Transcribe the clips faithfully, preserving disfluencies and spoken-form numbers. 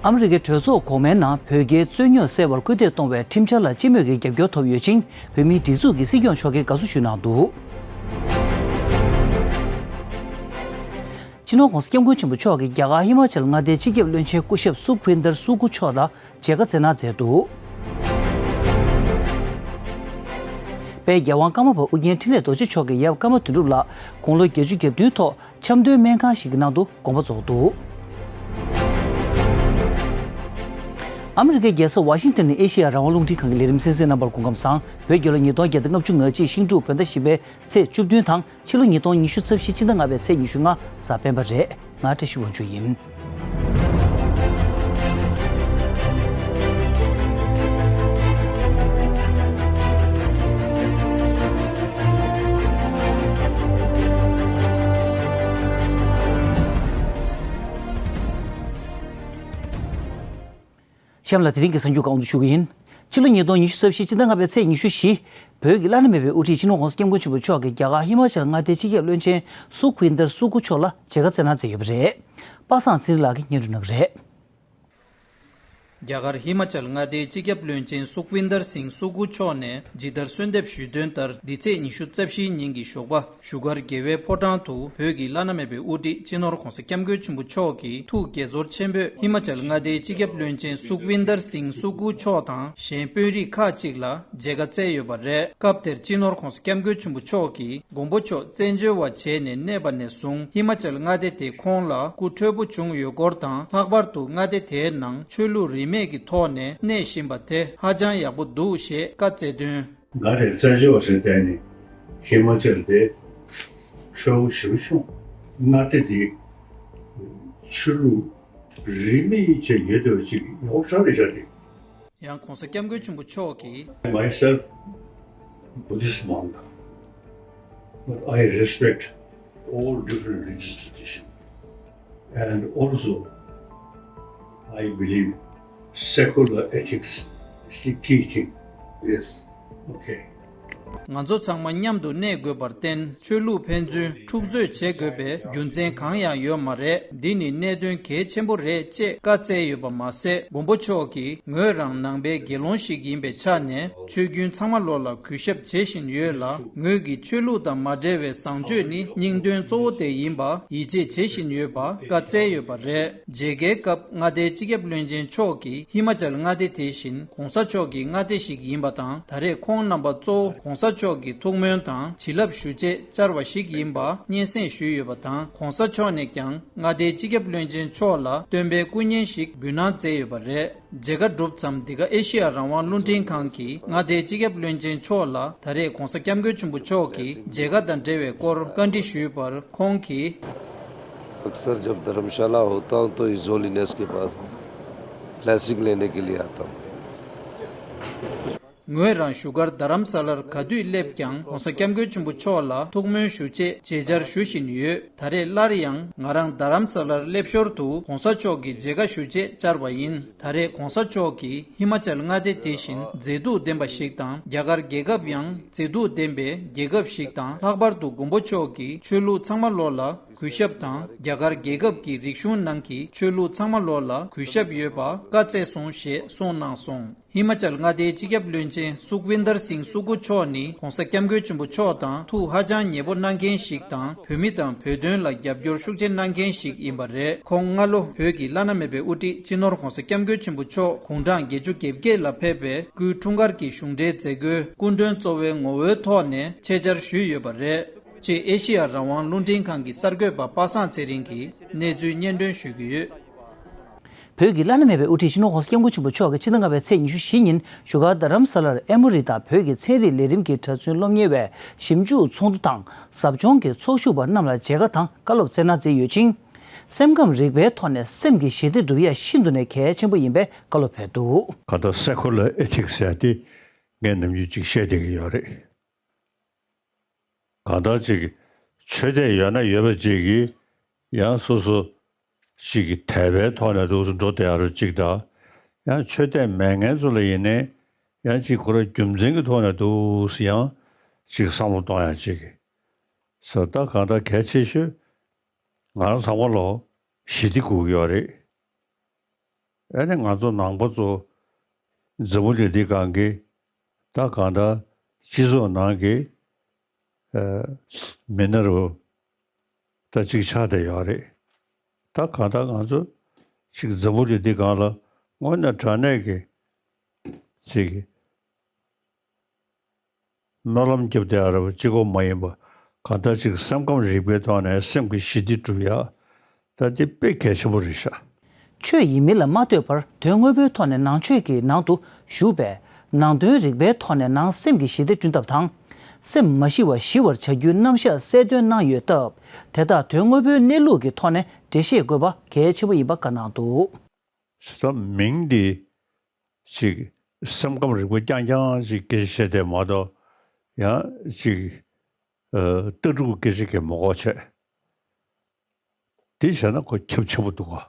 ཨ་མི་རི་ཀའི་གྲོས་ཚོགས་གོང་མའི་ནང་བོད་རྒྱའི་རྩོད་རྙོག་སེལ་བར་སྐུལ་འདེད་གཏོང་བའི་ཁྲིམས་འཆར་ལ་སྤྱི་མོས་ཀྱི་རྒྱབ་སྐྱོར་ཐོབ་ཡོད་ཅིང་། བོད་མིའི་སྒྲིག་འཛུགས་ཀྱི་སྲིད་སྐྱོང་མཆོག་གིས་དགའ་བསུ་ཞུས་གནང་འདུག་སྤྱི་ནོར་༸གོང་ས་༸སྐྱབས་མགོན་ཆེན་པོ་མཆོག་གིས་རྒྱ་གར་ཧི་མ་ཅལ་མངའ་སྡེའི་སྤྱི་ཁྱབ་བློན་ཆེན་སྐུ་ཞབས་སུ་ཁུ་ཝིན་དར་སུ་ཁུ་མཆོག་ལ་མཇལ་ཁ་བསྩལ་གནང་མཛད་འདུག་དཔལ་རྒྱལ་དབང་ཀརྨ་པ་ཨུ་རྒྱན་འཕྲིན་ལས་རྡོ་རྗེ་མཆོག་གིས་ཡབ་ཀརྨ་དོན་གྲུབ་ལ་དགུང་ལོ་བརྒྱད་ཅུ་གྱ་བདུན་ཐོག་འཆམ་མཐུན་སྨན་ཁང་ཞིག་གི་ནང་དུ་དགོངས་པ་རྫོགས་འདུག་ཨ་མི་རི་ཀའི་རྒྱལ་ས་ཝ་ཤིང་ཏན་ནས་ཨེ་ཤེ་ཡ་རང་དབང་རླུང་འཕྲིན་ཁང་གི་ལས་རིམ་གསན་གཟིགས་གནང་བར་སྐུ་ཁམས་བཟང་། བོད་རྒྱལ་ལོ་ཉིས་སྟོང་བརྒྱ་དང་ལྔ་བཅུ་ང་གཅིག་ཤིང་འབྲུག་བོད་ཟླ་བཞི་པའི་ཚེས་བཅུ་བདུན་དང་། ཕྱི་ལོ་ཉིས་སྟོང་ཉི་ཤུ་རྩ་བཞི་སྤྱི་ཟླ་ལྔ་པའི་ཚེས་ཉི་ཤུ་ལྔ་གཟའ་སྤེན་པ་རེད། ང་བཀྲ་ཤིས་དབང་ཕྱུག་ཡིན། གཤམ་ལ་དེ་རིང་གི་གསར་འགྱུར་ཁག་དབུ་འཛུགས་ཞུ་གི་ཡིན། ཕྱི་ལོ་ཉིས་སྟོང་ཉི་ཤུ་རྩ་བཞི་སྤྱི་ཟླ་ལྔ་པའི་ཚེས་ཉི་ཤུ་བཞི། བོད་ཀྱི་བླ་ན་མེད་པའི་དབུ་ཁྲིད་སྤྱི་ནོར་༸གོང་ས་༸སྐྱབས་མགོན་ཆེན་པོ་མཆོག་གིས་རྒྱ་གར་ཧི་མ་ཅལ་མངའ་སྡེའི་སྤྱི་ཁྱབ་བློན་ཆེན་སུ་ཁུ་ཝིན་དར་སུ་ཁུ་མཆོག་ལ་མཇལ་ཁ་བསྩལ་གནང་མཛད་ཡོད་པ་རེད། པ་སངས་ཚེ་རིང་ལགས་ཀྱིས་སྙན་སྒྲོན་གནང་གི་རེད། རྒྱ་གར་ཧི་མ་ཅལ་མངའ་སྡེའི་སྤྱི་ཁྱབ་བློན་ཆེན་སུ་ཁུ་ཝིན་དར་སིང་སུ་ཁུ་མཆོག་ནས་ཇི་ལྟར་གསོལ་འདེབས་ཞུས་དོན་ལྟར། འདི་ཚེས་ཉི་ཤུ་རྩ་བཞིའི་ཉིན་གྱི་ཞོགས་པ། བཞུགས་སྒར་རྒྱལ་བའི་ཕོ་བྲང་དུ་བོད་ཀྱི་བླ་ན་མེད་པའི་དབུ་ཁྲིད་སྤྱི་ནོར་༸གོང་ས་༸སྐྱབས་མགོན་ཆེན་པོ་མཆོག་གིས་ཐུགས་དགྱེས་ཚོར་ཆེན་པོས་ཧི་མ་ཅལ་མངའ་སྡེའི་སྤྱི་ཁྱབ་བློན་ཆེན་སུ་ཁུ་ཝིན་དར་སིང་སུ་ཁུ་མཆོག་དང་གཞན་དཔོན་རིགས་ཁག་ཅིག་ལ་མཇལ་ཁ་བསྩལ་ཡོད་པ་རེད། སྐབས་དེར་སྤྱི་ནོར་༸གོང་ས་༸སྐྱབས་མགོན་ཆེན་པོ་མཆོག་གིས་མགོན་པོ་མཆོག་བཙན་བྱོལ་བ་བྱས་ནས་གནས་པ་ནས་བཟུང་ཧི་མ་ཅལ་མངའ་སྡེ་དེ་ཁོང་ལ་སྐུ་འཕྲོད་པོ་བྱུང་ཡོད་སྐོར་དང་། ལྷག་པར་དུ་མངའ་སྡེ་དེའི་ནང་ཆོས་ལུགས་རིས་མེད་ཀྱི་ཐོག་ནས་གནས་བཞིན་པ་དེ་ཧ་ཅང་ཡག་པོ་འདུག་ཞེས་བཀའ་སྩལ་དོན། ང་རང་བཙན་བྱོལ་བ་ཞིག་བསྡད་ནས་ཧི་མ་ཅལ་དེ་ཆོས་པོ་ཞིག་བྱུང་། མངའ་སྡེ་འདི་ཆོས་ལུགས་རིས་མེད་ཅིག་ཡོད་བསྡད་པ་ཅིག་ཡག་པོ་ཞེ་དྲག་རེད་ཤག་དེ། ཡང་༸གོང་ས་༸སྐྱབས་མགོན་ཆེན་པོ་མཆོག་གིས། Myself Buddhist monk, but I respect all different religious tradition, and also I believe secular ethics is the key thing. Yes. Okay. ང་ཚོ་ཚང་མ་མཉམ་དུ་གནས་དགོས་པར་བརྟེན། ཆོས་ལུགས་ཕན་ཚུན་འཁྲུག་རྩོད་བྱེད་དགོས་པའི་རྒྱུ་མཚན་གང་ཡང་ཡོད་མ་རེད། འདི་ནི་གནད་དོན་གལ་ཆེན་པོ་རེད་ཅེས་བཀའ་སྩལ་ཡོད་པ་མ་ཟད། མགོན་པོ་མཆོག་གིས་ངོས་རང་ནང་པའི་དགེ་སློང་ཞིག་ཡིན་པའི་ཆ་ནས། ཆོས་རྒྱུན་ཚང་མ་ལོག་ལ་གུས་ཞབས་བྱེད་བཞིན་ཡོད་ལ། ངོས་ཀྱི་ཆོས་ལུགས་དང་མ་འབྲེལ་བའི་བཟང་སྤྱོད་ནི་སྙིང་དོན་གཙོ་བོ་དེ་ཡིན་པ་ཡིད་ཆེས་བྱེད་བཞིན་ཡོད་པ་བཀའ་སྩལ་ཡོད་པ་རེད། མཇལ་ཁའི་སྐབས་མངའ་སྡེའི་སྤྱི་ཁྱབ་བློན་ཆེན་མཆོག་གིས་ཧི་མ་ཅལ་མངའ་སྡེ་དེ་བཞིན་༸གོང་ས་མཆོག་གི་མངའ་སྡེ་ཞིག་ཡིན་པ་དང་། ད་རེས་ཁོང་རྣམ་པ་གཙོ་བོ་༸གོང་ས་མཆོག་གི་ཐུགས་སྨོན་དང་བྱིན་རླབས་ཞུ་ཆེད་བཅར་བ་ཞིག་ཡིན་པ་སྙན་སེང་ཞུས་ཡོད་པ་དང་། ༸གོང་ས་མཆོག་ནས་ཀྱང་མངའ་སྡེའི་སྤྱི་ཁྱབ་བློན་ཆེན་མཆོག་ལ་སྟོན་པའི་སྐུ་བརྙན་ཞིག་འབུལ་གནང་མཛད་ཡོད་པ་རེད། མཇལ་ཁ་གྲུབ་མཚམས། འདི་ག་ཨེ་ཤེ་ཡ་རང་དབང་རླུང་འཕྲིན་ཁང་གིས་མངའ་སྡེའི་སྤྱི་ཁྱབ་བློན་ཆེན་མཆོག་ལ་ད་རེས་༸གོང་ས་༸སྐྱབས་མགོན་ཆེན་པོ་མཆོག་གི་མཇལ་ཁ་དང་འབྲེལ་བའི་སྐོར་བཀའ་འདྲི་ཞུས་པར་ཁོང་གིས། अक्सर जब धर्मशाला होता हूँ तो his holiness के पास ब्लेसिंग लेने के लिए आता हूँ। ངོས་རང་བཞུགས་སྒར་རྡ་རམ་ས་ལར་ག་དུས་སླེབས་ཀྱང་༸གོང་ས་༸སྐྱབས་མགོན་ཆེན་པོ་མཆོག་ལ་ཐུགས་སྨོན་ཞུ་ཆེད་མཇལ་བཅར་ཞུ་བཞིན་ཡོད། ད་རེས་སླར་ཡང་ང་རང་རྡ་རམ་ས་ལར་སླེབས་ཞོར་དུ་༸གོང་ས་མཆོག་གི་མཇལ་ཁ་ཞུ་ཆེད་བཅར་བ་ཡིན། ད་རེས་༸གོང་ས་མཆོག་གིས་ཧི་མ་ཅལ་མངའ་སྡེ་དེ་བཞིན་མཛེས་སྡུག་ལྡན་པ་ཞིག་དང་། རྒྱ་གར་རྒྱལ་ཁབ་ཡང་མཛེས་སྡུག་ལྡན་པའི་རྒྱལ་ཁབ་ཞིག་དང་། ལྷག་པར་དུ་མགོན་པོ་མཆོག་གིས་ཆོས་ལུགས་ཚང་མ་ལོག་ལ་གུས་ཞབས་དང་། རྒྱ་གར་རྒྱལ་ཁབ་ཀྱི་རིག་གཞུང་ནང་གི་ཆོས་ལུགས་ཚང་མ་ལོག་ལ་གུས་ཞབས་ཡོད་པ་བཀའ་སྩལ་སོང་ཞེས་གསུངས་གནང་སོང་། ཧི་མ་ཅལ་མངའ་སྡེའི་སྤྱི་ཁྱབ་བློན་ཆེན་སུ་ཁུ་ཝིན་དར་སིང་སུ་ཁུ་མཆོག་ནི་༸གོང་ས་༸སྐྱབས་མགོན་ཆེན་པོ་མཆོག་དང་ཐུགས་ཧ་ཅང་ཉེ་པོ་གནང་མཁན་ཞིག་དང་། བོད་མི་དང་བོད་དོན་ལ་རྒྱབ་སྐྱོར་ཤུགས་ཆེ་གནང་མཁན་ཞིག་ཡིན་པ་རེད། ཁོང་སྔ་ལོ་བོད་ཀྱི་བླ་ན་མེད་པའི་དབུ་ཁྲིད་སྤྱི་ནོར་༸གོང་ས་༸སྐྱབས་མགོན་ཆེན་པོ་མཆོག་དགུང་གྲངས་བརྒྱད་ཅུ་གྱ་བརྒྱད་ལ་ཕེབས་པའི་སྐུའི་འཁྲུངས་སྐར་གྱི་གཞུང་འབྲེལ་མཛད་སྒོའི་སྐུ་མགྲོན་གཙོ་བོའི་ངོ་བོའི་ཐོག་ནས་ཆེད་བཅར་ཞུས་ཡོད་པ་རེད། ཅེས་ཨེ་ཤེ་ཡ་རང་དབང་རླུང་འཕྲིན་ཁང་གི་གསར་འགོད་པ་པ་སངས་ཚེ་རིང་གིས་གནས་ཚུལ་སྙན་སྒྲོན་ཞུ་གི་ཡོད། བོད་ཀྱི་བླ་ན་མེད་པའི་དབུ་ཁྲིད་སྤྱི་ནོར་༸གོང་ས་༸སྐྱབས་མགོན་ཆེན་པོ་མཆོག་གིས་ཕྱི་ཟླ་ལྔ་པའི་ཚེས་ཉི་ཤུ་བཞི་ཉིན་བཞུགས་སྒར་རྡ་རམ་ས་ལར་ཨེ་མོ་རི་དང་བོད་ཀྱི་ཚན་རིག་ལས་རིམ་གྱི་གྲྭ་བཙུན་སློབ་གཉེར་བའི་ཞིབ་འཇུག་ཚོགས་འདུ་དང་། ཟབ་སྦྱོང་གི་ཚོགས་ཞུགས་པ་རྣམས་ལ་མཇལ་ཁ་དང་བཀའ་སློབ་སྩལ་གནང་མཛད་ཡོད་ཅིང་། སེམས་ཁམས་རིག་པའི་ཐོག་ནས་སེམས་ཀྱི་ཞི་བདེ་སྒྲུབ་ཡ་ཤིན་ཏུ་ནས་གལ་ཆེན་པོ་ཡིན་པའི་བཀའ་སློབ་ཕེབས་འདུག་གང་ལྟར་སེ་ཁོ་ལར་ཨེ་ཐིག་སི་ཟེར་ཡ་དེ་ངས་ནམ་རྒྱུན་ཅིག་བཤད་བསྡད་ཀྱི་ཡོད་རེད། གང་ལྟར་ཅིག་ཆོས་དད་ཡོད་ན་ཡོད་པ་ཅིག་གིས་ཡང་སོ་སོ་ཅིག་གི་དད་པའི་ཐོག་ནས་འདུག་སེ་འགྲོ་བསྡད་ཡ་རུ་ཅིག་དང་། ཡང་ཆོས་དད་མེད་མཁན་ཚོ་ལ་ཡིན་ནའི་ཡང་ཅིག་ཁོ་རང་རྒྱུ་མཚན་གྱི་ཐོག་ནས་འདུག་སེ་ཡང་ཅིག་བསམ་བློ་གཏོང་ཡ་ཅིག་ས་ད་གང་ལྟར་གལ་ཆེ་ཤོས་ང་རང་ཚང་མ་ལོ་ཞི་བདེ་དགོས་ཀྱི་ཡོད་རེད། ཨ་ནི་ང་ཚོ་ནང་པ་ཚོ་འཛམ་བུ་གླིང་འདི་སྒང་གི་ད་གང་ལྟར་སྤྱི་ཚོགས་ནང་གི་ཨ་མི་སྣ་རུ་ད་ཅིག་ཆགས་བསྡད་ཡོད་རེད། ད་གང་ལྟར་ང་ཚོ་ཅིག་འཛམ་བུ་གླིང་འདི་སྒང་ལ་དངོས་གནས་དྲང་གནས་ཀྱི་ཅིག་སྨོན་ལམ་རྒྱབ་བསྡད་ཡ་རེད་པ། གཅིག་པོ་མ་ཡིན་པ། གང་ལྟར་ཅིག་སེམས་ཁམས་རིག་པའི་ཐོག་ནས་སེམས་ཀྱི་ཞི་བདེ་སྒྲུབ་ཡ། ད་འདི་དཔེ་གལ་ཆེན་པོ་རེད་ཤག་ཆོས་ཡིན་མིན་ལ་མ་ལྟོས་པར་དོན་དངོས་པོའི་ཐོག་ནས་ནང་ཆོས་ཀྱི་ནང་དུ་ཞུགས་པའི་ནང་དོན་རིག་པའི་ཐོག་ནས་ནང་སེམས་ཀྱི་ཞི་བདེ་བསྐྲུན་ཐབས་དང་། སེམས་མ་ཞི་བ་ཞི་བར་བྱ་རྒྱུའི་རྣམ་གཞག་གསལ་སྟོན་གནང་ཡོད་སྟབས། དེ་དག་དོན་དངོས་པོའི་གནས་ལུགས་ཀྱི་ཐོག་ནས་འགྲེལ་བཤད་དགོས་པ་གལ་ཆེན་པོ་ཡིན་པ་བཀའ་གནང་འདུག་ད་མིང་འདི་ཅིག་སེམས་ཁམས་རིག་པ་རྐྱང་རྐྱང་ཅིག་སྐད་ཆ་བཤད་བསྡད་མ་གཏོགས། ཡང་ཅིག་ཨ་ལྟ་གྲུབ་སྐད་ཆ་གང་མ་གོ་བྱས། དེ་བྱས་ན་ཁོ་ཁྱབ་ཆེན་པོ་འདུག་ག་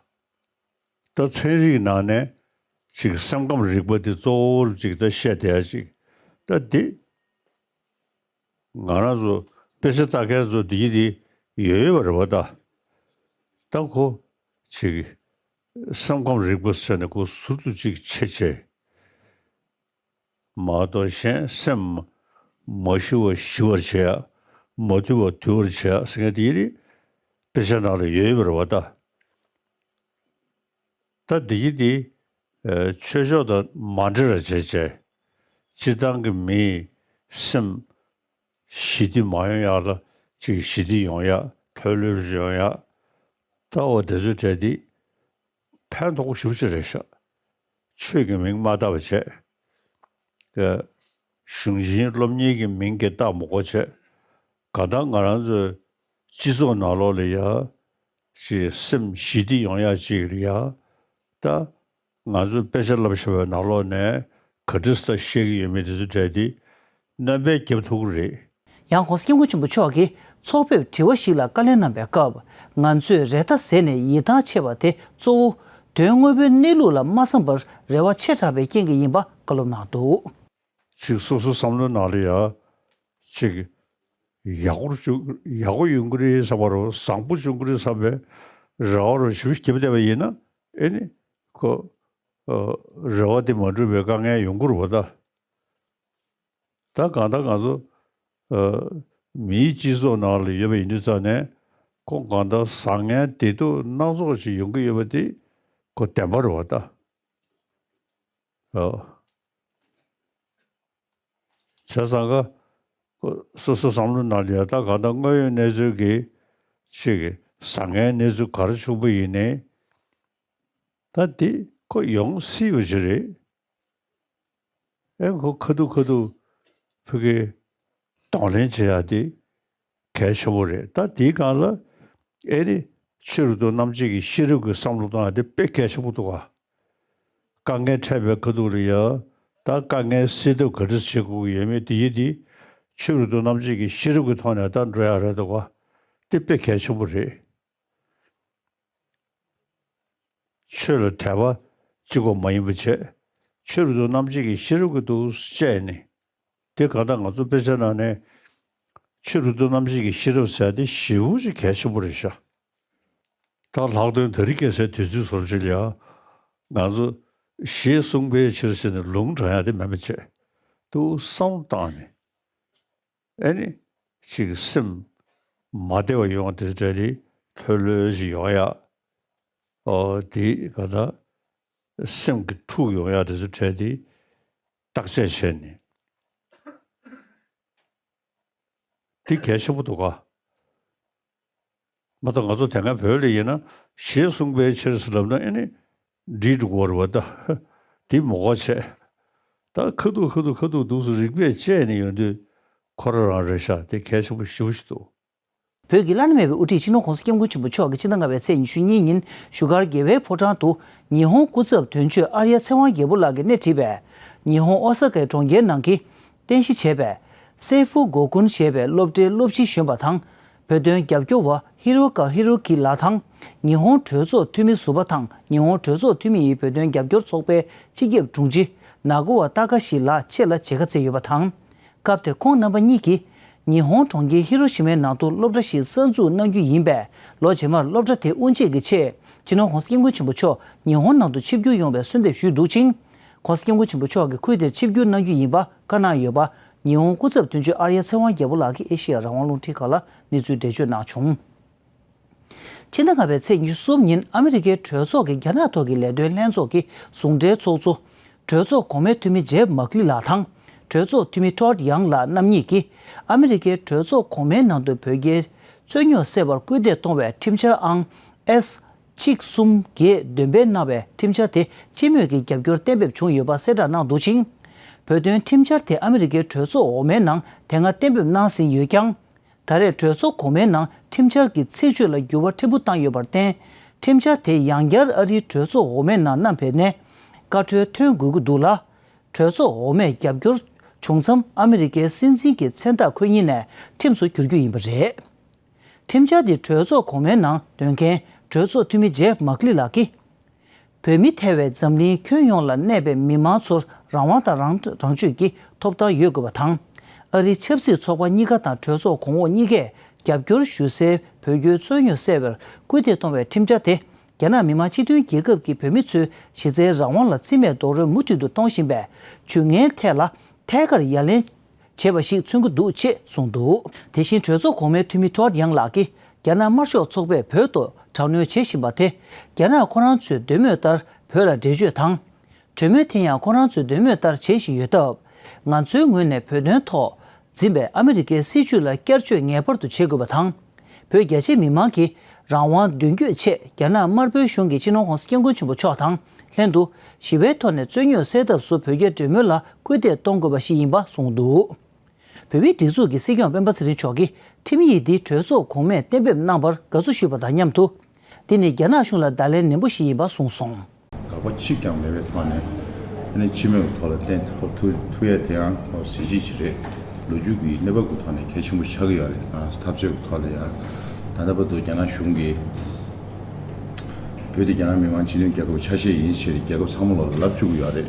ད་ཚན་རིག་ནང་ནས་ཅིག་སེམས་ཁམས་རིག་པ་དེ་གཙོ་བོར་ཅིག་ད་བཤད་བསྡད་ཡ་ཅིག་ད་དེ་ང་རང་ཚོ་དཔེ་ཆ་ལྟ་མཁན་ཚོ་འདི་འདི་ཡོད་ཡོད་པ་རེད་པ། ད་ད་ཁོ་ཅིག་སེམས་ཁམས་རིག་པ་ཟེར་ནས་ཁོ་ཟུར་དུ་ཅིག་ཕྱེ་བྱས། མ་གཏོགས་གཞན་སེམས་མ་ཞི་བ་ཞི་བར་བྱེད་ཡ། མ་དུལ་བ་དུལ་བར་བྱེད་ཡ་ཟེར་མཁན་དེ་ནི་དཔེ་ཆ་ནང་ལ་ཡོད་ཡོད་པ་རེད་པ། ད་ད་འདི་གི་དེ་ཨ་ཆོས་ཕྱོགས་དང་མ་འདྲེས་པ་བྱས་བྱས། སྤྱིར་བཏང་གི་མིའི་སེམས་ཞི་བདེ་མ་ཡོང་ཡག་ལ་ཅིག་ཞི་བདེ་ཡོང་ཡག་ལྷོད་ལྷོད་ཡོང་ཡག་ད་འོ་དེ་ཚོའི་གྲས་དེ་ཕན་ཐོགས་པོ་ཞེ་པོ་ཅིག་རེད་ཤག་ཆོས་ཀྱི་མིང་མ་བཏགས་པ་བྱས། ཨ་གཞུང་ཆེན་སློབ་གཉེར་གྱི་མིང་གིས་བཏགས་མ་དགོས་བྱས། གང་ལྟར་ང་རང་ཚོའི་སྤྱི་ཚོགས་ནང་ལོགས་ལ་ཡ་ཅིག་སེམས་ཞི་བདེ་ཡོང་ཡག་ཅིག་ལ་ཡ། ད་ང་ཚོས་དཔེ་ཆ་བསླབ་བཞག་པའི་ནང་ལོགས་ནས་ག་འདྲ་ཞིག་བཤད་ཀྱི་ཡོད་མེད་དེ་ཚོའི་གྲས་དེ་སྣོན་པ་བརྒྱབ་ཐུབ་ཀྱི་རེད། ཡང་༸གོང་ས་༸སྐྱབས་མགོན་ཆེན་པོ་མཆོག་གིས་ཚོགས་ཕེབས་དྲི་བ་ཞིག་ལ་བཀའ་ལན་གནང་བའི་སྐབས། ང་ཚོས་རེ་ལྟ་ཟེར་ནས་ཡིད་ཐང་ཆད་པ་དེ་གཙོ་བོ་དོན་དངོས་པོའི་གནས་ལུགས་ལ་མ་བསམ་པར་རེ་བ་ཆེ་དྲགས་པའི་རྐྱེན་གྱིས་ཡིན་པ་བཀའ་སློབ་གནང་འདུག་ཅིག་སོ་སོའི་བསམ་བློའི་ནང་ལ་ཡ་ཅིག་ཡག་པོ་བྱུང་ཡག་པོ་ཡོང་གི་རེད་བསམ་པ་རོ། བཟང་པོ་བྱུང་གི་རེད་བསམ་པའི་རེ་བ་རོ་ཞེ་པོ་བརྒྱབ་བསྡད་པ་ཡིན་ན། ཨེ་ནི་ཁོ་ཨ་རེ་བ་དེ་མ་འགྲུབ་པའི་དཀའ་ངལ་ཡོང་གི་རེད་པ། ད་ད་གང་ལྟར་ང་ཚོ་ཨ་མིའི་སྤྱི་ཚོགས་ནང་ལ་ཡོད་པ་ཡིན་དུས་ཙང་ནས་ཁོ་གང་ལྟར་བཟང་ངན་བདེ་སྡུག་སྣ་ཚོགས་ཤིག་ཡོང་གི་ཡོད་པ་དེ་ཁོ་བདེན་པ་རེད་པ། ད་ཨ་བྱས་ཙང་ཀ་ཁོ་སོ་སོ་བསམ་བློ་ནང་ལ་ཡ་ད་གང་ལྟར་དངོས་ཡོད་གནས་ཚུལ་གྱི་ཅིག་བཟང་ངན་གནས་ཚུལ་ག་རེ་བྱུང་པ་ཡིན་ནའི། ད་འདི་ཁོ་ཡོང་སྲིད་པ་ཅིག་རེད། ཨེ་ཁོ་ཁ་ཐུག་ཁ་ཐུག་ཕ་གིར་གདོང་ལེན་བྱེད་ཡ་དེ་གལ་ཆེན་པོ་རེད། ད་དེའི་སྒང་ལ་ཨེ་ནི་ཆོས་རབ་ཏུ་རྣམ་འབྱེད་ཀྱི་ཤེས་རབ་ཀྱི་བསམ་བློ་གཏོང་ཡ་དེ་དཔེ་གལ་ཆེན་པོ་འདུག་ག་དཀའ་ངལ་འཕྲད་པའི་ཁ་ཐུག་ལ་ཡ་ད་དཀའ་ངལ་སེལ་ཐབས་ག་འདྲ་བྱེད་དགོས་ཀྱི་ཡོད་མེད་དེ་ཡི་དེ་ཆོས་རབ་ཏུ་རྣམ་འབྱེད་ཀྱི་ཤེས་རབ་ཀྱི་ཐོག་ནས་ད་འགྲོ་ཡ་རེད་འདུག་ག་དེ་དཔེ་གལ་ཆེན་པོ་རེད། ཆོས་ལ་དད་པ་གཅིག་པོ་མ་ཡིན་པ་བྱས། ཆོས་རབ་ཏུ་རྣམ་འབྱེད་ཀྱི་ཤེས་རབ་ཀྱི་འདུག་བཤད་ནས། དེ་གང་ལྟར་ང་ཚོ་དཔེ་ཆ་ནང་ནས་ཆོས་རབ་ཏུ་རྣམ་འབྱེད་ཀྱི་ཤེས་རབ་ཟེར་དེ་ཞེ་པོ་ཅིག་གལ་ཆེན་པོ་རེད་ཤག་ད་ལྷག་དོན་དེ་རིང་ཁ་སང་དུས་ཚོད་བཟོ་འདྲ་ཅིག་ལ་ཡ་ང་ཚོ་ཞེས་གསུངས་པའི་ཕྱིར་ཟེར་ནས་ལུང་དྲངས་ཡ་དེ་མེད་པ་བྱས། འདུག་བསམ་བཏང་ནས། ཨེ་ནི་ཅིག་སེམས་མ་བདེ་བ་ཡོང་དེ་འདྲ་དེ་ལྷོད་ལྷོད་ཅིག་ཡོང་ཡ། ཨོ་དེ་ག་ད་སེམས་ཀྱི་འཁྲུག་ཡོང་ཡ་དེ་ཚོ་འདྲ་དེ་བརྟག་དཔྱད་བྱས་ནས། དེ་གལ་ཆེན་པོ་འདུག་ག་མ་གཏོགས་ང་ཚོ་དེ་སྔ་བོད་ལ་ཡིན་ན་ཞེས་གསུངས་པའི་ཕྱིར་ཟེར་ལབ་ན་ཨེ་ནི་འགྲིག་འགྲོ་གི་རེད་པ། ད་དེ་མ་གོ་བྱས། ད་ཁ་ཐུག་ཁ་ཐུག་ཁ་ཐུག་འདུག་སེ་རིག་པས་དཔྱད་ནས་ཡོང་དུས་ཁོ་རང་རང་རེད་ཤག་དེ་གལ་ཆེན་པོ་ཞེ་པོ་ཞིག་འདུག་བོད་ཀྱི་བླ་ན་མེད་པའི་དབུ་ཁྲིད་སྤྱི་ནོར་༸གོང་ས་༸སྐྱབས་མགོན་ཆེན་པོ་མཆོག་གིས་ཕྱི་ཟླ་ལྔ་པའི་ཚེས་ཉི་ཤུ་གཉིས་ཉིན་བཞུགས་སྒར་རྒྱལ་བའི་ཕོ་བྲང་དུ་ཉི་ཧོང་སྐུ་ཚབ་དོན་གཅོད་ཨརྱ་ཚེ་དབང་རྒྱལ་པོ་ལགས་ཀྱིས་སྣེ་ཁྲིད་པའི་ཉི་ཧོང་ཨོ་ས་ཀའི་གྲོང་ཁྱེར་ནང་གི་རྟེན་གཞི་བྱས་པའི་སེ་ཧྥུ་གོ་ཀུན་ཞེས་པའི་སློབ་གྲྭའི་སློབ་སྤྱི་གཞོན་པ་དང་། བོད་དོན་རྒྱབ་སྐྱོར་བ་ཧི་རོ་ཀ་ཧི་རོ་ཀི་ལགས་དང་། ཉི་ཧོང་གྲོས་ཚོགས་འཐུས་མི་ཟུར་པ་དང་ཉི་ཧོང་གྲོས་ཚོགས་འཐུས་མི་ཡི་བོད་དོན་རྒྱབ་སྐྱོར་ཚོགས་པའི་སྤྱི་ཁྱབ་དྲུང་ཆེ་ནཱ་གོ་བ་ཏཱ་ཀ་ཤི་ལགས་ཆེད་ལ་མཇལ་ཁ་བསྩལ་ཡོད་པ་དང་། སྐབས་དེར་ཁོང་རྣམ་པ་གཉིས་ཀྱིས་ཉི་ཧོང་གྲོང་ཁྱེར་ཧི་རོ་ཤི་མའི་ནང་དུ་སློབ་གྲྭ་ཞིག་གསར་འཛུགས་གནང་རྒྱུ་ཡིན་པས། ལོ་རྗེས་མར་སློབ་གྲྭ་དེ་དབུ་འབྱེད་ཀྱི་ཆེད་ སྤྱི་ནོར་༸གོང་ས་༸སྐྱབས་མགོན་ཆེན་པོ་མཆོག་ཉི་ཧོང་ནང་དུ་ཆིབས་བསྒྱུར་ཡོང་བའི་གསོལ་འདེབས་ཞུས་འདུག་ཅིང་། ༸གོང་ས་༸སྐྱབས་མགོན་ཆེན་པོ་མཆོག་གིས་ཁུལ་དེར་ཆིབས་བསྒྱུར་གནང་རྒྱུ་ཡིན་པ་བཀའ་གནང་ཡོད་པ། ཉི་ཧོང་སྐུ་ཚབ་དོན་གཅོད་ཨརྱ་ཚེ་དབང་རྒྱལ་པོ་ལགས་ཀྱིས་ཨེ་ཤེ་ཡ་རང་དབང་རླུང་འཕྲིན་ཁང་ལ་གནས་ཚུལ་འགྲེལ་བརྗོད་གནང་བྱུང་། ཕྱི་ཟླ་ལྔ་པའི་ཚེས་ཉི་ཤུ་གསུམ་ཉིན་ཨ་མི་རི་ཀའི་གྲོས་ཚོགས་ཀྱི་རྒྱ་ནག་ཐོག་གི་ལས་དོན་ལྷན་ཚོགས་ཀྱི་ཟུང་འབྲེལ་ཚོགས་གཙོ། གྲོས་ཚོགས་གོང་མའི་འཐུས་མི་ཇེབ་མག་ལི་ལགས་དང་། གྲོས་ཚོགས་འཐུས་མི་ཊོཌ་ཡང་ལགས་རྣམ་གཉིས་ཀྱིས་ཨ་མི་རི་ཀའི་གྲོས་ཚོགས་གོང་མའི་ནང་དུ་བོད་རྒྱའི་རྩོད་རྙོག་སེལ་བར་སྐུལ་འདེད་གཏོང་བའི་ཁྲིམས་འཆར་ཨང་ཨེས་གཅིག་གསུམ་བརྒྱད་འདོན་སྤེལ་གནང་བའི་ཁྲིམས་འཆར་དེ་སྤྱི་མོས་ཀྱི་རྒྱབ་སྐྱོར་གཏན་འབེབས་བྱུང་ཡོད་པ་གསལ་བསྒྲགས་གནང་འདུག་ཅིང་། བོད་དོན་ཁྲིམས་འཆར་དེ་ཨ་མི་རི་ཀའི་གྲོས་ཚོགས་འོག་མའི་ནང་དེ་སྔ་གཏན་འབེབས་གནང་ཟིན་ཡོད་ཀྱང་། ད་རེས་གྲོས་ཚོགས་གོང་མའི་ནང་ཁྲིམས་འཆར་གྱི་ཚིག་བརྗོད་ལ་འགྱུར་བ་ཕྲན་བུ་བཏང་ཡོད་པར་བརྟེན། ཁྲིམས་འཆར་དེ་ཡང་བསྐྱར་ཨ་རིའི་གྲོས་ཚོགས་འོག་མའི་ནང་བསྣམས་ཕེབས་ནས། བཀའ་འཁྲོལ་ཐོན་དགོས་ཀྱི་འདུག་ལ། གྲོས་ཚོགས་འོག་མས་རྒྱབ་སྐྱོར་བྱུང་མཚམས་ཨ་མི་རི་ཀའི་སྲིད་འཛིན་གྱི་མཚན་རྟགས་འཁོད་མཁན་ནས་ཁྲིམས་སུ་འགྱུར་རྒྱུ་ཡིན་པ་རེད། ཁྲིམས་འཆར་འདི་གྲོས་ཚོགས་གོང་མའི་ནང་འདོན་མཁན་གྲོས་ཚོགས་འཐུས་མི་ཇེབ་མག་ལི་ལགས་ཀྱིས། བོད་མི་ཐེ་བའི་འཛམ་གླིང་ཁྱོན་ཡོངས་ལ་གནས་པའི་མི་མང་ཚོར་རང་དབང་དང་རང་རང་སྤྱོད་ཀྱི་ཐོབ་ཐང་ཡོད་དགོས་པ་དང་། ཨ་རིའི་ཆབ་སྲིད་ཚོགས་པ་གཉིས་ཀ་དང་གྲོས་ཚོགས་གོང་འོག་གཉིས་ཀས་རྒྱབ་སྐྱོར་ཞུ་སའི་བོད་རྒྱའི་རྩོད་རྙོག་སེལ་བར་སྐུལ་འདེད་གཏོང་བའི་ཁྲིམས་འཆར་དེ། རྒྱ་ནག་མི་དམངས་སྤྱི་མཐུན་རྒྱལ་ཁབ་ཀྱི་བོད་མི་ཚོའི་གཞི་རྩའི་རང་དབང་ལ་བརྩི་མེད་རྡོག་རོལ་མུ་མཐུད་དུ་གཏོང་བཞིན་པའི་ཇུས་ངན་ཐད་ལ་ཐད་ཀར་ཡ་ལན་བྱས་པ་ཞིག་མཚོན་གྱི་འདུག་ཅེས་གསུངས་འདུག་དེ་བཞིན་གྲོས་ཚོགས་གོང་མའི་འཐུས་མི་ཊོཌ་ཡང་ལགས་ཀྱིས་རྒྱ་ནག་དམར་ཤོག་ཚོགས་པས་བོད་ཐོག་དྲག་གནོན་བྱེད་བཞིན་པ་དེ་རྒྱ་ནག་ཁོ་རང་ཚོའི་འདོད་མོས་ལྟར་བོད་ལ་འགྲེལ་བརྗོད་དང་། གྲོས་མོལ་དེ་ཡང་ཁོ་རང་ཚོའི་འདོད་མོས་ལྟར་བྱེད་བཞིན་ཡོད་སྟབས། ང་ཚོའི་ངོས་ནས་བོད་དོན་ཐོག་འཛིན་པའི་ཨ་མི་རི་ཀའི་སྲིད་བྱུས་ལ་བསྐྱར་བཅོས་ངེས་པར་དུ་བྱེད་དགོས་པ་དང་། བོད་རྒྱ་ཆེའི་མི་མང་གི་རང་དབང་མདུན་སྐྱོད་ཆེད་རྒྱ་ནག་དམར་པོའི་གཞུང་གིས་སྤྱི་ནོར་༸གོང་ས་༸སྐྱབས་མགོན་ཆེན་པོ་མཆོག་དང་ལྷན་དུ་ཞི་བའི་ཐོག་ནས་རྩོད་རྙོག་སེལ་ཐབས་སུ་བོད་རྒྱའི་གྲོས་མོལ་ལ་སྐུལ་འདེད་གཏོང་དགོས་པ་ཞིག་ཡིན་པ་གསུངས་འདུག་བོད་མིའི་སྒྲིག་འཛུགས་ཀྱི་སྲིད་སྐྱོང་སྤེན་པ་ཚེ་རིང་མཆོག་གིས་ཁྲིམས་ཡིག་འདི་གྲོས་ཚོགས་གོང་མས་གཏན་འབེབས་གནང་བར་དགའ་བསུ་ཞུས་པ་དང་མཉམ་དུ། འདི་ནི་རྒྱ་ནག་གཞུང་ལ་བརྡ་ལན་ནན་པོ་ཞིག་ཡིན་པ་གསུངས་སོང་། དགག་པ་གཅིག་ཀྱང་མེད་པའི་ཐོག་ནས་ཨ་ནི་སྤྱི་མོས་ཀྱི་ཐོག་ལ་གཏན་ཐོབ་ཐུབ་ཐུབ་ཡས་དེའང་ཁོ་གཟི་བརྗིད་ཅིག་རེད། ལོ་རྒྱུས་ཀྱི་གནས་བབ་ཀྱི་ཐོག་ནས་གལ་ཆེན་པོ་ཆགས་ཀྱི་ཡོད་རེད། ང་ཚོ་འཐབ་རྩོད་ཀྱི་ཐོག་ལ་ཡང་ད་ལྟ་བར་དུ་རྒྱ་ནག་གཞུང་གིས་བོད་དེ་རྒྱ་ནག་མི་དམངས་སྤྱི་མཐུན་རྒྱལ་ཁབ་ཆ་ཤས་ཡིན་ཞེས་རྒྱལ་ཁབ་ཚང་མ་ལོག་ལ་ལབ་བཅུག་གི་ཡོད་རེད།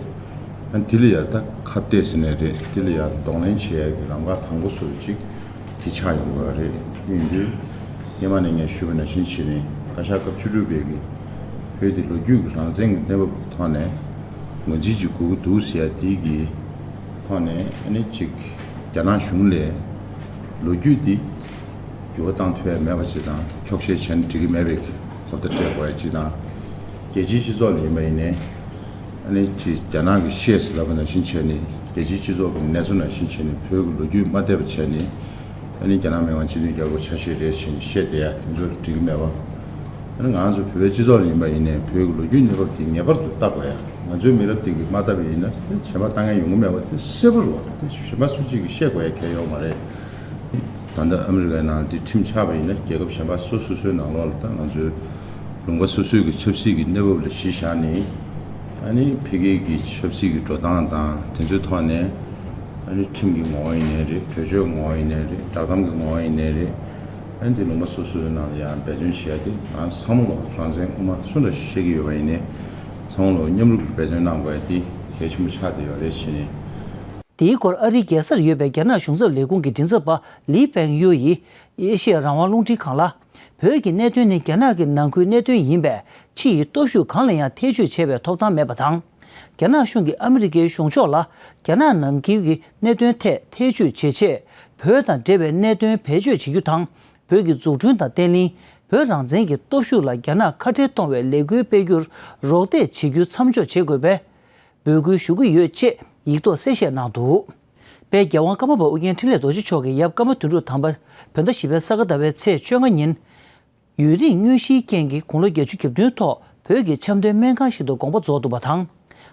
ཨ་ནི་དེ་ལ་ཡང་ད་ཁ་གཏད་ཟེར་ནས་རེད། དེ་ལ་ཡང་གདོང་ལེན་བྱེད་ཡ་གི་ལམ་ཁ་དང་པོ་བཟོ་ཅིག་དེ་ཆགས་ཡོང་དགོས་རེད། དེ་ཡིན་དུས་སྔོན་མ་ནས་ངས་ཞུས་པ་ནང་བཞིན་བྱས་ནས་བཀའ་ཤག་སྐབས་བཅུ་དྲུག་པའི་གི་བོད་དེ་ལོ་རྒྱུས་ཀྱི་རང་བཙན་གྱི་གནས་བབ་ཀྱི་ཐོག་ནས་ངོས་འཛིན་ཅིག་དགོས་ཀྱི་འདུག་ཟེར་ཡ་དེ་གི་ཐོག་ནས་ཨ་ནི་ཅིག་རྒྱ་ནག་གཞུང་ལས་ལོ་རྒྱུས་དེ་འགྱུར་བ་བཏང་ཐུབ་ཡ་མེད་པ་ཅིག་དང་འཁྱོག་བཤད་བྱས་ན་འགྲིག་གི་མེད་པའི་གོ་བརྡ་སྤྲད་དགོས་ཡ་ཅིག་དང་། རྒྱལ་སྤྱིའི་སྤྱི་ཚོགས་ལ་ཡིན་པ་ཡིན་ནའི། ཨ་ནི་ཅིག་རྒྱ་ནག་གི་ཤེས་ཟེར་ལབ་པ་ནང་བཞིན་བྱས་ནས་རྒྱལ་སྤྱིའི་སྤྱི་ཚོགས་ཀྱི་གནས་ཚུལ་ནང་བཞིན་བྱས་ནས་བོད་ཀྱི་ལོ་རྒྱུས་མ་བལྟས་པ་བྱས་ནས་ཨ་ནི་རྒྱ་ནག་མི་དམངས་སྤྱི་མཐུན་རྒྱལ་ཁབ་ཆ་ཤས་རེད་བྱས་ནས་བཤད་བསྡད་ཡ་དེ་ཚོ་འགྲིག་གི་མེད་པ། ཨ་ནི་ང་ཚོ་བོད་པའི་སྤྱི་ཚོགས་ལ་ཡིན་པ་ཡིན་ནའི་བོད་ཀྱི་ལོ་རྒྱུས་གནས་བབ་དེ་ངེས་པར་དུ་ལྟ་དགོས་ཡ། ང་ཚོའི་མི་རབས་དེ་གིས་མ་ལྟ་བ་ཡིན་ན་དེ་གཞན་པ་ལྟ་མཁན་ཡོང་གི་མེད་པ་དེ་གསལ་པོ་རེད་བ། དེ་གཞན་པ་སུ་གཅིག་གིས་བཤད་དགོས་ཡ་གལ་ཡོད་མ་རེད། ད་ལྟ་ཨ་མི་རི་ཀའི་ནང་དེ་ཁྲིམས་ཆགས་པ་ཡིན་ན་རྒྱལ་ཁབ་གཞན་པ་སོ་སོ་སོའི་ནང་ལོགས་ལ་ད་ང་ཚོའི་ལུང་པ་སོ་སོའི་གི་ཆབ་སྲིད་ཀྱི་གནས་བབ་ལ་གཞི་བཞག་ནས་ཨ་ནི་ཕ་གི་གི་ཆབ་སྲིད་ཀྱི་འགྲོ་སྟངས་དང་དེ་ཚོའི་ཐོག་ནས་ཨ་ནི་ཁྲིམས་ཀྱི་ངོ་བོ་ཡིན་ནའི་རེད། གྲོས་ཆོད་ངོ་བོ་ཡིན་ནའི་རེད། བསྒྲགས་གཏམ་གྱི་ངོ་བོ་ཡིན་ནའི་རེད། ཨ་ནི་དེ་ལུང་པ་སོ་སོའི་ནང་ལ་ཡང་འབད་བརྩོན་བྱས་ཏེ་ང་ཚང་མ་ལོ་རང་བཙན་དབུ་མ་སུ་འདྲ་བཤད་ཀྱི་ཡོད་པ་ཡིན་ནའི་ཚང་མ་ལོ་མཉམ་རུབ་ཀྱི་འབད་བརྩོན་གནང་དགོས་ཡ་དེ་གལ་ཆེན་པོ་ཆགས་བསྡད་ཡོད་རེད་བྱས་ནས། དེའི་སྐོར་ཨ་རིའི་རྒྱལ་སར་ཡོད་པའི་རྒྱ་ནག་གཞུང་ཚབ་ལས་ཁུངས་ཀྱི་མགྲིན་ཚབ་པ་ལི་པེང་ཡུ་ཡིས་ཨེ་ཤེ་ཡ་རང་དབང་རླུང་འཕྲིན་ཁང་ལ། བོད་ཀྱི་གནད་དོན་ནི་རྒྱ་ནག་གི་ནང་ཁུལ་གནད་དོན་ཡིན་པས་ཕྱི་ཡི་སྟོབས་ཤུགས་གང་ལ་ཡང་ཐེ་བྱུས་བྱེད་པའི་ཐོབ་ཐང་མེད་པ་དང་། རྒྱ་ནག་གཞུང་གིས་ཨ་མི་རི་ཀའི་གཞུང་ཕྱོགས་ལ་རྒྱ་ནག་ནང་ཁུལ་གྱི་གནད་དོན་ཐད་ཐེ་བྱུས་བྱེད་ཆེད། བོད་དང་འབྲེལ་བའི་གནད་དོན་བེད་སྤྱོད་བྱེད་རྒྱུ་དང་། བོད་ཀྱི་འཛུགས་སྐྲུན་དང་བརྟན་ལྷིང་། བོད་རང་བཙན་གྱི་སྟོབས་ཤུགས་ལ་རྒྱ་ནག་ཁ་བྲལ་གཏོང་བའི་ལས་འགུལ་སྤེལ་རྒྱུར་རོགས་འདེགས་བྱེད་རྒྱུ་མཚམས་འཇོག་བྱེད་དགོས་པའི་འབོད་སྐུལ་ཞུ་གི་ཡོད་ཅེས་ཡིག་ཐོག་གསལ་བཤད་གནང་འདུག་དཔལ་རྒྱལ་དབང་ཀརྨ་པ་ཨོ་རྒྱན་འཕྲིན་ལས་རྡོ་རྗེ་མཆོག་གིས་ཡབ་ཀརྨ་དོན་གྲུབ་དམ་པ་བོད་ཟླ་བཞི་པའི་ས་ག་ཟླ་བའི་ཚེས་བཅོ་ལྔ་ཉིན། ཡུན་རིང་དངོས་གཞིའི་རྐྱེན་གྱིས་དགུང་ལོ་བརྒྱད་ཅུ་གྱ་བདུན་ཐོག་བོད་ཀྱི་འཆམ་མཐུན་སྨན་ཁང་ཞིག་ཏུ་དགོངས་པ་རྫོགས་འདུག་པ་དང་།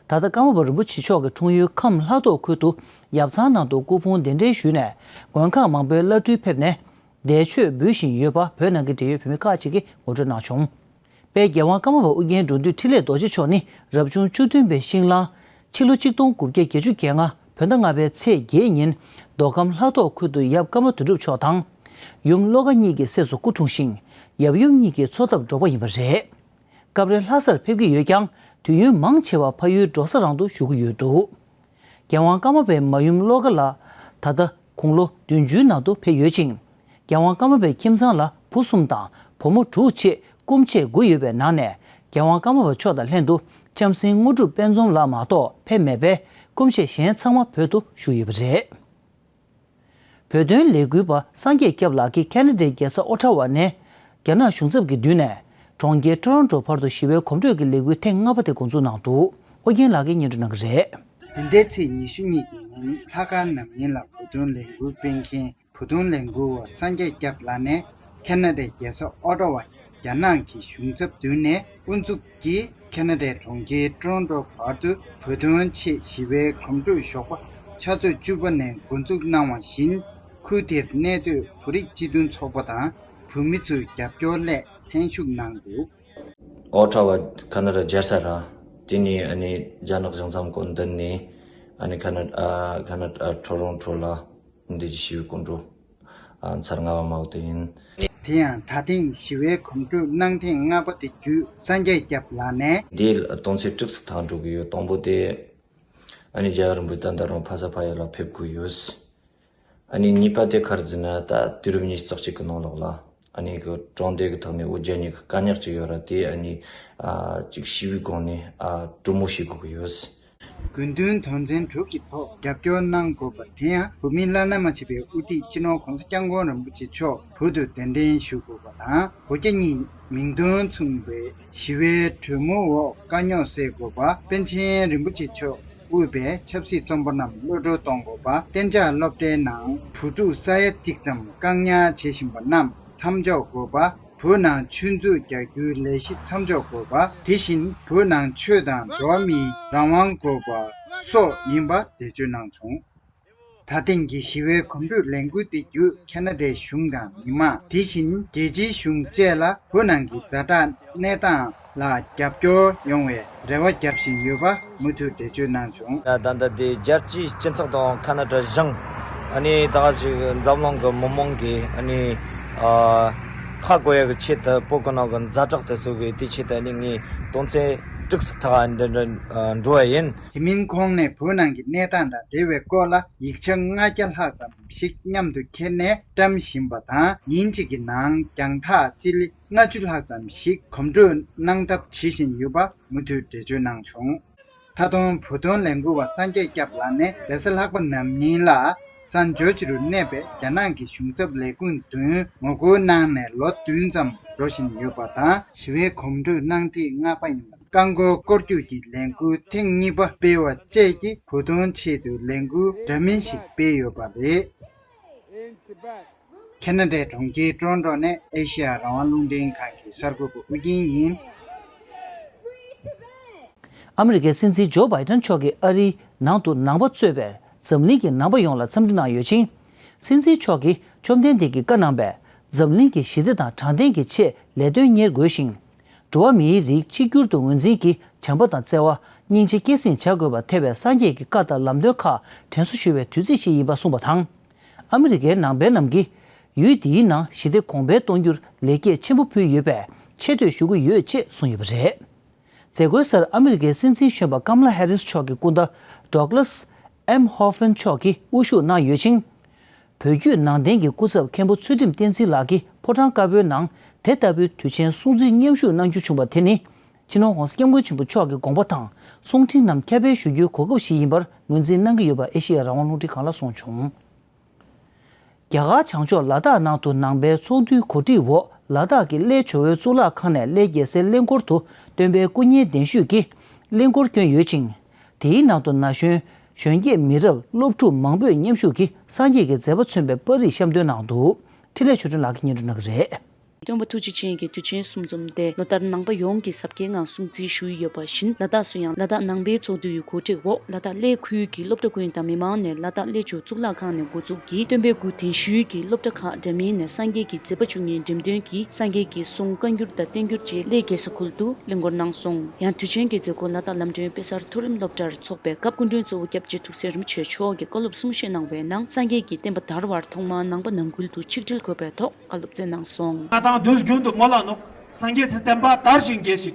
ད་ལྟ་ཀརྨ་པ་རིན་པོ་ཆེ་མཆོག་གི་འཁྲུངས་ཡུལ་ཁམས་ལྷ་ཐོག་ཁུལ་དུ་ཡབ་ཚང་ནང་དུ་སྐུ་ཕུང་གདན་འདྲེན་ཞུས་ནས་མགོན་ཁང་མང་པོའི་བླ་སྤྲུལ་ཕེབས་ནས། འདས་མཆོད་འབུལ་བཞིན་ཡོད་པ་བོད་ནང་གི་འབྲེལ་ཡོད་བོད་མི་ཁག་ཅིག་གིས་ངོ་སྤྲོད་གནང་བྱུང་། དཔལ་རྒྱལ་དབང་ཀརྨ་པ་ཨོ་རྒྱན་འགྲོ་འདུལ་འཕྲིན་ལས་རྡོ་རྗེ་མཆོག་ནི་རབ་བྱུང་བཅུ་བདུན་པའི་ཤིང་གླང་། ཕྱི་ལོ་ཆིག་སྟོང་དགུ་བརྒྱ་བརྒྱད་ཅུ་གྱ་ལྔ་བོད་ཟླ་ལྔ་པའི་ཚེས་བརྒྱད་ཉིན་མདོ་ཁམས་ལྷ་ཐོག་ཁུལ་དུ་ཡབ་ཀརྨ་དོན་གྲུབ་མཆོག་དང་། ཡུམ་བློ་དགའ་གཉིས་ཀྱི་སྲས་སུ་སྐུ་འཁྲུངས་ཤིང་། ཡབ་ཡུམ་གཉིས་ཀྱི་འཚོ་ཐབས་འབྲོག་པ་ཡིན་པ་རེད། སྐབས་རེ་ལྷ་སར་ཕེབས་ཀྱི་ཡོད་ཀྱང་དུས་ཡུན་མང་ཆེ་བ་ཕ་ཡུལ་འབྲོག་ས་རང་དུ་བཞུགས་ཀྱི་ཡོད་འདུག་རྒྱལ་དབང་ཀརྨ་པའི་མ་ཡུམ་བློ་དགའ་ལགས་ད་ལྟ་དགུང་ལོ་བདུན་ཅུའི་ནང་དུ་ཕེབས་ཡོད་ཅིང་། རྒྱལ་དབང་ཀརྨ་པའི་ཁྱིམ་ཚང་ལ་བུ་གསུམ་དང་བུ་མོ་དྲུག་བཅས་སྐུ་མཆེད་དགུ་ཡོད་པའི་ནང་ནས་ རྒྱལ་དབང་ཀརྨ་པ་མཆོག་དང་ལྷན་དུ་ལྕམ་སྲིང་དངོས་གྲུབ་དཔལ་འཛོམས་ལགས་མ་གཏོགས་ཕེབས་མེད་པས། སྐུ་མཆེད་གཞན་ཚང་མ་བོད་དུ་བཞུགས་ཡོད་པ་རེད། བོད་དོན་ལས་འགུལ་པ་སངས་རྒྱས་སྐྱབས་ལགས་ཀྱིས་ཁ་ན་ཌའི་རྒྱལ་ས་ཨོ་ཊ་ཝ་ནས་རྒྱ་ནག་གཞུང་ཚབ་ཀྱི་མདུན་ནས་གྲོང་ཁྱེར་ཊོ་རོན་ཊོ་བར་དུ་ཞི་བའི་གོམ་བགྲོད་ཀྱི་ལས་འགུལ་ཐེངས་ལྔ་པ་དེ་འགོ་འཛུགས་གནང་འདུག་ཨོ་རྒྱན་ལགས་ཀྱིས་སྙན་སྒྲོན་གནང་གི་རེད། འདི་ཟླའི་ཚེས་ཉི་ཤུ་གཉིས་ཀྱི་ཉིན་ལྷག་དཀར་ནམ་ཡིན་ལ་བོད་དོན་ལས་འགུལ་སྤེལ་མཁན་བོད་དོན་ལས་འགུལ་བ་སངས་རྒྱས་སྐྱབས་ལགས་ནས་ཁ་ན་ཌའི་རྒྱལ་ས་ཨོ་ཊ་ཝ་རྒྱ་ནག་གི་གཞུང་ཚབ་མདུན་ནས་དབུ་འཛུགས་ཀྱིས་ཁ་ན་ཌའི་གྲོང་ཁྱེར་ཊོ་རོན་ཊོ་བར་དུ་བོད་དོན་ཆེད་ཞི་བའི་གོམ་བགྲོད་ཞོགས་པ་ཆུ་ཚོད་བཅུ་པ་ནས་འགོ་འཛུགས་གནང་བ་བཞིན། ཁུལ་དེར་གནས་སྡོད་བོད་རིགས་སྤྱི་མཐུན་ཚོགས་པ་དང་བོད་མི་ཚོའི་རྒྱབ་སྐྱོར་སླད་ལྷན་ཞུགས་གནང་འདུག་ཨོ་ཊ་ཝ་ཁ་ན་ཌ་རྒྱལ་ས་ར། དེ་ནས་ཨ་ནི་རྒྱ་ནག་གཞུང་ཚབ་ཁང་མདུན་ནས་ཨ་ནི་ཁ་ན་ཨ་ཁ་ན་ཨ་ཊོ་རོན་ཊོ་ལ་འདི་ཞི་བའི་གོམ་བགྲོད་ཨ་ཚར་ལྔ་པ་མ་འོ་དེ་ཡིན། དེ་ཡང་ད་ཐེངས་ཞི་བའི་གོམ་བགྲོད་གནང་ཐེངས་ལྔ་པ་དེ་བརྒྱུད་སངས་རྒྱས་སྐྱབས་ལགས་ནས། འདིའི་དོན་ཚན་དྲུག་ཙམ་ཐག་འགྲོ་གི་ཡོད། དང་པོ་དེ་ཨ་ནི་རྒྱལ་བ་རིན་པོ་ཆེ་ད་ལྟ་རང་ཕ་ས་ཕ་ཡུལ་ལ་ཕེབས་དགོས་ཡོད། ཨ་ནི་གཉིས་པ་དེ་ག་རེ་ཟེར་ན། ད་དུས་རབས་ཉི་ཤུ་རྩ་གཅིག་གི་ནང་ལོགས་ལ་ཨ་ནི་གི་གྲོང་སྡེ་གི་ཐོག་ནས་འུ་རྒྱན་གཉིས་ཀྱི་དཀའ་རྙོག་ཅིག་ཡོད་ར། དེ་ཨ་ནི་ཨ་ཅིག་ཞི་བའི་སྒོ་ནས་ཨ་གྲོས་མོལ་བྱེད་དགོས་ཀྱི་ཡོད། དགོས་འདུན་དོན་ཚན་དྲུག་གི་ཐོག་རྒྱབ་སྐྱོར་གནང་དགོས་པ་དེ་ཡང་བོད་མིའི་བླ་ན་མ་མཆིས་པའི་དབུ་ཁྲིད་སྤྱི་ནོར་༸གོང་ས་༸སྐྱབས་མགོན་རིན་པོ་ཆེ་མཆོག་བོད་དུ་གདན་འདྲེན་ཞུ་དགོས་པ་དང་། གོ་རྒྱ་གཉིས་མིང་དོན་མཚུངས་པའི་ཞི་བའི་གྲོས་མོལ་འོག་དཀའ་རྙོག་སེལ་དགོས་པ། པཎ་ཆེན་རིན་པོ་ཆེ་མཆོག་དབུས་པའི་ཆབ་སྲིད་བཙོན་པ་རྣམས་གློད་བཀྲོལ་གཏོང་དགོས་པ། གཏན་འཇགས་སློབ་གྲྭའི་ནང་བུ་ཕྲུག་ས་ཡ་གཅིག་ཙམ་བཀག་ཉར་བྱེད་བཞིན་པ་རྣམས་མཚམས་འཇོག་དགོས་པ། བོད་ནང་ཆོས་མཛོད་རྒྱག་རྒྱུའི་ལས་གཞི་མཚམས་འཇོག་དགོས་པ། དེ་བཞིན་བོད་ནང་ཆོས་དང་འགྲོ་བ་མིའི་རང་དབང་དགོས་པ་སོགས་ཡིན་པ་འགྲེལ་བརྗོད་གནང་བྱུང་། ད་ཐེངས་ཀྱི་ཞི་བའི་གོམ་བགྲོད་ལས་འགུལ་དེ་བརྒྱུད་ཁ་ན་ཌའི་གཞུང་དང་མི་མང་། དེ་བཞིན་རྒྱལ་སྤྱིའི་གཞུང་བཅས་ལ་བོད་ནང་གི་ཛ་དྲག་གནས་སྟངས་ལ་རྒྱབ་སྐྱོར་ཡོང་བའི་རེ་བ་བརྒྱབ་བཞིན་ཡོད་པ་མུ་མཐུད་འགྲེལ་བརྗོད་གནང་བྱུང་། ད་ལྟ་དེ་རྒྱལ་སྤྱིའི་སྤྱི་ཚོགས་དང་ཁ་ན་ཌ་གཞུང་། ཨ་ནི་ད་ག་ཅིག་འཛམ་གླིང་གི་མི་མང་གིས་ཨ་ནི་ཨ་ཧ་གོ་ཡག་གི་ཆེད་དུ། བོད་ཀྱི་ནང་གི་ཛ་དྲག་དེ་ཚོ་གི་དེ་ཆེད་དུ་ཨ་ནི་ངས་དོན་ཚན་དྲུག་ཙམ་ཐག་འདི་འདྲ་འགྲོ་བ་ཡིན། དེ་མིན་ཁོང་ནས་བོད་ནང་གི་གནས་སྟངས་དང་འབྲེལ་བའི་སྐོར་ལ་ཡིག་ཆ་ལྔ་བརྒྱ་ལྷག་ཙམ་ཞིག་མཉམ་དུ་ཁྱེར་ནས་བཀྲམ་བཞིན་པ་དང་། ཉིན་གཅིག་གི་ནང་རྒྱང་ཐག་སྤྱི་ལེ་ལྔ་བཅུ་ལྷག་ཙམ་ཞིག་གོམ་བགྲོད་གནང་ཐབས་བྱེད་བཞིན་ཡོད་པ་མུ་མཐུད་འགྲེལ་བརྗོད་གནང་བྱུང་། མཐའ་དོན་བོད་དོན་ལས་འགུལ་བ་སངས་རྒྱས་སྐྱབས་ལགས་ནས་རེས་གཟའ་ལྷག་པ་ནམ་ཉིན་ལ་སན་ཇོར་ཇི་རུ་གནས་པའི་རྒྱ་ནག་གི་གཞུང་ཚབ་ལས་ཁུངས་མདུན་ངོ་རྒོལ་གནང་ནས་ལོ་བདུན་ཙམ་འགྲོ་བཞིན་ཡོད་པ་དང་། ཞི་བའི་གོམ་བགྲོད་གནང་ཐེངས་ལྔ་པ་ཡིན་པ། རྐང་འཁོར་སྐོར་རྒྱུག་གི་ལས་འགུལ་ཐེངས་གཉིས་པ་སྤེལ་བ་བཅས་ཀྱིས་བོད་དོན་ཆེད་དུ་ལས་འགུལ་འདྲ་མིན་ཞིག་སྤེལ་ཡོད་པ་རེད། ཁ་ན་ཌའི་གྲོང་ཁྱེར་ཊོ་རོན་ཊོ་ནས་ཨེ་ཤེ་ཡ་རང་དབང་རླུང་འཕྲིན་ཁང་གི་གསར་འགོད་པ་ཨུ་རྒྱན་ཡིན། ཨ་མི་རི་ཀའི་སྲིད་འཛིན་ཇོ་བྷའི་ཏན་མཆོག་གིས་ཨ་རིའི་ནང་དུ་ནང་པ་གཙོས་པའི་འཛམ་གླིང་གི་ནང་པ་ཡོངས་ལ་འཚམས་འདྲི་གནང་ཡོད་ཅིང་། སྲིད་འཛིན་མཆོག་གིས་བཅོམ་ལྡན་འདས་ཀྱིས་བཀའ་གནང་བའི་འཛམ་གླིང་གི་ཞི་བདེ་དང་དྲང་བདེན་གྱི་ཆེད་ལས་དོན་གཉེར་དགོས་ཤིང་། འགྲོ་བ་མིའི་རིགས་གཅིག་གྱུར་དུ་ངོས་འཛིན་གྱིས་བྱམས་པ་དང་བརྩེ་བ། སྙིང་རྗེ་སྐྱེད་སྲིང་བྱ་དགོས་པ་ཐེ་བའི་སངས་རྒྱས་ཀྱི་བཀའ་དང་ལམ་སྟོན་ཁག་དྲན་གསོ་ཞུ་བའི་དུས་ཚིགས་ཤིག་ཡིན་པ་གསུངས་པ་དང་། ཨ་མི་རི་ཀའི་ནང་པའི་རྣམས་ཀྱིས་ཡུལ་འདིའི་ནང་ཞི་བདེ་གོང་འཕེལ་གཏོང་རྒྱུར་ལེགས་སྐྱེས་ཆེན་པོ་ཕུལ་ཡོད་པས་ཆེ་བསྟོད་ཞུ་གི་ཡོད་ཅེས་གསུངས་ཡོད་པ་རེད། མཛད་སྒོའི་སར་ཨ་མི་རི་ཀའི་སྲིད་འཛིན་གཞོན་པ་ཀམ་ལ་ཧེ་རིས་མཆོག་གི་སྐུ་ཟླ་ཌོག་ལཱས་ཨེམ་ཧོ་ཕན་མཆོག་གིས་དབུ་བཞུགས་གནང་ཡོད་ཅིང་། བོད་བརྒྱུད་ནང་བསྟན་གྱི་སྐུ་ཚབ་མཁན་པོ་ཚུལ་ཁྲིམས་བསྟན་འཛིན་ལགས་ཀྱིས་ཕོ་བྲང་དཀར་པོའི་ནང་དེ་ལྟ་བུའི་དུས་ཆེན་སྲུང་བརྩི་མཉམ་ཞུགས་གནང་རྒྱུ་བྱུང་བ་དེ་ནི། སྤྱི་ནོར་༸གོང་ས་༸སྐྱབས་མགོན་ཆེན་པོ་མཆོག་གི་དགོངས་པ་དང་གསུང་འཕྲིན་རྣམས་ཁྱབ་སྤེལ་ཞུ་རྒྱུའི་གོ་སྐབས་ཤིག་ཡིན་པར་ངོས་འཛིན་གནང་གི་ཡོད་པ་ཨེ་ཤེ་ཡ་རང་དབང་རླུང་འཕྲིན་ཁང་ལ་གསུངས་བྱུང་། རྒྱ་གར་བྱང་ཕྱོགས་ལ་དྭགས་ནང་དུ་ནང་པའི་ཚོགས་འདུའི་གོ་སྒྲིག་འོག་ལ་དྭགས་ཀྱི་གླེ་ཇོ་བོའི་གཙུག་ལག་ཁང་ནས་གླེ་རྒྱལ་སའི་གླེ་འཁོར་དུ་སྟོན་པའི་སྐུ་བརྙན་གདན་ཞུས་ཀྱིས་གླེ་འཁོར་བསྐྱོན་ཡོད་ཅིང་། དེའི་ནང་དུ་ན་གཞོན་གཞོན་སྐྱེས་མི་རབས་སློབ་ཕྲུག་མང་པོས་མཉམ་ཞུགས་ཀྱིས་སངས་རྒྱས་ཀྱི་མཛད་པ་མཚོན་པའི་པར་རིས་བཤམས་སྟོན་གནང་འདུག་འཕྲིན་ལས་ཆོས་སྒྲོན་ལགས་ཀྱིས་སྙན་སྒྲོན་གནང་གི་རེད། སྟོན་པ་ཐུགས་རྗེ་ཅན་གྱི་དུས་ཆེན་གསུམ་འཛོམས་དེ་ལོ་ལྟར་ནང་པ་ཡོངས་ཀྱིས་གཟབ་རྒྱས་ངང་སྲུང་བརྩི་ཞུ་ཡི་ཡོད་པ་བཞིན། ལ་དྭགས་སུ་ཡང་ལ་དྭགས་ནང་པའི་ཚོགས་འདུ་ཡི་གོ་སྒྲིག་འོག་ལ་དྭགས་གླེ་ཁུལ་གྱི་སློབ་གྲྭ་ཀུན་དང་མི་མང་ནས་ལ་དྭགས་གླེ་ཇོ་གཙུག་ལག་ཁང་ནས་འགོ་འཛུགས་ཀྱིས་སྟོན་པའི་སྐུ་གདན་ཞུས་ཀྱིས་སློབ་གྲྭ་ཁག་འདྲ་མིན་ནས་སངས་རྒྱས་ཀྱི་མཛད་པ་བཅུ་གཉིས་འགྲེམས་སྟོན་གྱིས་སངས་རྒྱས་ཀྱི་གསུང་བཀའ་འགྱུར་དང་བསྟན་འགྱུར་བཅས་གླེ་རྒྱལ་ས་ཁུལ་དུ་གླེ་འཁོར་གནང་སོང་། ཡང་དུས་ཆེན་གྱི་མཛད་སྒོ་ལ་དྭགས་ལམ་སྒྲོན་དཔེ་གསར་མཐོ་རིམ་སློབ་གྲྭར་འཚོགས་པའི་སྐབས་སྐུ་མགྲོན་གཙོ་བོ་སྐྱབས་རྗེ་ཐུགས་སྲས་རིན་པོ་ཆེ་མཆོག་གིས་བཀའ་སློབ་གསུང་བཤད་གནང་བའི་ནང་སངས་རྒྱས་ཀྱི་བསྟན་པ་དར་བར་ཐོག་མར་ནང་པ་ནང་ཁུལ་དུ་ཆིག་སྒྲིལ་དགོས་པའི་ཐོག་བཀའ་སློབ་སྩལ་གནང་སོང་། ང་དང་དུས་རྒྱུན་དུ་མོལ་ལ་ནོག་སངས་རྒྱས་སི་བསྟན་པ་དར་ཞིང་རྒྱས་ཤིག་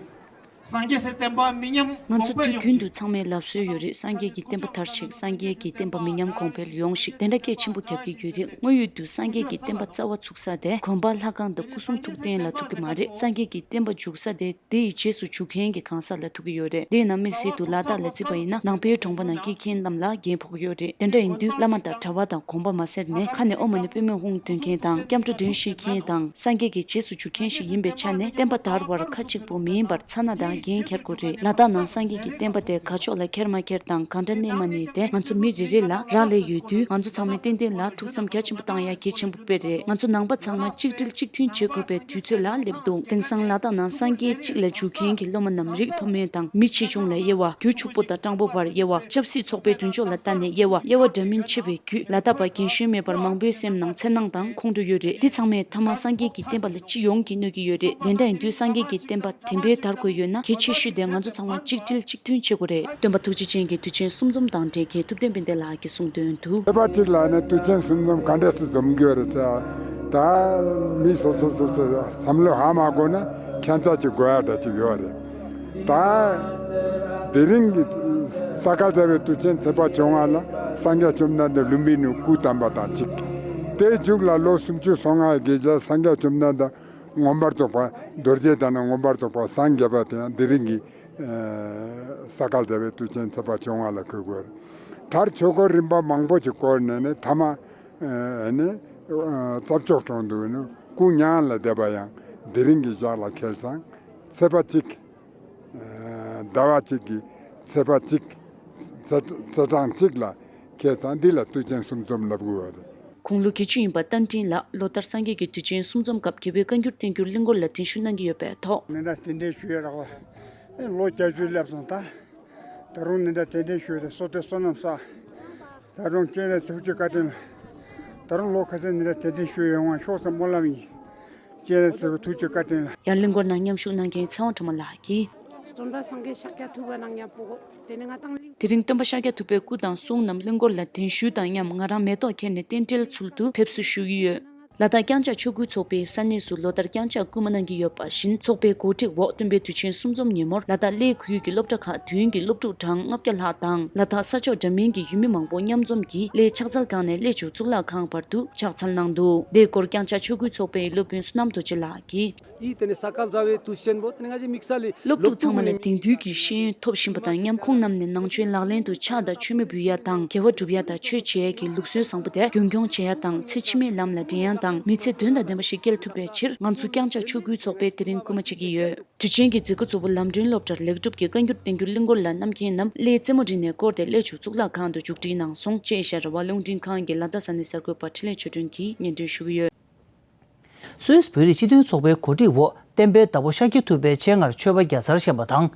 སངས་རྒྱས་སའི་བསྟན་པ་མི་ཉམས་ང་ཚོ་གོང་འཕེལ་དུས་ཡོང་རྒྱུན་ཞིག་དུ་ཚང་མས་ལབ་སྲོལ་ཡོད་རེད། སངས་རྒྱས་ཀྱི་བསྟན་པ་དར་ཞིག་སངས་རྒྱས་ཀྱི་བསྟན་པ་མི་ཉམས་གོང་འཕེལ་ཡོང་ཞིག་དེ་འདྲ་སྐད་ཆེན་པོ་རྒྱབ་ཀྱི་ཡོད་རེད། དངོས་ཡོད་དུ་སངས་རྒྱས་ཀྱི་བསྟན་པ་རྩ་བ་ཚུགས་ས་དེ་དགོན་པ་ལྷ་ཁང་དང་སྐུ་གསུང་ཐུགས་རྟེན་ལ་ཐུག་གི་མ་རེད། སངས་རྒྱས་ཀྱི་བསྟན་པ་འཇུག་ས་དེ་དེ་ཡི་རྗེས་སུ་འཇུག་མཁན་གྱི་གང་ཟག་ལ་ཐུག་གི་ཡོད་རེད། དེས་ན་དམིགས་བསལ་དུ་ལ་དྭགས་ལ་བརྩིས་པ་ཡིན་ན་ནང་པའི་གྲོང་པ་ནང་སྐྱེས་མཁན་རྣམས་ལ་འགན་ཕོག་གི་ཡོད་རེད། དེ་འདྲ་ཡིན་དུས་བླ་མ་དང་གྲྭ་པ་དང་དགོན་པ་མ་ཟེར་ནས་ཁ་ནས་ཨོཾ་མ་ཎི་པདྨེ་ཧཱུྃ་འདོན་མཁན་དང་སྐྱབས་འགྲོ་འདོན་ཤེས་མཁན་དང་སངས་རྒྱས་ཀྱི་རྗེས་སུ་འཇུག་མཁན་ཞིག་ཡིན་པའི་ཆ་ནས་བསྟན་པ་དར་བར་ཁ་གཅིག་པོ་མི་ཡིན་པར་ཚ་ན་དང་འགན་འཁྱེར་དགོས་རེད། ལ་དྭགས་ནང་སངས་རྒྱས་ཀྱི་བསྟན་པ་དེ་ག་ཕྱོགས་ལ་འཁྱེར་མ་འཁྱེར་དང་གང་འདྲ་གནས་མ་གནས་དེ་ང་ཚོ་མི་རེ་རེ་ལ་རག་ལས་ཡོད་དུས་ང་ཚོ་ཚང་མས་ཏན་ཏན་ལ་ཐུགས་བསམ་རྒྱ་ཆེན་པོ་བཏང་ཡ་གལ་ཆེན་པོ་དཔེ་རེད། ང་ཚོ་ནང་པ་ཚང་མ་གཅིག་སྒྲིལ་གཅིག་མཐུན་བྱེད་དགོས་པའི་དུས་ཚོད་ལ་སླེབས་འདུག་དེང་སང་ལ་དྭགས་ནང་སངས་རྒྱས་གཅིག་ལ་འཇུག་མཁན་གྱི་སློབ་མ་རྣམས་རིགས་མཐོ་དམན་དང་མི་ཆེ་ཆུང་ལ་དབྱེ་བ། རྒྱུ་ཕྱུག་པོ་དང་སྤྲང་པོ་བར་དབྱེ་བ། ཆབ་སྲིད་ཚོགས་པའི་མདུན་ཕྱོགས་ལ་ལྟ་ནས་དབྱེ་བ། དབྱེ་བ་འདྲ་མིན་ཕྱེ་བའི་བརྒྱུད་ལ་དྭགས་པ་རྒན་གཞོན་མེད་པར་མང་པོའི་སེམས་ནང་འཚེར་སྣང་དང་ཁོང་ཁྲོ་ཡོད་རེད། འདི་ཚང་མས་མཐའ་མ་སངས་རྒྱས་ཀྱི་བསྟན་པ་ལ་སྤྱི་ཡོངས་ཀྱིས་གནོད་ཀྱི་ཡོད་རེད། དེ་འདྲ་ཡིན་དུས་སངས་རྒྱས་ཀྱི་བསྟན་པ་བདེན་པའི་དར་དགོས་ཡོད་ན་གལ་ཆེ་ཤོས་དེ་ང་ཚོ་ཚང་མ་གཅིག་སྒྲིལ་གཅིག་མཐུན་བྱེད་དགོས་རེད། སྟོན་པ་ཐུགས་རྗེ་ཅན་གྱི་དུས་ཆེན་གསུམ་འཛོམས་དང་འབྲེལ་མཁན་ཐུབ་བསྟན་དཔལ་ལྡན་ལགས་ཀྱིས་གསུངས་དོན་དུ། ཚེས་པ་གཅིག་ལ་ནི་དུས་ཆེན་གསུམ་འཛོམས་ག་འདྲས་སེ་འཛོམས་ཀྱི་ཡོད་རེད་ཟེར། ད་མི་སོ་སོ་སོ་སོ་བསམ་བློ་ཧ་མ་གོ་ན་ཁྱད་མཚར་ཅིག་དགོས་ཡ་འདྲ་ཅིག་ཡོད་རེད། ད་དེ་རིང་གི་ས་ག་ཟླ་བའི་དུས་ཆེན་ཚེས་པ་བཅོ་ལྔ་ལ་སངས་རྒྱས་བཅོམ་ལྡན་འདས་ལུམྦི་ནིའི་སྐུ་བལྟམས་པ་དང་གཅིག་དེའི་མཇུག་ལ་ལོ་སུམ་ཅུ་སོ་ལྔ་ཡི་རྗེས་ལ་སངས་རྒྱས་བཅོམ་ལྡན་འདས་མངོན་པར་རྫོགས་པ་རྡོ་རྗེ་གདན་ནས་མངོན་པར་རྫོགས་པར་སངས་རྒྱས་པ་དེ་ཡང་དེ་རིང་གི་ས་ག་ཟླ་བའི་དུས་ཆེན་ཚེས་པ་བཅོ་ལྔ་ལ་འཁེལ་དགོས་རེད། མཐར་ཆོས་འཁོར་རིམ་པ་མང་པོ་ཞིག་བསྐོར་ནས་ནི་མཐའ་མ་ནི་རྩྭ་མཆོག་གྲོང་དུ་ནི་སྐུ་མྱ་ངན་ལས་འདས་པ་ཡང་དེ་རིང་གི་ཞག་ལ་འཁེལ་ཙང་ཚེས་པ་གཅིག་ཟླ་བ་གཅིག་གི་ཚེས་པ་གཅིག་ཚེས་ཚེས་གྲངས་གཅིག་ལ་འཁེལ་ཙང་འདི་ལ་དུས་ཆེན་གསུམ་འཛོམས་ལབ་དགོས་པ་རེད། དགུང་ལོ་བརྒྱད་ཅུ་ཡིན་པ་རྟ་མགྲིན་ལགས་ལོ་ལྟར་སངས་རྒྱས་ཀྱི་དུས་ཆེན་གསུམ་འཛོམས་སྐབས་རྒྱལ་པོའི་བཀའ་འགྱུར་བསྟན་འགྱུར་གླིང་སྐོར་ལ་གདན་ཞུ་གནང་གི་ཡོད་པས་ཐོག་ནི་འདྲ་རྟེན་འབྲེལ་ཞུ་ཡས་རག་པ། ལོ་བརྒྱད་ཅུ་སླེབས་སོང་ད། ད་རུང་ནི་འདྲ་རྟེན་འབྲེལ་ཞུ་ཡས་དེ་བསོད་བདེ་བསོད་ནམས་བསགས། ད་རུང་སྤྱན་རས་གཟིགས་ཀྱི་བཀའ་དྲིན་ལ། ད་རུང་ལོ་ཁ་སང་ནི་འདྲ་རྟེན་འབྲེལ་ཞུ་ཡས་ཡོང་བ་ཤོག་ཟེར་སྨོན་ལམ་ཡིན། སྤྱན་རས་གཟིགས་ཀྱི་ཐུགས་ཀྱི་བཀའ་དྲིན་ལ། ཡང་གླིང་སྐོར་ནང་མཉམ་ཞུགས་གནང་མཁན་ཚེ་དབང་སྒྲོལ་མ་ལགས་ཀྱིས། སྟོན་པ་སངས་རྒྱས་ཤཱཀྱ་ཐུབ་པ་ནང་མཉམ་པོ་དེ་ནི་ང་དང་གླིང་། དེ་རིང་སྟོན་པ་ཤཱཀྱ་ཐུབ་པའི་སྐུ་དང་གསུང་རྣམས་གླིང་སྐོར་ལ་གདན་ཞུ་དང་མཉམ་ང་རང་མེ་ཏོག་འཁྱེར་ནས་རྟེན་འབྲེལ་ཚུལ་དུ་ཕེབས་བསུ་ཞུ་གི་ཡོད། ལ་དྭགས་རྐྱང་ཕྱག་ཆོས་སྐུའི་ཚོགས་པས་ས་གནས་སུ་ལོ་ལྟར་རྐྱང་ཕྱག་སྐུལ་མ་གནང་གི་ཡོད་པ་བཞིན་ཚོགས་པའི་གོ་སྒྲིག་འོག་སྟོན་པའི་དུས་ཆེན་གསུམ་འཛོམས་ཉིན་མོར་ལ་དྭགས་གླེ་ཁུལ་གྱི་སློབ་གྲྭ་ཁག་བདུན་གྱི་སློབ་ཕྲུག་གྲངས་ལྔ་བརྒྱ་ལྷག་དང་ལ་དྭགས་ས་ཕྱོགས་འདྲ་མིན་གྱི་ཡུལ་མི་མང་པོ་མཉམ་འཛོམས་ཀྱིས་གླེ་ཕྱག་འཚལ་སྒང་ནས་གླེ་མཇུག་གཙུག་ལག་ཁང་བར་དུ་ཕྱག་འཚལ་གནང་འདུག་དེའི་སྐོར་རྐྱང་ཕྱག་ཆོས་སྐུའི་ཚོགས་པའི་སློབ་དཔོན་བསོད་ནམས་རྡོ་རྗེ་ལགས་ཀྱིས། ཡིས་དེ་ནི་ས་ག་ཟླ་བའི་དུས་ཆེན་པོ་དེ་ནི་ང་ཚོའི་དམིགས་བསལ་ལས་སློབ་ཕྲུག་ཚང་མ་ལ་དེང་དུས་ཀྱི་ཤེས་ཡོན་ཐོབ་བཞིན་པ་དང་མཉམ་ཁོང་རྣམས་ནས་ནང་ཆོས་ལག་ལེན་དུ་ཕྱག་དང་མཆོད་མེ་འབུལ་ཡ་དང་དགེ་བ་སྒྲུབ་ཡ་དང་ཆོས་བྱེད་ཡ་གི་ལུགས་སྲོལ་བཟང་པོ་དེ་རྒྱུན་འཁྱོངས་བྱེད་ཡ་དང་ཚེ་ཕྱི་མའི་ལམ་ལ་འདྲེན་ཡ་དང་མི་ཚེ་དོན་དང་ལྡན་པ་ཞིག་སྐྱེལ་ཐུབ་པའི་ཕྱིར་ང་ཚོ་རྐྱང་ཕྱག་ཆོས་སྐུའི་ཚོགས་པས་དེ་རིང་སྐུལ་མ་བྱེད་ཀྱི་ཡོད། དུས་ཆེན་གྱི་མཛད་སྒོ་གཙོ་བོ་ལམ་སྒྲོན་སློབ་གྲྭར་ལེགས་གྲུབ་ཀྱི་བཀའ་འགྱུར་བསྟན་འགྱུར་གླིང་སྐོར་ལ་བསྣམས་མཁན་རྣམས་གླེའི་རྩེད་མོ་རིག་ནས་བསྐོར་ཏེ་གླེ་མཇུག་གཙུག་ལག་ཁང་དུ་མཇུག་སྒྲིལ་གནང་སོང་ཅེས་ཤར་ར་བ་རླུང་འཕྲིན་ཁང་གི་ལ་དྭགས་ས་གནས་གསར་འགོད་པ་འཕྲིན་ལས་ཆོས་སྒྲོན་གྱིས་སྙན་སྒྲོན་ཞུ་གི་ཡོད། སུད་སི་བོད་རིགས་སྤྱི་མཐུན་ཚོགས་པའི་གོ་སྒྲིག་འོག་བསྟན་པའི་བདག་པོ་ཤཱཀྱ་ཐུབ་པའི་སྤྱན་སྔར་མཆོད་པ་བརྒྱ་རྩར་བཤམས་པ་དང་།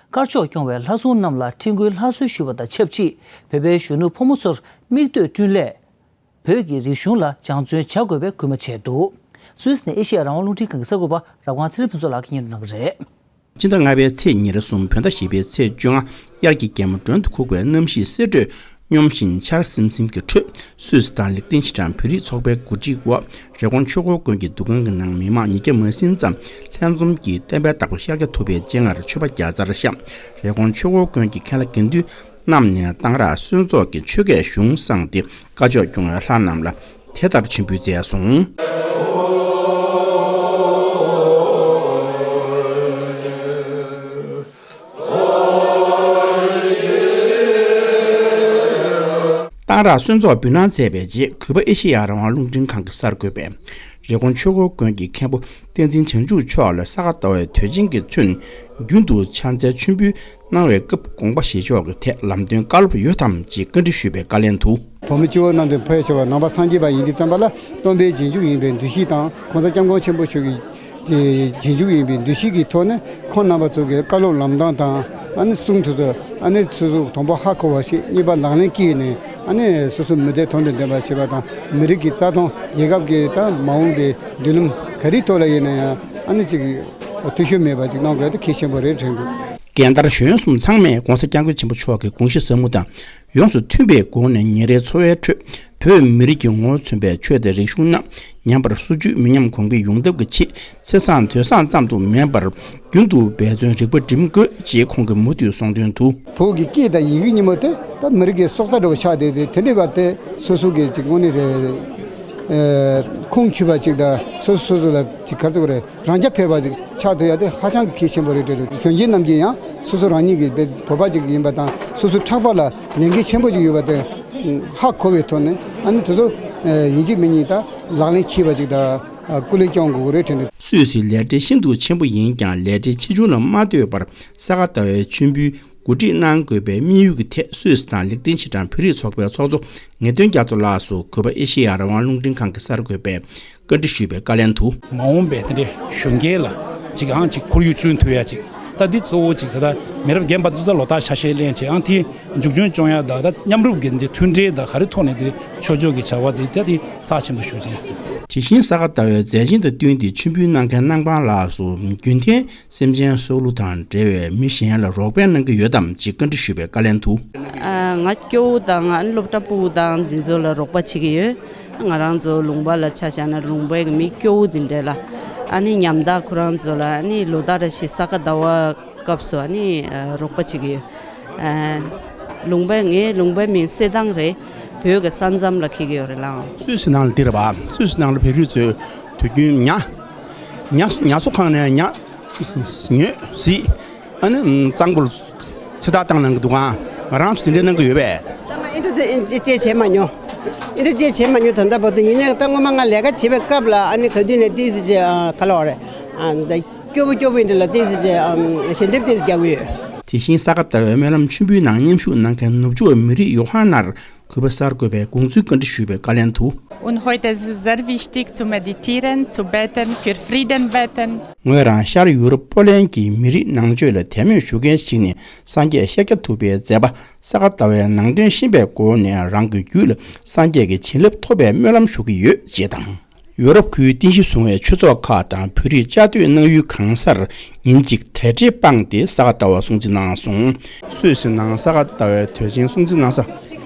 དཀར་ཕྱོགས་སྐྱོང་བའི་ལྷ་སྲུང་རྣམས་ལ་ཁྲི་མགོའི་ལྷ་གསོལ་ཞུས་པ་དང་ཆབས་ཅིག་བོད་པའི་གཞོན་ནུ་ཕོ་མོ་ཚོར་མིག་ལྟོས་བསྐྲུན་སླད། བོད་ཀྱི་རིག་གཞུང་ལ་སྦྱང་བརྩོན་བྱ་དགོས་པའི་སྐུལ་མ་བྱས་འདུག་སུད་སི་ནས་ཨེ་ཤེ་ཡ་རང་དབང་རླུང་འཕྲིན་ཁང་གི་གསར་འགོད་པ་རབ་དབང་ཚེ་རིང་ཕུན་ཚོགས་ལགས་ཀྱིས་སྙན་སྒྲོན་གནང་གི་རེད། སྤྱི་ཟླ་ལྔ་པའི་ཚེས་ཉེར་གསུམ་བོད་ཟླ་བཞི་པའི་ཚེས་བཅོ་ལྔ། དབྱར་གྱི་རྒྱལ་མོ་མགྲོན་དུ་ཁུག་པའི་གནམ་གཤིས་སེར་ཁྲོད་སྙོམས་ཤིང་ཆར་སིམ་སིམ་གྱི་ཁྲོད། སུད་སི་དང་ལིག་ཏེན་ཤི་ཊན་བོད་རིགས་ཚོགས་པའི་གོ་སྒྲིག་འོག་རི་ཀོན་ཆོས་འཁོར་དགོན་གྱི་འདུ་ཁང་གི་ནང་མི་མང་ཉིས་བརྒྱ་མ་ཟིན་ཙམ་ལྷན་འཛོམས་ཀྱིས་བསྟན་པའི་བདག་པོ་ཤཱཀྱ་ཐུབ་པའི་སྤྱན་སྔར་མཆོད་པ་བརྒྱ་རྩར་བཤམས། རི་ཀོན་ཆོས་འཁོར་དགོན་གྱི་མཁན་བླ་དགེ་འདུན་རྣམས་ནས་གཏང་རག་གསོལ་ཚོགས་ཀྱི་ཆོ་གས་གཞུང་བསྲངས་ཏེ་དཀར་ཕྱོགས་སྐྱོང་བའི་ལྷ་རྣམས་ལ་དེ་ལྟར་མཆོད་འབུལ་མཛད་སོང་། གཏང་རག་གསོལ་ཚོགས་འབུལ་གནང་མཛད་པའི་རྗེས་གུས་པ་ཨེ་ཤེ་ཡ་རང་དབང་རླུང་འཕྲིན་ཁང་གི་གསར་འགོད་པས་རི་ཀོན་ཆོས་འཁོར་དགོན་གྱི་མཁན་པོ་བསྟན་འཛིན་བྱང་ཆུབ་མཆོག་ལ་ས་ག་ཟླ་བའི་དུས་ཆེན་གྱི་ཚུན་རྒྱུན་དུ་ཕྱག་འཚལ་མཆོད་འབུལ་གནང་བའི་སྐབས་དགོངས་པ་བཞེས་ཕྱོགས་ཀྱི་ཐད་ལམ་སྟོན་བཀའ་སློབ་ཡོད་དམ་ཅེས་བཀའ་འདྲི་ཞུས་པའི་བཀའ་ལན་དུ། བོད་མི་སྤྱི་བོ་གནམ་དུ་འཕེལ་ཆེ་བ་ནང་པ་སངས་རྒྱས་པ་ཡིན་དུས་ཙམ་པ་ལ་སྟོན་པའི་རྗེས་འཇུག་ཡིན་པའི་འདུ་ཤེས་དང་གོང་ས་སྐྱབས་མགོན་ཆེན་པོ་མཆོག་གི་རྗེས་འཇུག་ཡིན་པའི་འདུ་ཤེས་ཀྱི་ཐོག་ནས་ཁོང་རྣམ་པ་ཚོ་གི་བཀའ་སློབ་ལམ་སྟོན་དང་ཨ་ནི་གསུང་ཐོས་ཚོ་ཨ་ནི་སོ་སོ་དང་པོ་ཧ་གོ་བ་ཞིག་གཉིས་པ་ལག་ལེན་བཀལ་ནས་ཨ་ནི་སོ་སོ་མི་སྡེ་དོན་དང་ལྡན་པ་བྱེད་པ་དང་མི་རིགས་ཀྱི་རྩ་དོན་རྒྱལ་ཁབ་ཀྱི་དང་མ་འོངས་པའི་མདུན་ལམ་ག་རེའི་ཐོག་ལ་ཡིན་ན་ཡང་ཨ་ནི་ཅིག་འཐུས་ཤོར་མེད་པ་ཅིག་གནང་དགོས་དེ་གལ་ཆེན་པོ་རེད་དྲན་འདུག་རྒན་དར་གཞོན་གསུམ་ཚང་མས་༸གོང་ས་༸སྐྱབས་མགོན་ཆེན་པོ་མཆོག་གི་དགོངས་གཞི་ཟབ་མོ་དང་ཡོངས་སུ་མཐུན་པའི་སྒོ་ནས་ཉིན་རེའི་འཚོ་བའི་ཁྲོད་ བོད་མི་རིགས་ཀྱི་ངོ་བོ་མཚོན་པའི་ཆོས་དང་རིག་གཞུང་རྣམས་ཉམས་པར་སོར་ཆུད་མི་ཉམས་གོང་འཕེལ་ཡོང་ཐབས་ཀྱི་ཆེད་ཚེས་བཟང་དུས་བཟང་ཙམ་དུ་མིན་པར་རྒྱུན་དུ་འབད་བརྩོན་རིག་པ་སྒྲིམ་དགོས་ཅེས་ཁོང་གིས་མུ་མཐུད་གསུངས་དོན་དུ། བོད་ཀྱི་སྐད་དང་ཡི་གེ་གཉིས་པོ་དེ་ད་མི་རིགས་ཀྱི་སྲོག་རྩ་འདྲ་བོ་ཆགས་བསྡད་དེ། དེ་འདྲའི་བར་དེ་སོ་སོ་གི་ཅིག་དངོས་གནས་རེད། ཨ། ཁུངས་འཁྱོལ་བ་ཅིག་དང་སོ་སོ་སོ་སོ་ལ་ཅིག་ག་རེ་ཟེར་དགོས་རེད། རང་རྐྱ་འཕེར་བ་ཅིག་ཆགས་ཐུབ་ཡ་དེ་ཧ་ཅང་གི་གལ་ཆེན་པོ་རེད་འདྲ་འདུག་གཞོན་སྐྱེས་རྣམས་ཀྱིས་ཡང་སོ་སོ་རང་ཉིད་ཀྱི་བོད་པ་ཅིག་ཡིན་པ་དང་སོ་སོ་ཕྲག་པ་ལ་ལས་འགན་ཆེན་པོ་ཅིག་ཡོད་པ་དེ་ཧ་གོ་བའི་ཐོག་ནས། ཨ་ནི་དེ་ཚོ་ཡིན་གཅིག་མིན་གཉིས་ད་ལག་ལེན་བྱེད་པ་ཅིག་དང་སྐུ་ལས་སྐྱོང་དགོས་ཀྱི་རེད་དྲན་འདུག་སུད་སིའི་ལས་བྲེལ་ཤིན་ཏུ་ཆེན་པོ་ཡིན་ཀྱང་ལས་བྲེལ་ཆེ་ཆུང་ལ་མ་ལྟོས་པར་ས་ག་ཟླ་བའི་མཆོད་འབུལ་གོ་སྒྲིག་གནང་དགོས་པའི་དམིགས་ཡུལ་གྱི་ཐད་སུད་སི་དང་ལིག་ཏེན་ཤི་ཏན་བོད་རིགས་ཚོགས་པའི་ཚོགས་གཙོ་ངེས་དོན་རྒྱ་མཚོ་ལགས་སུ་གུས་པ་ཨེ་ཤེ་ཡ་རང་དབང་རླུང་འཕྲིན་ཁང་གི་གསར་འགོད་པས་བཀའ་འདྲི་ཞུས་པའི་བཀའ་ལན་དུ། མ་འོངས་པའི་དེ་འདྲའི་གཞོན་སྐྱེས་ལ་ཅིག་ཨང་ཅིག་ཁོར་ཡུག་བསྐྲུན་ཐུབ་ཡ་ཅིག་ད་འདི་གཙོ་བོ་ཅིག་ད་ལྟ་མི་རབས་རྒན་པ་འདི་ཚོ་ད་ལོ་ལྟར་ཆ་ཤས་ལེན་བྱེད་ཨང་དེ་མཇུག་སྐྱོང་སྐྱོང་ཡ་ད་ད་མཉམ་རུབ་ཀྱི་འདི་མཐུན་སྒྲིལ་ད་ག་རེ་ཐོག་ནས་འདི་ཆོས་ཕྱོགས་ཀྱི་བྱ་བ་འདི་ད་འདི་རྩ་ཆེན་པོ་ཞུ་བྱས་ཟིན། དེ་བཞིན་ས་ག་ཟླ་བའི་མཛད་ཆེན་དང་བསྟུན་ཏེ་མཆོད་འབུལ་གནང་མཁན་གནང་དཔང་ལགས་སུ་རྒྱུན་གཏན་སེམས་ཅན་སྲོག་བླུ་དང་འབྲེལ་བའི་མི་གཞན་ལ་རོགས་ཕན་གནང་གི་ཡོད་དམ་ཅེས་བཀའ་འདྲི་ཞུས་པའི་བཀའ་ལན་དུ། ཨ། ང་སྐྱོ་བོ་དང་ཨ་ནི་སློབ་གྲྭ་ཕྲུ་གུ་དང་འདི་ཚོ་ལ་རོགས་པ་བྱེད་ཀྱི་ཡོད། ང་རང་ཚོ་ལུང་པ་ལ་ཆ་བཞག་ན་ལུང་པའི་གི་མི་སྐྱོ་བོ་འདི་འདྲ་ལ་ཨ་ནི་ཉམ་ཐག་ཁོ་རང་ཚོ་ལ་ཨ་ནི་ལོ་ལྟར་རེ་བཞིན་ས་ག་ཟླ་བ་སྐབས་སུ་ཨ་ནི་ཨ་རོགས་པ་བྱེད་ཀྱི་ཡོད། ཨ། ལུང་པའི་ངའི་ལུང་པའི་མིང་གསེར་ཐང་རེད། བོད་ཀྱི་ས་མཚམས་ལ་འཁེལ་གྱི་ཡོད་རེད་ལགས། སུད་སི་ནང་ལ་འདི་རེད་པ། སུད་སི་ནང་ལ་བོད་རིགས་ཚོས་དུས་རྒྱུན་ཉ་ཉ་ཉ་གསོ་ཁང་ནས་ཉ་ཉོས་གཟིགས། ཨ་ནི་གཙང་པོ་ལ་ཚོད་ལྟ་བཏང་གནང་གི་འདུག་ག་ང་རང་ཚོ་དེ་འདྲ་གནང་གི་ཡོད་པས། ད་ང་ཨེ་འདྲ་ཅིག་བྱས་མ་མྱོང་། ཨེ་འདྲ་ཅིག་བྱས་མ་མྱོང་། ད་ལྟ་བར་དུ། ཡིན་ནའི་ད་སྔོན་མ་ང་ལས་ཀ་བྱེད་པའི་སྐབས་ལ་ཨ་ནི་ག་དུས་ནས་ཏོག་ཙམ་ཅིག་ཨ་ག་ལབ་དགོས་རེད། ཨ། ད་སྐྱོ་པོ་སྐྱོ་པོ་འདི་འདྲ་ལ་ཏོག་ཙམ་ཅིག་ཨ་ཞལ་འདེབས་ཏོག་ཙམ་རྒྱག་གི་ཡོད། དེ་བཞིན་ས་ག་ཟླ་བའི་སྨོན་ལམ་མཆོད་འབུལ་ནང་མཉམ་ཞུགས་གནང་མཁན་ནུབ་ཕྱོགས་མི་རིགས་ཡོ་ཧ་ནར་གུས་པ་གསར་འགོད་པས་དགོངས་ཚུལ་བཀའ་འདྲི་ཞུས་པའི་བཀའ་ལན་དུ། Und heute ist es sehr wichtig zu meditieren, zu beten, für Frieden beten. ངོས་རང་ཤར་ཡུ་རོབ་པོ་ལན་གྱི་མི་རིགས་ནང་ཆོས་ལ་དད་མོས་ཞུ་མཁན་ཞིག་ནས་སངས་རྒྱས་ཤཱཀྱ་ཐུབ་པའི་མཛད་པ་ས་ག་ཟླ་བའི་ནང་དོན་ཤེས་པའི་སྒོ་ནས་རང་གི་རྒྱུད་ལ་སངས་རྒྱས་ཀྱི་བྱིན་རླབས་ཐོབ་པའི་སྨོན་ལམ་ཞུ་གི་ཡོད་ཅེས་དང་། ཡོ་རོབ་ཁུལ་རྟེན་གཞི་བཟུང་བའི་ཆོས་ཚོགས་ཁག་དང་བོད་རིགས་བཅའ་སྡོད་གནང་ཡུལ་གང་སར་ཉིན་གཅིག་དལ་བྲེལ་སྤངས་ཏེ་ས་ག་ཟླ་བ་སྲུང་བརྩི་གནང་སོང་། སུད་སི་ནང་ས་ག་ཟླ་བའི་དུས་ཆེན་སྲུང་བརྩི་གནང་ས་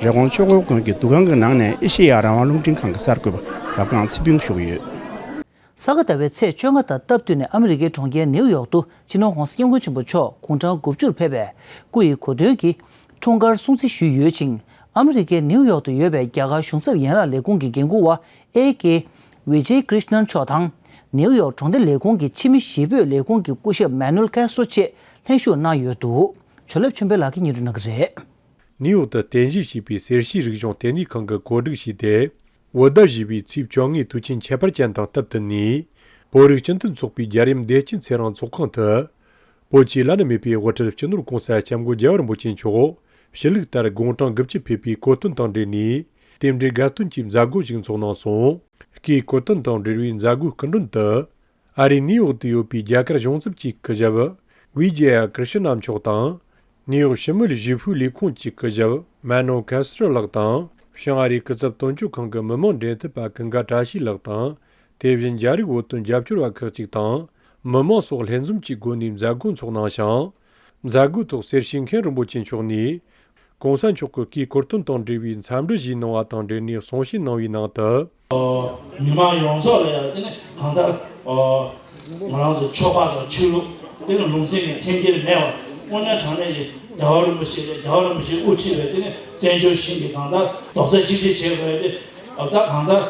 རི་ཀོན་ཆོས་འཁོར་དགོན་གྱི་འདུ་ཁང་གི་ནང་ནས་ཨེ་ཤེ་ཡ་རང་དབང་རླུང་འཕྲིན་ཁང་གི་གསར་འགོད་པ་རབ་སྒང་ཚེ་ཕུན་ཞུ་གི་ཡོད། ས་ག་ཟླ་བའི་ཚེས་བཅོ་ལྔ་དང་སྟབས་བསྟུན་ནས་ཨ་མི་རི་ཀའི་གྲོང་ཁྱེར་ནེའུ་ཡོག་ཏུ་སྤྱི་ནོར་༧གོང་ས་༧སྐྱབས་མགོན་ཆེན་པོ་མཆོག་དགུང་གྲངས་དགུ་བཅུར་ཕེབས་པའི་སྐུ་ཡི་གོ་སྟོན་གྱི་འཁྲུངས་སྐར་སྲུང་བརྩི་ཞུས་ཡོད་ཅིང་། ཨ་མི་རི་ཀའི་ནེའུ་ཡོག་ཏུ་ཡོད་པའི་རྒྱ་གར་གཞུང་ཚབ་ཡན་ལག་ལས་ཁུངས་ཀྱི་འགན་འཁུར་བ་ཨེ་ཀེ་ཝི་ཇེ་ཀྲིཤ་ནན་མཆོག་དང་། ནེའུ་ཡོག་གྲོང་སྡེ་ལས་ཁུངས་ཀྱི་ཕྱི་མི་གཞིས་སྤོས་ལས་ཁུངས་ཀྱི་སྐུ་ཞབས་མེ་ནུལ་ཁེ་སོ་བཅས་ལྷན་ཞུགས་གནང་ཡོད་འདུག་ཇོ་ལེབ་ཆོས་འཕེལ་ལགས་ཀྱིས་སྙན་སྒྲོན་གནང་གི་རེད། ནིའུ་ཡོག་ཏུ་རྟེན་གཞི་བྱས་པའི་སེར་བྱེས་རིག་གཞུང་ལྟེ་གནས་ཁང་གིས་གོ་སྒྲིག་བྱས་ཏེ། བོད་ཟླ་བཞི་པའི་ཚེས་བཅོ་ལྔའི་དུས་ཆེན་ཁྱད་པར་ཅན་དང་སྟབས་བསྟུན་ནས། བོད་རིགས་སྤྱི་མཐུན་ཚོགས་པའི་རྒྱལ་ཡུམ་བདེ་སྐྱིད་ཚེ་རིང་ཚོགས་ཁང་དུ། བོད་ཀྱི་བླ་ན་མེད་པའི་དབུ་ཁྲིད་སྤྱི་ནོར་༧གོང་ས་༧སྐྱབས་མགོན་རྒྱལ་བ་རིན་པོ་ཆེ་མཆོག་ཕྱི་ལུགས་ལྟར་དགུང་གྲངས་དགུ་བཅུ་ཕེབས་པའི་གོ་སྟོན་དང་འབྲེལ་ནས། རྟེན་འབྲེལ་དགའ་སྟོན་གྱི་མཛད་སྒོ་ཞིག་འཚོགས་གནང་སོང་། སྐུའི་གོ་སྟོན་དང་འབྲེལ་བའི་མཛད་སྒོའི་སྐུ་མགྲོན་དུ། ཨ་རིའི་ནིའུ་ཡོག་ཏུ་ཡོད་པའི་རྒྱ་གར་གཞུང་ཚབ་ཀྱི་སྐུ་ཞབས་ཝི་ཇེ་ཡ་ཀྲི་ཤི་ན་མཆོག་དང་། ནིའུ་ཡོག་ཞི་མོལ་ཞི་ཧྥུའི་ལས་ཁུངས་ཀྱི་སྐུ་ཞབས་མན་ནོ་ཁེ་སི་ཊར་ལགས་དང་། བྱང་ཨ་རིའི་སྐུ་ཚབ་དོན་གཅོད་ཁང་གི་མི་མང་འབྲེལ་མཐུད་པ་ཀུན་དགའ་བཀྲ་ཤིས་ལགས་དང་། དེ་བཞིན་རྒྱ་རིགས་བོད་དོན་རྒྱབ་སྐྱོར་བ་ཁག་ཅིག་དང་། མི་མང་སོགས་ལྷན་འཛོམས་ཀྱི་སྒོ་ནས་མཛད་སྒོ་འཚོགས་གནང་ཞིང་། མཛད་སྒོའི་ཐོག་སེར་བྱེས་མཁན་རིན་པོ་ཆེ་མཆོག་ནས། ༸གོང་ས་མཆོག་གི་སྐུའི་གོ་སྟོན་དང་འབྲེལ་བའི་འཚམས་འདྲི་ཞུས་གནང་བ་དང་འབྲེལ་ནས་གསུང་བཤད་གནང་བའི་ནང་དུ། མི་མང་ཡོངས་རྫོགས་ལ་ཡང་དེ་ནི་གང་ལྟར་ང་རང་ཚོ་ཆོལ་ཁ་དང་ཆོས་ལུགས་དེ་ནི་ལུང་ཚན་གྱི་འཐེན་འཁྱེར་མེད་པར་དངོས་གནས་དྲང་གནས་ཀྱི་རྒྱལ་བ་རིན་པོ་ཆེ་ལ་རྒྱལ་བ་རིན་པོ་ཆེས་དབུ་ཁྲིད་པའི་དེ་ནི་བཙན་བྱོལ་ཞིང་གི་གང་ལྟར་རྡོག་རྩ་གཅིག་སྒྲིལ་བྱེད་དགོས་ཏེ། ད་གང་ལྟར་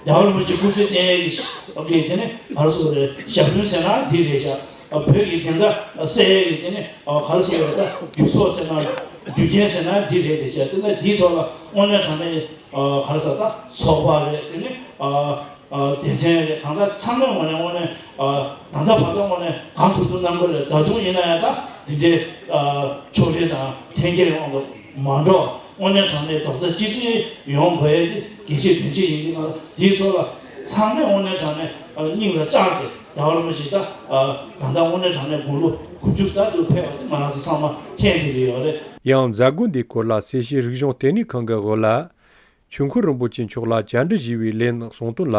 རྒྱལ་བ་རིན་པོ་ཆེ་སྐུ་ཚེ་བརྟན་ཡས་ཀྱི་དེ་ནི་ག་རེ་ཟེར་དགོས་རེད། ཞབས་དྲུང་ཟེར་ན་འདི་རེད་ཤག་བོད་ཀྱི་བདེན་མཐའ་གསལ་ཡས་ཀྱི་དེ་ནི་ག་རེ་ཟེར་དགོས་རེད། ད་རྒྱུ་ཚོགས་ཟེར་ན་རྒྱུ་རྐྱེན་ཟེར་ན་འདི་རེད་དེ་ཤག་དེ་ནི་འདིའི་ཐོག་ལ་དངོས་གནས་དྲང་གནས་ག་རེ་ཟེར། ད་ཚོགས་པ་རེད། དེ་ནི་སྡེ་ཚན་རེད། གང་ལྟར་ཚང་མའི་ངོས་ནས་དངོས་གནས་ད་ལྟ་བར་དུ་དངོས་གནས་གང་ཐུབ་ཐུབ་གནང་གི་རེད། ད་དུང་ཡིན་ན་ཡང་ད་འདི་འདྲའི་ཕྱོགས་རིས་དང་འཐེན་འཁྱེར་དབང་དུ་མ་འགྲོ། དངོས་གནས་དྲང་གནས་རྡོག་རྩ་གཅིག་སྒྲིལ་ཡོང་དགོས་ཡས་དེ་གལ་ཆེ་དོན་ཆེ་ཡིན་གྱི། ང་ཚོ་དེའི་ཚོགས་ལ་ཚང་མས་དངོས་གནས་དྲང་གནས་སྙིང་ལ་བཅངས་ཏེ་རྒྱལ་བ་རིན་པོ་ཆེ་ད་ད་ལྟ་དངོས་གནས་དྲང་གནས་དགུང་ལོ་དགུ་བཅུ་ལྟར་དུ་ཕེབས་པ་དེ་ང་རང་ཚོ་ཚང་མ་མཁྱེན་བསྡད་ཀྱི་ཡོད་རེད། ཡང་མཛད་སྒོ་འདིའི་སྐོར་ལ་སེར་བྱེས་རིག་གཞུང་ལྟེ་གནས་ཁང་གི་དབུ་བླ་ཆོས་འཁོར་རིན་པོ་ཆེ་མཆོག་ལ་བཅར་འདྲི་ཞུས་པའི་ལན་གསུངས་དོན་ལ།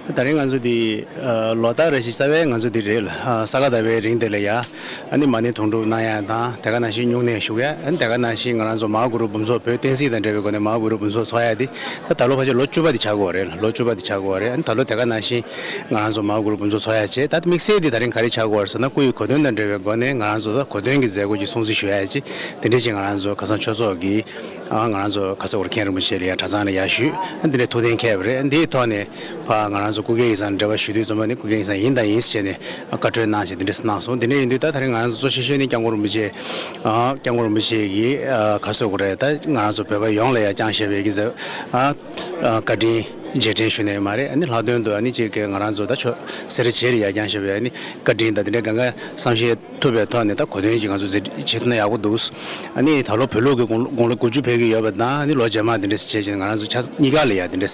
ད་རིང་ང་ཚོ་འདི་ཨ་ལོ་ལྟར་རེ་བཞིན་རྩ་བའི་ང་ཚོ་འདི་རེད་ལ། ཨ་ས་ག་ཟླ་བའི་རིང་དེ་ལ་ཡ། ཨ་ནི་མ་ཎི་དུང་སྒྲུབ་གནང་ཡ་དང་། དེ་ག་ནང་བཞིན་སྨྱུང་གནས་བཞུགས་ཡ། ཨ་ནི་དེ་ག་ནང་བཞིན་ང་རང་ཚོ་མ་ཧཱ་གུ་རུ་འབུམ་ཚོགས། བོད་བསྟན་སྲིད་དང་འབྲེལ་བའི་སྒོ་ནས་མ་ཧཱ་གུ་རུ་འབུམ་ཚོགས་འཚོགས་ཡ་འདི་ད་ད་ལོ་ཕལ་ཆེར་ལོ་བཅུ་པ་འདི་ཆགས་ཀྱི་ཡོད་རེད་ལ། ལོ་བཅུ་པ་འདི་ཆགས་ཀྱི་ཡོད་རེད། ཨ་ནི་ད་ལོ་དེ་ག་ནང་བཞིན་ང་རང་ཚོ་མ་ཧཱ་གུ་རུ་འབུམ་ཚོགས་འཚོགས་ཡ་བྱས། ད་དམིགས་བསལ་འདི་ད་རིང་ག་རེ་ཆགས་ཀྱི་ཡོད་རེད་ཟེར་ན། སྐུ་ཡི་གོ་སྟོན་དང་འབྲེལ་བའི་སྒོ་ནས་ང་རང་ཚོ་ད་གོ་སྟོན་གྱི་མཛད་སྒོ་ཅིག་སྲུང་བརྩི་ཞུ་ཡ་ཅིག་དེ་འདྲ་ཅིག་ང་རང་ཚོ་ཁ་སང་ཆོས་ཚོགས་ཀྱི་ཨ་ང་རང་ཚོ་ཁ་སང་ཨོ་རྒྱན་རིན་པོ་ཆེ་ལ་ཡ་གྲྭ་ཚང་ལ་ཡ་ཞུས། ཨ་འདི་ནས་ཐུགས་གཏན་འཁེལ་བ་རེད། འདིའི་ཐོག་ནས་ཕར་ང་རང་ཚོ་སྐུ་སྒེར་ཡིག་ཚང་འབྲེལ་བ་ཞུ་དུས་ཙམ་པ་ནི། སྐུ་སྒེར་ཡིག་ཚང་ཡིན་དང་ཡིན་ཟེར་བྱས་ནས་བཀའ་འཁྲོལ་གནང་བྱས་འདི་འདྲ་གནང་སོང་། འདི་འདྲ་ཡིན་དུས་ད་ད་རིང་ང་རང་ཚོ་གཙོ་ཆེ་ཤོས་ནི་སྐྱབས་མགོན་རིན་པོ་ཆེ། ཨ་སྐྱབས་མགོན་རིན་པོ་ཆེ་གིས་ཨ་ག་རེ་ཟེར་དགོས་རེད། ད་ང་རང་ཚོ་བོད་པ་ཡོངས་ལ་ཡ་བསྐྱངས་བཞག་པའི་གི་ཟེར་ཨ་ཨ་བཀའ་དྲིན་རྗེས་དྲན་ཞུ་ནས་མ་རེད། ཨ་ནི་ལྷག་དོན་དུ་ཨ་ནི་ཅིག་གི་ང་རང་ཚོ་ད་ཆོས་སེ་ར་བྱེས་ལ་ཡ་བསྐྱངས་བཞག་པའི་ཨ་ནི་བཀའ་དྲིན་དང་དེ་འདྲའི་གང་ག་བསམ་ཤེས་ཐུབ་པའི་ཐོག་ནས་ད་གོ་སྟོན་ཅིག་ང་ཚོ་མཛད་བྱེད་ཐུབ་ན་ཡག་པོ་འདུག། ཨ་ནི་ད་ལོ་བོད་ལུགས་ཀྱི་དགུང་དགུང་ལོ་དགུ་བཅུ་ཕེབས་ཀྱི་ཡོད་པ་དང་། ཨ་ནི་ལོ་རྗེས་མ་དེ་འདྲ་བྱས་བྱས་ང་རང་ཚོ་ཆ་གཉིས་ཀ་ལ་ཡ་དེ་འདྲ་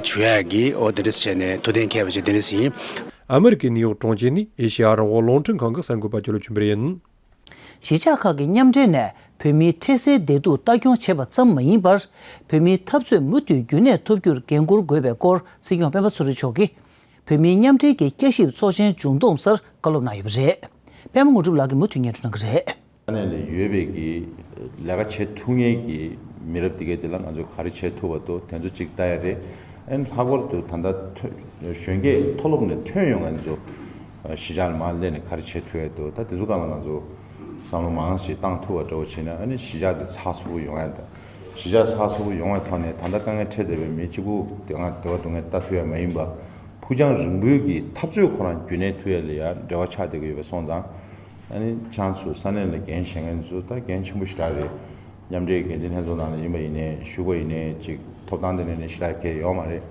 ཞུ་ཡག་གི་འོ་དེ་འདྲ་བྱས་ནས་ཐུགས་གཏན་འཁེལ་བ་ཅིག་དེ་འདྲ་ཞིག་ཡིན། ཨ་མི་རི་ཀའི་ནིའུ་ཡོག་གྲོང་ཁྱེར་ནི་ཨེ་ཤེ་ཡ་རང་དབང་རླུང་འཕྲིན་ཁང་གི་གསར་འགོད་པ་རྒྱལ་ལོ་ཆོས་འཕེལ་ཡིན། གཞིས་ཆགས་ཁག་གི་མཉམ་འབྲེལ་ནས་བོད་མིའི་འཕྲལ་སེལ་བདེ་སྡུག་ལྟ་སྐྱོང་བྱེད་པ་ཙམ་མ་ཡིན་པར། བོད་མིའི་འཐབ་རྩོད་མུ་མཐུད་རྒྱུན་གནས་ཐུབ་རྒྱུར་འགན་འཁུར་དགོས་པའི་སྐོར། སྲིད་སྐྱོང་སྤེན་པ་ཚེ་རིང་མཆོག་གིས་བོད་མིའི་མཉམ་འབྲེལ་གྱི་བསྐྱར་ཞིབ་ཚོགས་ཆེན་མཇུག་བསྡོམས་སར་བཀའ་སློབ་གནང་ཡོད་པ་རེད། པད་མ་དངོས་གྲུབ་ལགས་ཀྱིས་མུ་མཐུད་སྙན་སྒྲོན་གནང་གི་རེད། ས་གནས་ལ་ཡོད་པའི་གི་ལས་ཀ་བྱེད་ཐུབ་མཁན་གྱི་མི་རབས་དེ་གའི་དེ་ལ་ང་ཚོས་ག་རེ་བྱེད་ཐུབ་པ་འདུག། དེ་ཚོ་གཅིག་ལྟ་ཡ་རེད། ཨ་ནི་ལྷག་པར་དུ་ད་ལྟ་ཐོན་གཞོན་སྐྱེས་མཐོ་སློབ་ནས་ཐོན་ཡོང་མཁན་ཚོ་གཞིས་ཆགས་ལ་མར་སླེབས་ནས་ག་རེ་བྱེད་ཐུབ་ཡ་འདུག། ད་དེ་ཚོ་སྒང་ལ་ང་ཚོ་བསམ་བློ་མང་ཞིག་བཏང་ཐུབ་པ་འདྲ་བོ་བྱས་ན། ཨ་ནི་གཞིས་ཆགས་དེ་ཚགས་ཚུད་པོ་ཡོང་ཡ་དང་། གཞིས་ཆགས་ཚགས་ཚུད་པོ་ཡོང་བའི་ཐོག་ནས་ད་ལྟ་དཀའ་ངལ་འཕྲད་བསྡད་པའི་མི་གཅིག་པུ་དེ་སྒང་དེ་བ་སྡུག་བསྔལ་ལྟ་ཐུབ་ཡ་མ་ཡིན་པ། ཕུགས་རྒྱང་རིང་པོའི་གི་འཐབ་རྩོད་ཁོ་རང་རྒྱུན་གནས་ཐུབ་ཡ་ལ་ཡ་འབྲེལ་བ་ཆགས་བསྡད་ཀྱི་ཡོད་པ་སོང་ཙང་། ཨ་ནི་ཁྱེད་ཚོ་ས་གནས་ལ་འགན་བཞེས་མཁན་ཚོ་ད་འགན་ཆེན་པོ་ཞེ་དྲག་རེད། མཉམ་འབྲེལ་འགན་འཛིན་ལྷན་ཚོགས་ནང་ལ་ཡིན་པ་ཡིན་ནའི། ཞུ་བ་ཡིན་ནའི། ཅིག་ཐོབ་ཐང་དེ་འདྲ་ནི་ཞེ་དྲག་གང་ཡང་ཡོད་མ་རེད།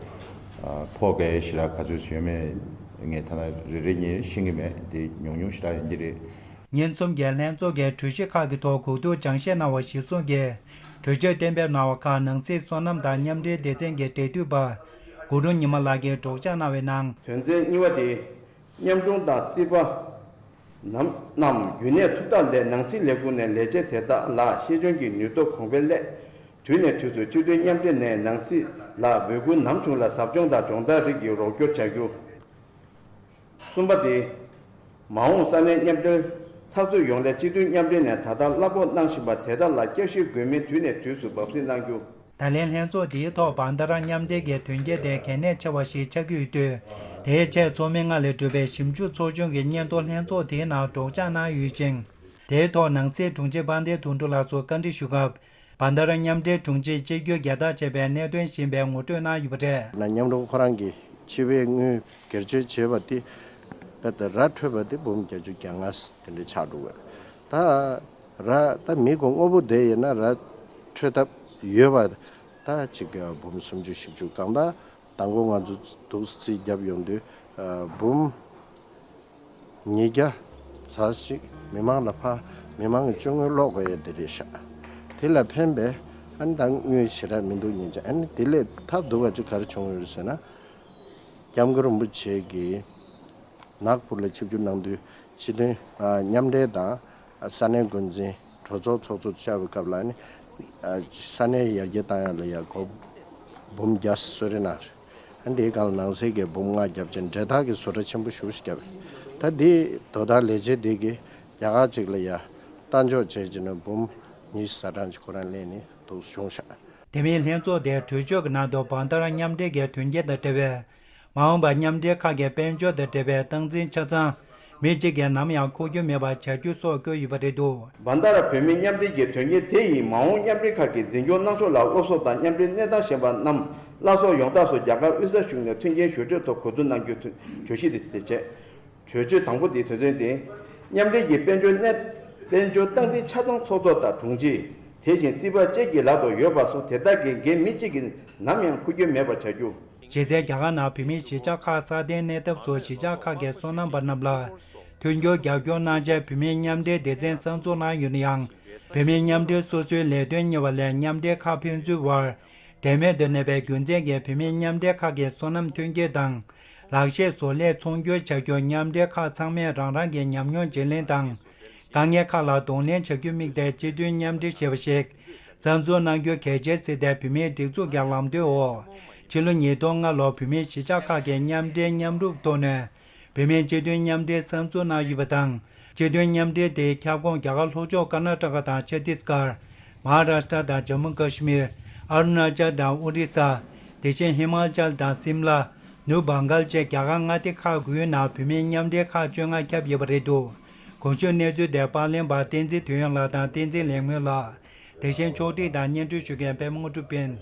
ཨ་ཕོགས་གང་ཞེ་དྲག་ག་ཚོད་ཡོད་མེད་ངས་ད་ལྟ་རེ་རེ་གཉིས་ཤེས་ཀྱི་མེད། དེ་ཉུང་ཉུང་ཞེ་དྲག་ཡིན་གྱི་རེད། ཉིན་གསུམ་གྱི་ལྷན་ཚོགས་ཀྱི་གྲོས་གཞི་ཁག་གི་ཐོག་གོ་བསྡུར་སྦྱང་བཤད་གནང་བ་གཞིར་བཟུང་གིས། གྲོས་ཆོད་གཏན་འབེབས་གནང་བ་ཁག་ནང་སྲིད་བསོད་ནམས་དང་མཉམ་འབྲེལ་སྡེ་ཚན་གྱི་འབྲེལ་མཐུད་པ་གུ་རུ་ཉི་མ་ལགས་ཀྱིས་སྒྲོག་སྦྱང་གནང་བའི་ནང་། དོན་ཚན་གཉིས་པ་དེ། མཉམ་དྲུང་དང་རྩིས་པ་རྣམས་རྣམས་རྒྱུན་གནས་ཐུབ་ཐག་ལས་ནང་སྲིད་ལས་ཁུངས་ནས་ལས་བྱེད་དེ་དག་ལ་ཤེས་འཇོན་གྱི་ནུས་སྟོབས་གོང་འཕེལ་སླད། དུས་ནས་དུས་སུ་སྤྱི་མཐུན་མཉམ་འབྲེལ་ནས་ནང་སྲིད་ལ་འབོད་སྐུལ་ནམ་བྱུང་ལ་ཟབ་སྦྱོང་དང་སྦྱོང་བརྡར་རིགས་ཀྱི་རོགས་སྐྱོར་བྱ་རྒྱུ། གསུམ་པ་དེ། མ་འོངས་ས་གནས་མཉམ་འབྲེལ་ཚགས་ཚུད་ཡོང་སླད་སྤྱི་མཐུན་མཉམ་འབྲེལ་ནས་ད་ལྟ་གླ་ཕོགས་གནང་བཞིན་པ་དེ་དག་ལ་བསྐྱར་ཞིབ་དགོས་མིན་དུས་ནས་དུས་སུ་འབབ་གཟིགས་གནང་རྒྱུ། ད་ལན་ལྷན་ཚོགས་འདིའི་ཐོག་བན་ད་ར་མཉམ་འབྲེལ་གྱི་དོན་རྐྱེན་དེ་གལ་གནད་ཆེ་བ་ཞིག་ཆགས་ཀྱི་ཡོད་དུས། དེའི་ཆེད་ཚོགས་མི་ལྔ་ལས་གྲུབ་པའི་ཞིབ་འཇུག་ཚོགས་ཆུང་གི་སྙན་ཐོ་ལྷན་ཚོགས་དེའི་ནང་སྒྲོག་སྦྱང་གནང་ཡོད་ཅིང་། དེའི་ཐོག་ནང་སྲིད་དྲུང་ཆེ་དཔལ་ལྡན་དོན་གྲུབ་ལགས་སུ་བཀའ་འདྲི་ཞུ་སྐབས། བན་ད་ར་མཉམ་འབྲེལ་དྲུང་ཆེས་གཅིག་གྱུར་རྒྱལ་དར་ཅེས་པའི་གནད་དོན་གཞན་པའི་ངོ་སྤྲོད་གནང་ཡོད་པ་རེད། ན་མཉམ་རུབ་ཁོ་རང་གི་སྤྱི་པའི་དངུལ་སྒེར་གཅོད་བྱས་པ་དེ། ད་ལྟ་ར་འཕྲོད་པ་དེ་འབུམ་བརྒྱད་ཅུ་གྱ་ལྔ་དེ་འདྲ་ཆགས་འགྲོ་གི་རེད། ད་ར་ད་མི་གོ་དངོས་པོ་བསྡད་ཡོད་ན་ར་འཕྲོད་ཐབས་ཡོད་པ། ད་ཅིག་འབུམ་སུམ་ཅུ་བཞི་བཅུ་གང་ལྟར་དང་པོ་ང་ཚོ་འདུག་རྩིས་བརྒྱབ་ཡོང་དུས་འབུམ་ཉིས་བརྒྱ་ཙམ་ཞིག་མི་མང་ལ་ཕར་མི་མང་གི་སྤྱོད་དངུལ་སློག་དགོས་ཡ་དེ་རེད་ཤག། དེ་ལ་ཕན་པའི་ཨ་ནི་ད་དངུལ་ཞེ་དྲག་མི་འདུག་ཉིན་ཅིག། ཨ་ནི་དེ་ལས་ཐབས་སྡུག་པ་ཅིག་ག་རེ་བྱུང་ཡོད་ཟེར་ན། སྐྱབས་མགོན་རིན་པོ་ཆེ་གིས་ནག་པུར་ལ་ཆིབས་བསྒྱུར་གནང་དུས་སྤྱི་མཐུན་མཉམ་འབྲེལ་དང་ས་གནས་འགོ་འཛིན་གྲོས་ཚོགས་ཚོགས་གཙོ་བཅར་བའི་སྐབས་ལ་ཨ་ནི་ས་གནས་ཡར་རྒྱས་བཏང་ཡ་ལ་ཡ་སྒོར་འབུམ་བརྒྱ་གསོལ་རས་གནང་རེད། ཨ་འདིའི་སྒང་ལ་ནང་སྲིད་ཀྱི་འབུམ་ལྔ་བརྒྱབ་ཅིང་འབྲེལ་ཐག་གི་བཟོ་གྲྭ་ཆེན་པོ་ཞེ་པོ་ཞིག་བརྒྱབ། ད་འདི་དོ་བདག་ལས་བྱེད་འདི་གིས་རྒྱ་གར་ཅིག་ལ་ཡ་ལྟ་འཇོག་བྱས་ཀྱི་ན་འབུམ་ཉི་ཤུ་རྩ་གྲངས་ཀྱི་ཁོ་རང་ལེན་ནས་འདུག་བྱུང་ཤག། དེ་མིན་ལྷན་ཚོགས་དེའི་གྲོས་ཆོད་ཀྱི་ནང་དུ་བན་ད་ར་མཉམ་འབྲེལ་གྱི་དོན་རྐྱེན་དང་འབྲེལ་བའི་མ་འོངས་པ་མཉམ་འབྲེལ་ཁག་གི་དཔལ་འབྱོར་དང་འབྲེལ་བའི་སྟངས་འཛིན་ཆ་ཚང་མི་གཅིག་གིས་ནམ་ཡང་འཁུར་རྒྱུ་མེད་པར་བྱ་རྒྱུ་སོགས་བཀོད་ཡོད་པ་རེད་འདུག། བན་ད་ར་བོད་མི་མཉམ་འབྲེལ་གྱི་དོན་རྐྱེན་དེ་ཡིས་མ་འོངས་མཉམ་འབྲེལ་ཁག་གི་འཛིན་སྐྱོང་གནང་ཕྱོགས་ལ་སློབ་གསོ་དང་མཉམ་འབྲེལ་གནས་སྟངས་གཞན་པ་རྣམས་སླར་གསོ་ཡོང་ཐབས་སུ་རྒྱ་གར་དབུས་ས་གཞུང་ནས་མཐུན་རྐྱེན་ཞུ་གཏུག་ཐོག་གོ་བསྡུར་གནང་རྒྱུའི་གྲོས་གཞི་དེ་དེ་བྱས། གྲོས་ཆོད་དང་པོ་དེའི་དོན་ཚན་དེ། མཉམ་འབྲེལ་གྱི་དཔལ་འབྱོར་གནས་དཔལ་འབྱོར་སྟངས་འཛིན་ཆ་ཚང་ཚོགས་གཙོ་དང་དྲུང་ཆེ། དེ་བཞིན་རྩིས་པ་བཅས་ཀྱི་ལག་ཏུ་ཡོད་པ་སོགས་དེ་དག་གི་འགན་མི་གཅིག་གིས་ནམ་ཡང་འཁུར་རྒྱུ་མེད་པར་བྱ་རྒྱུ། གཞི་རྩའི་རྒྱ་གར་ནང་བོད་མིའི་གཞིས་ཆགས་ཁག་སྲ་བརྟན་གནས་ཐབས་སུ་གཞིས་ཆགས་ཁག་གི་སོ་ནམ་པ་རྣམས་ལ་མཐུན་འགྱུར་རྒྱབ་སྐྱོར་གནང་ཆེད་བོད་མིའི་མཉམ་འབྲེལ་སྡེ་ཚན་གསར་འཛུགས་གནང་ཡོད་ན་ཡང་། བོད་མིའི་མཉམ་འབྲེལ་སོ་སོའི་ལས་དོན་གཉེར་བ་ལས་མཉམ་འབྲེལ་ཁག་ཕན་ཚུན་བར་འབྲེལ་མེད་དུ་གནས་པའི་རྒྱུ་མཚན་གྱིས་བོད་མིའི་མཉམ་འབྲེལ་ཁག་གི་སོ་ནམ་ཐོན་སྐྱེད་དང་། ལག་ཤེས་བཟོ་ལས་ཚོང་སྒྱུར་བྱ་རྒྱུར་མཉམ་འབྲེལ་ཁག་ཚང་མས་རང་རང་གི་ཉམས་མྱོང་བརྗེ་ལེན་དང་། དཀའ་ངལ་ཁག་ལ་གདོང་ལེན་བྱ་རྒྱུ་དམིགས་ཏེ་སྤྱི་མཐུན་མཉམ་འབྲེལ་ཞེས་པ་ཞིག་གསར་འཛུགས་གནང་རྒྱུ་གལ་ཆེར་གཟིགས་ཏེ། བོད་མིའི་སྒྲིག་འཛུགས་ཀྱི་ལམ་སྟོན་འོག་ ཕྱི་ལོ་ཉིས་སྟོང་ལྔ་ལོར་བོད་མིའི་གཞིས་ཆགས་ཁག་གི་མཉམ་འབྲེལ་མཉམ་རུབ་ཐོག་ནས་བོད་མིའི་སྤྱི་མཐུན་མཉམ་འབྲེལ་གསར་འཛུགས་གནང་ཡོད་པ་དང་། སྤྱི་མཐུན་མཉམ་འབྲེལ་དེའི་ཁྱབ་ཁོངས་རྒྱ་གར་ལྷོ་ཕྱོགས་ཀར་ནཱ་ཊ་ཀ་དང་ཆ་ཏིས་གར། མ་ཧཱ་རཱ་ཤི་ཏྲ་དང་ཇམ་མུ་ཀ་ཤི་མིར། ཨ་རུ་ན་ཅལ་དང་ཨོ་རི་ས། དེ་བཞིན་ཧི་མ་ཅལ་དང་སིམ་ལ། ནུབ་བང་གལ་བཅས་རྒྱ་གར་མངའ་སྡེ་ཁག་དགུའི་ནང་བོད་མིའི་མཉམ་འབྲེལ་ཁག་བཅོ་ལྔ་ཁྱབ་ཡོད་པ་རེད་འདུག་གོང་ཞུས་གནས་ཚུལ་དེ་པར་ལེན་པ་བསྟན་འཛིན་དོན་ཡོད་ལགས་དང་བསྟན་འཛིན་ལེགས་སྨོན་ལགས། དེ་བཞིན་ཕྱོགས་སྒྲིག་དང་སྙན་སྒྲོན་ཞུ་མཁན་པད་མ་དངོས་གྲུབ་ཡིན།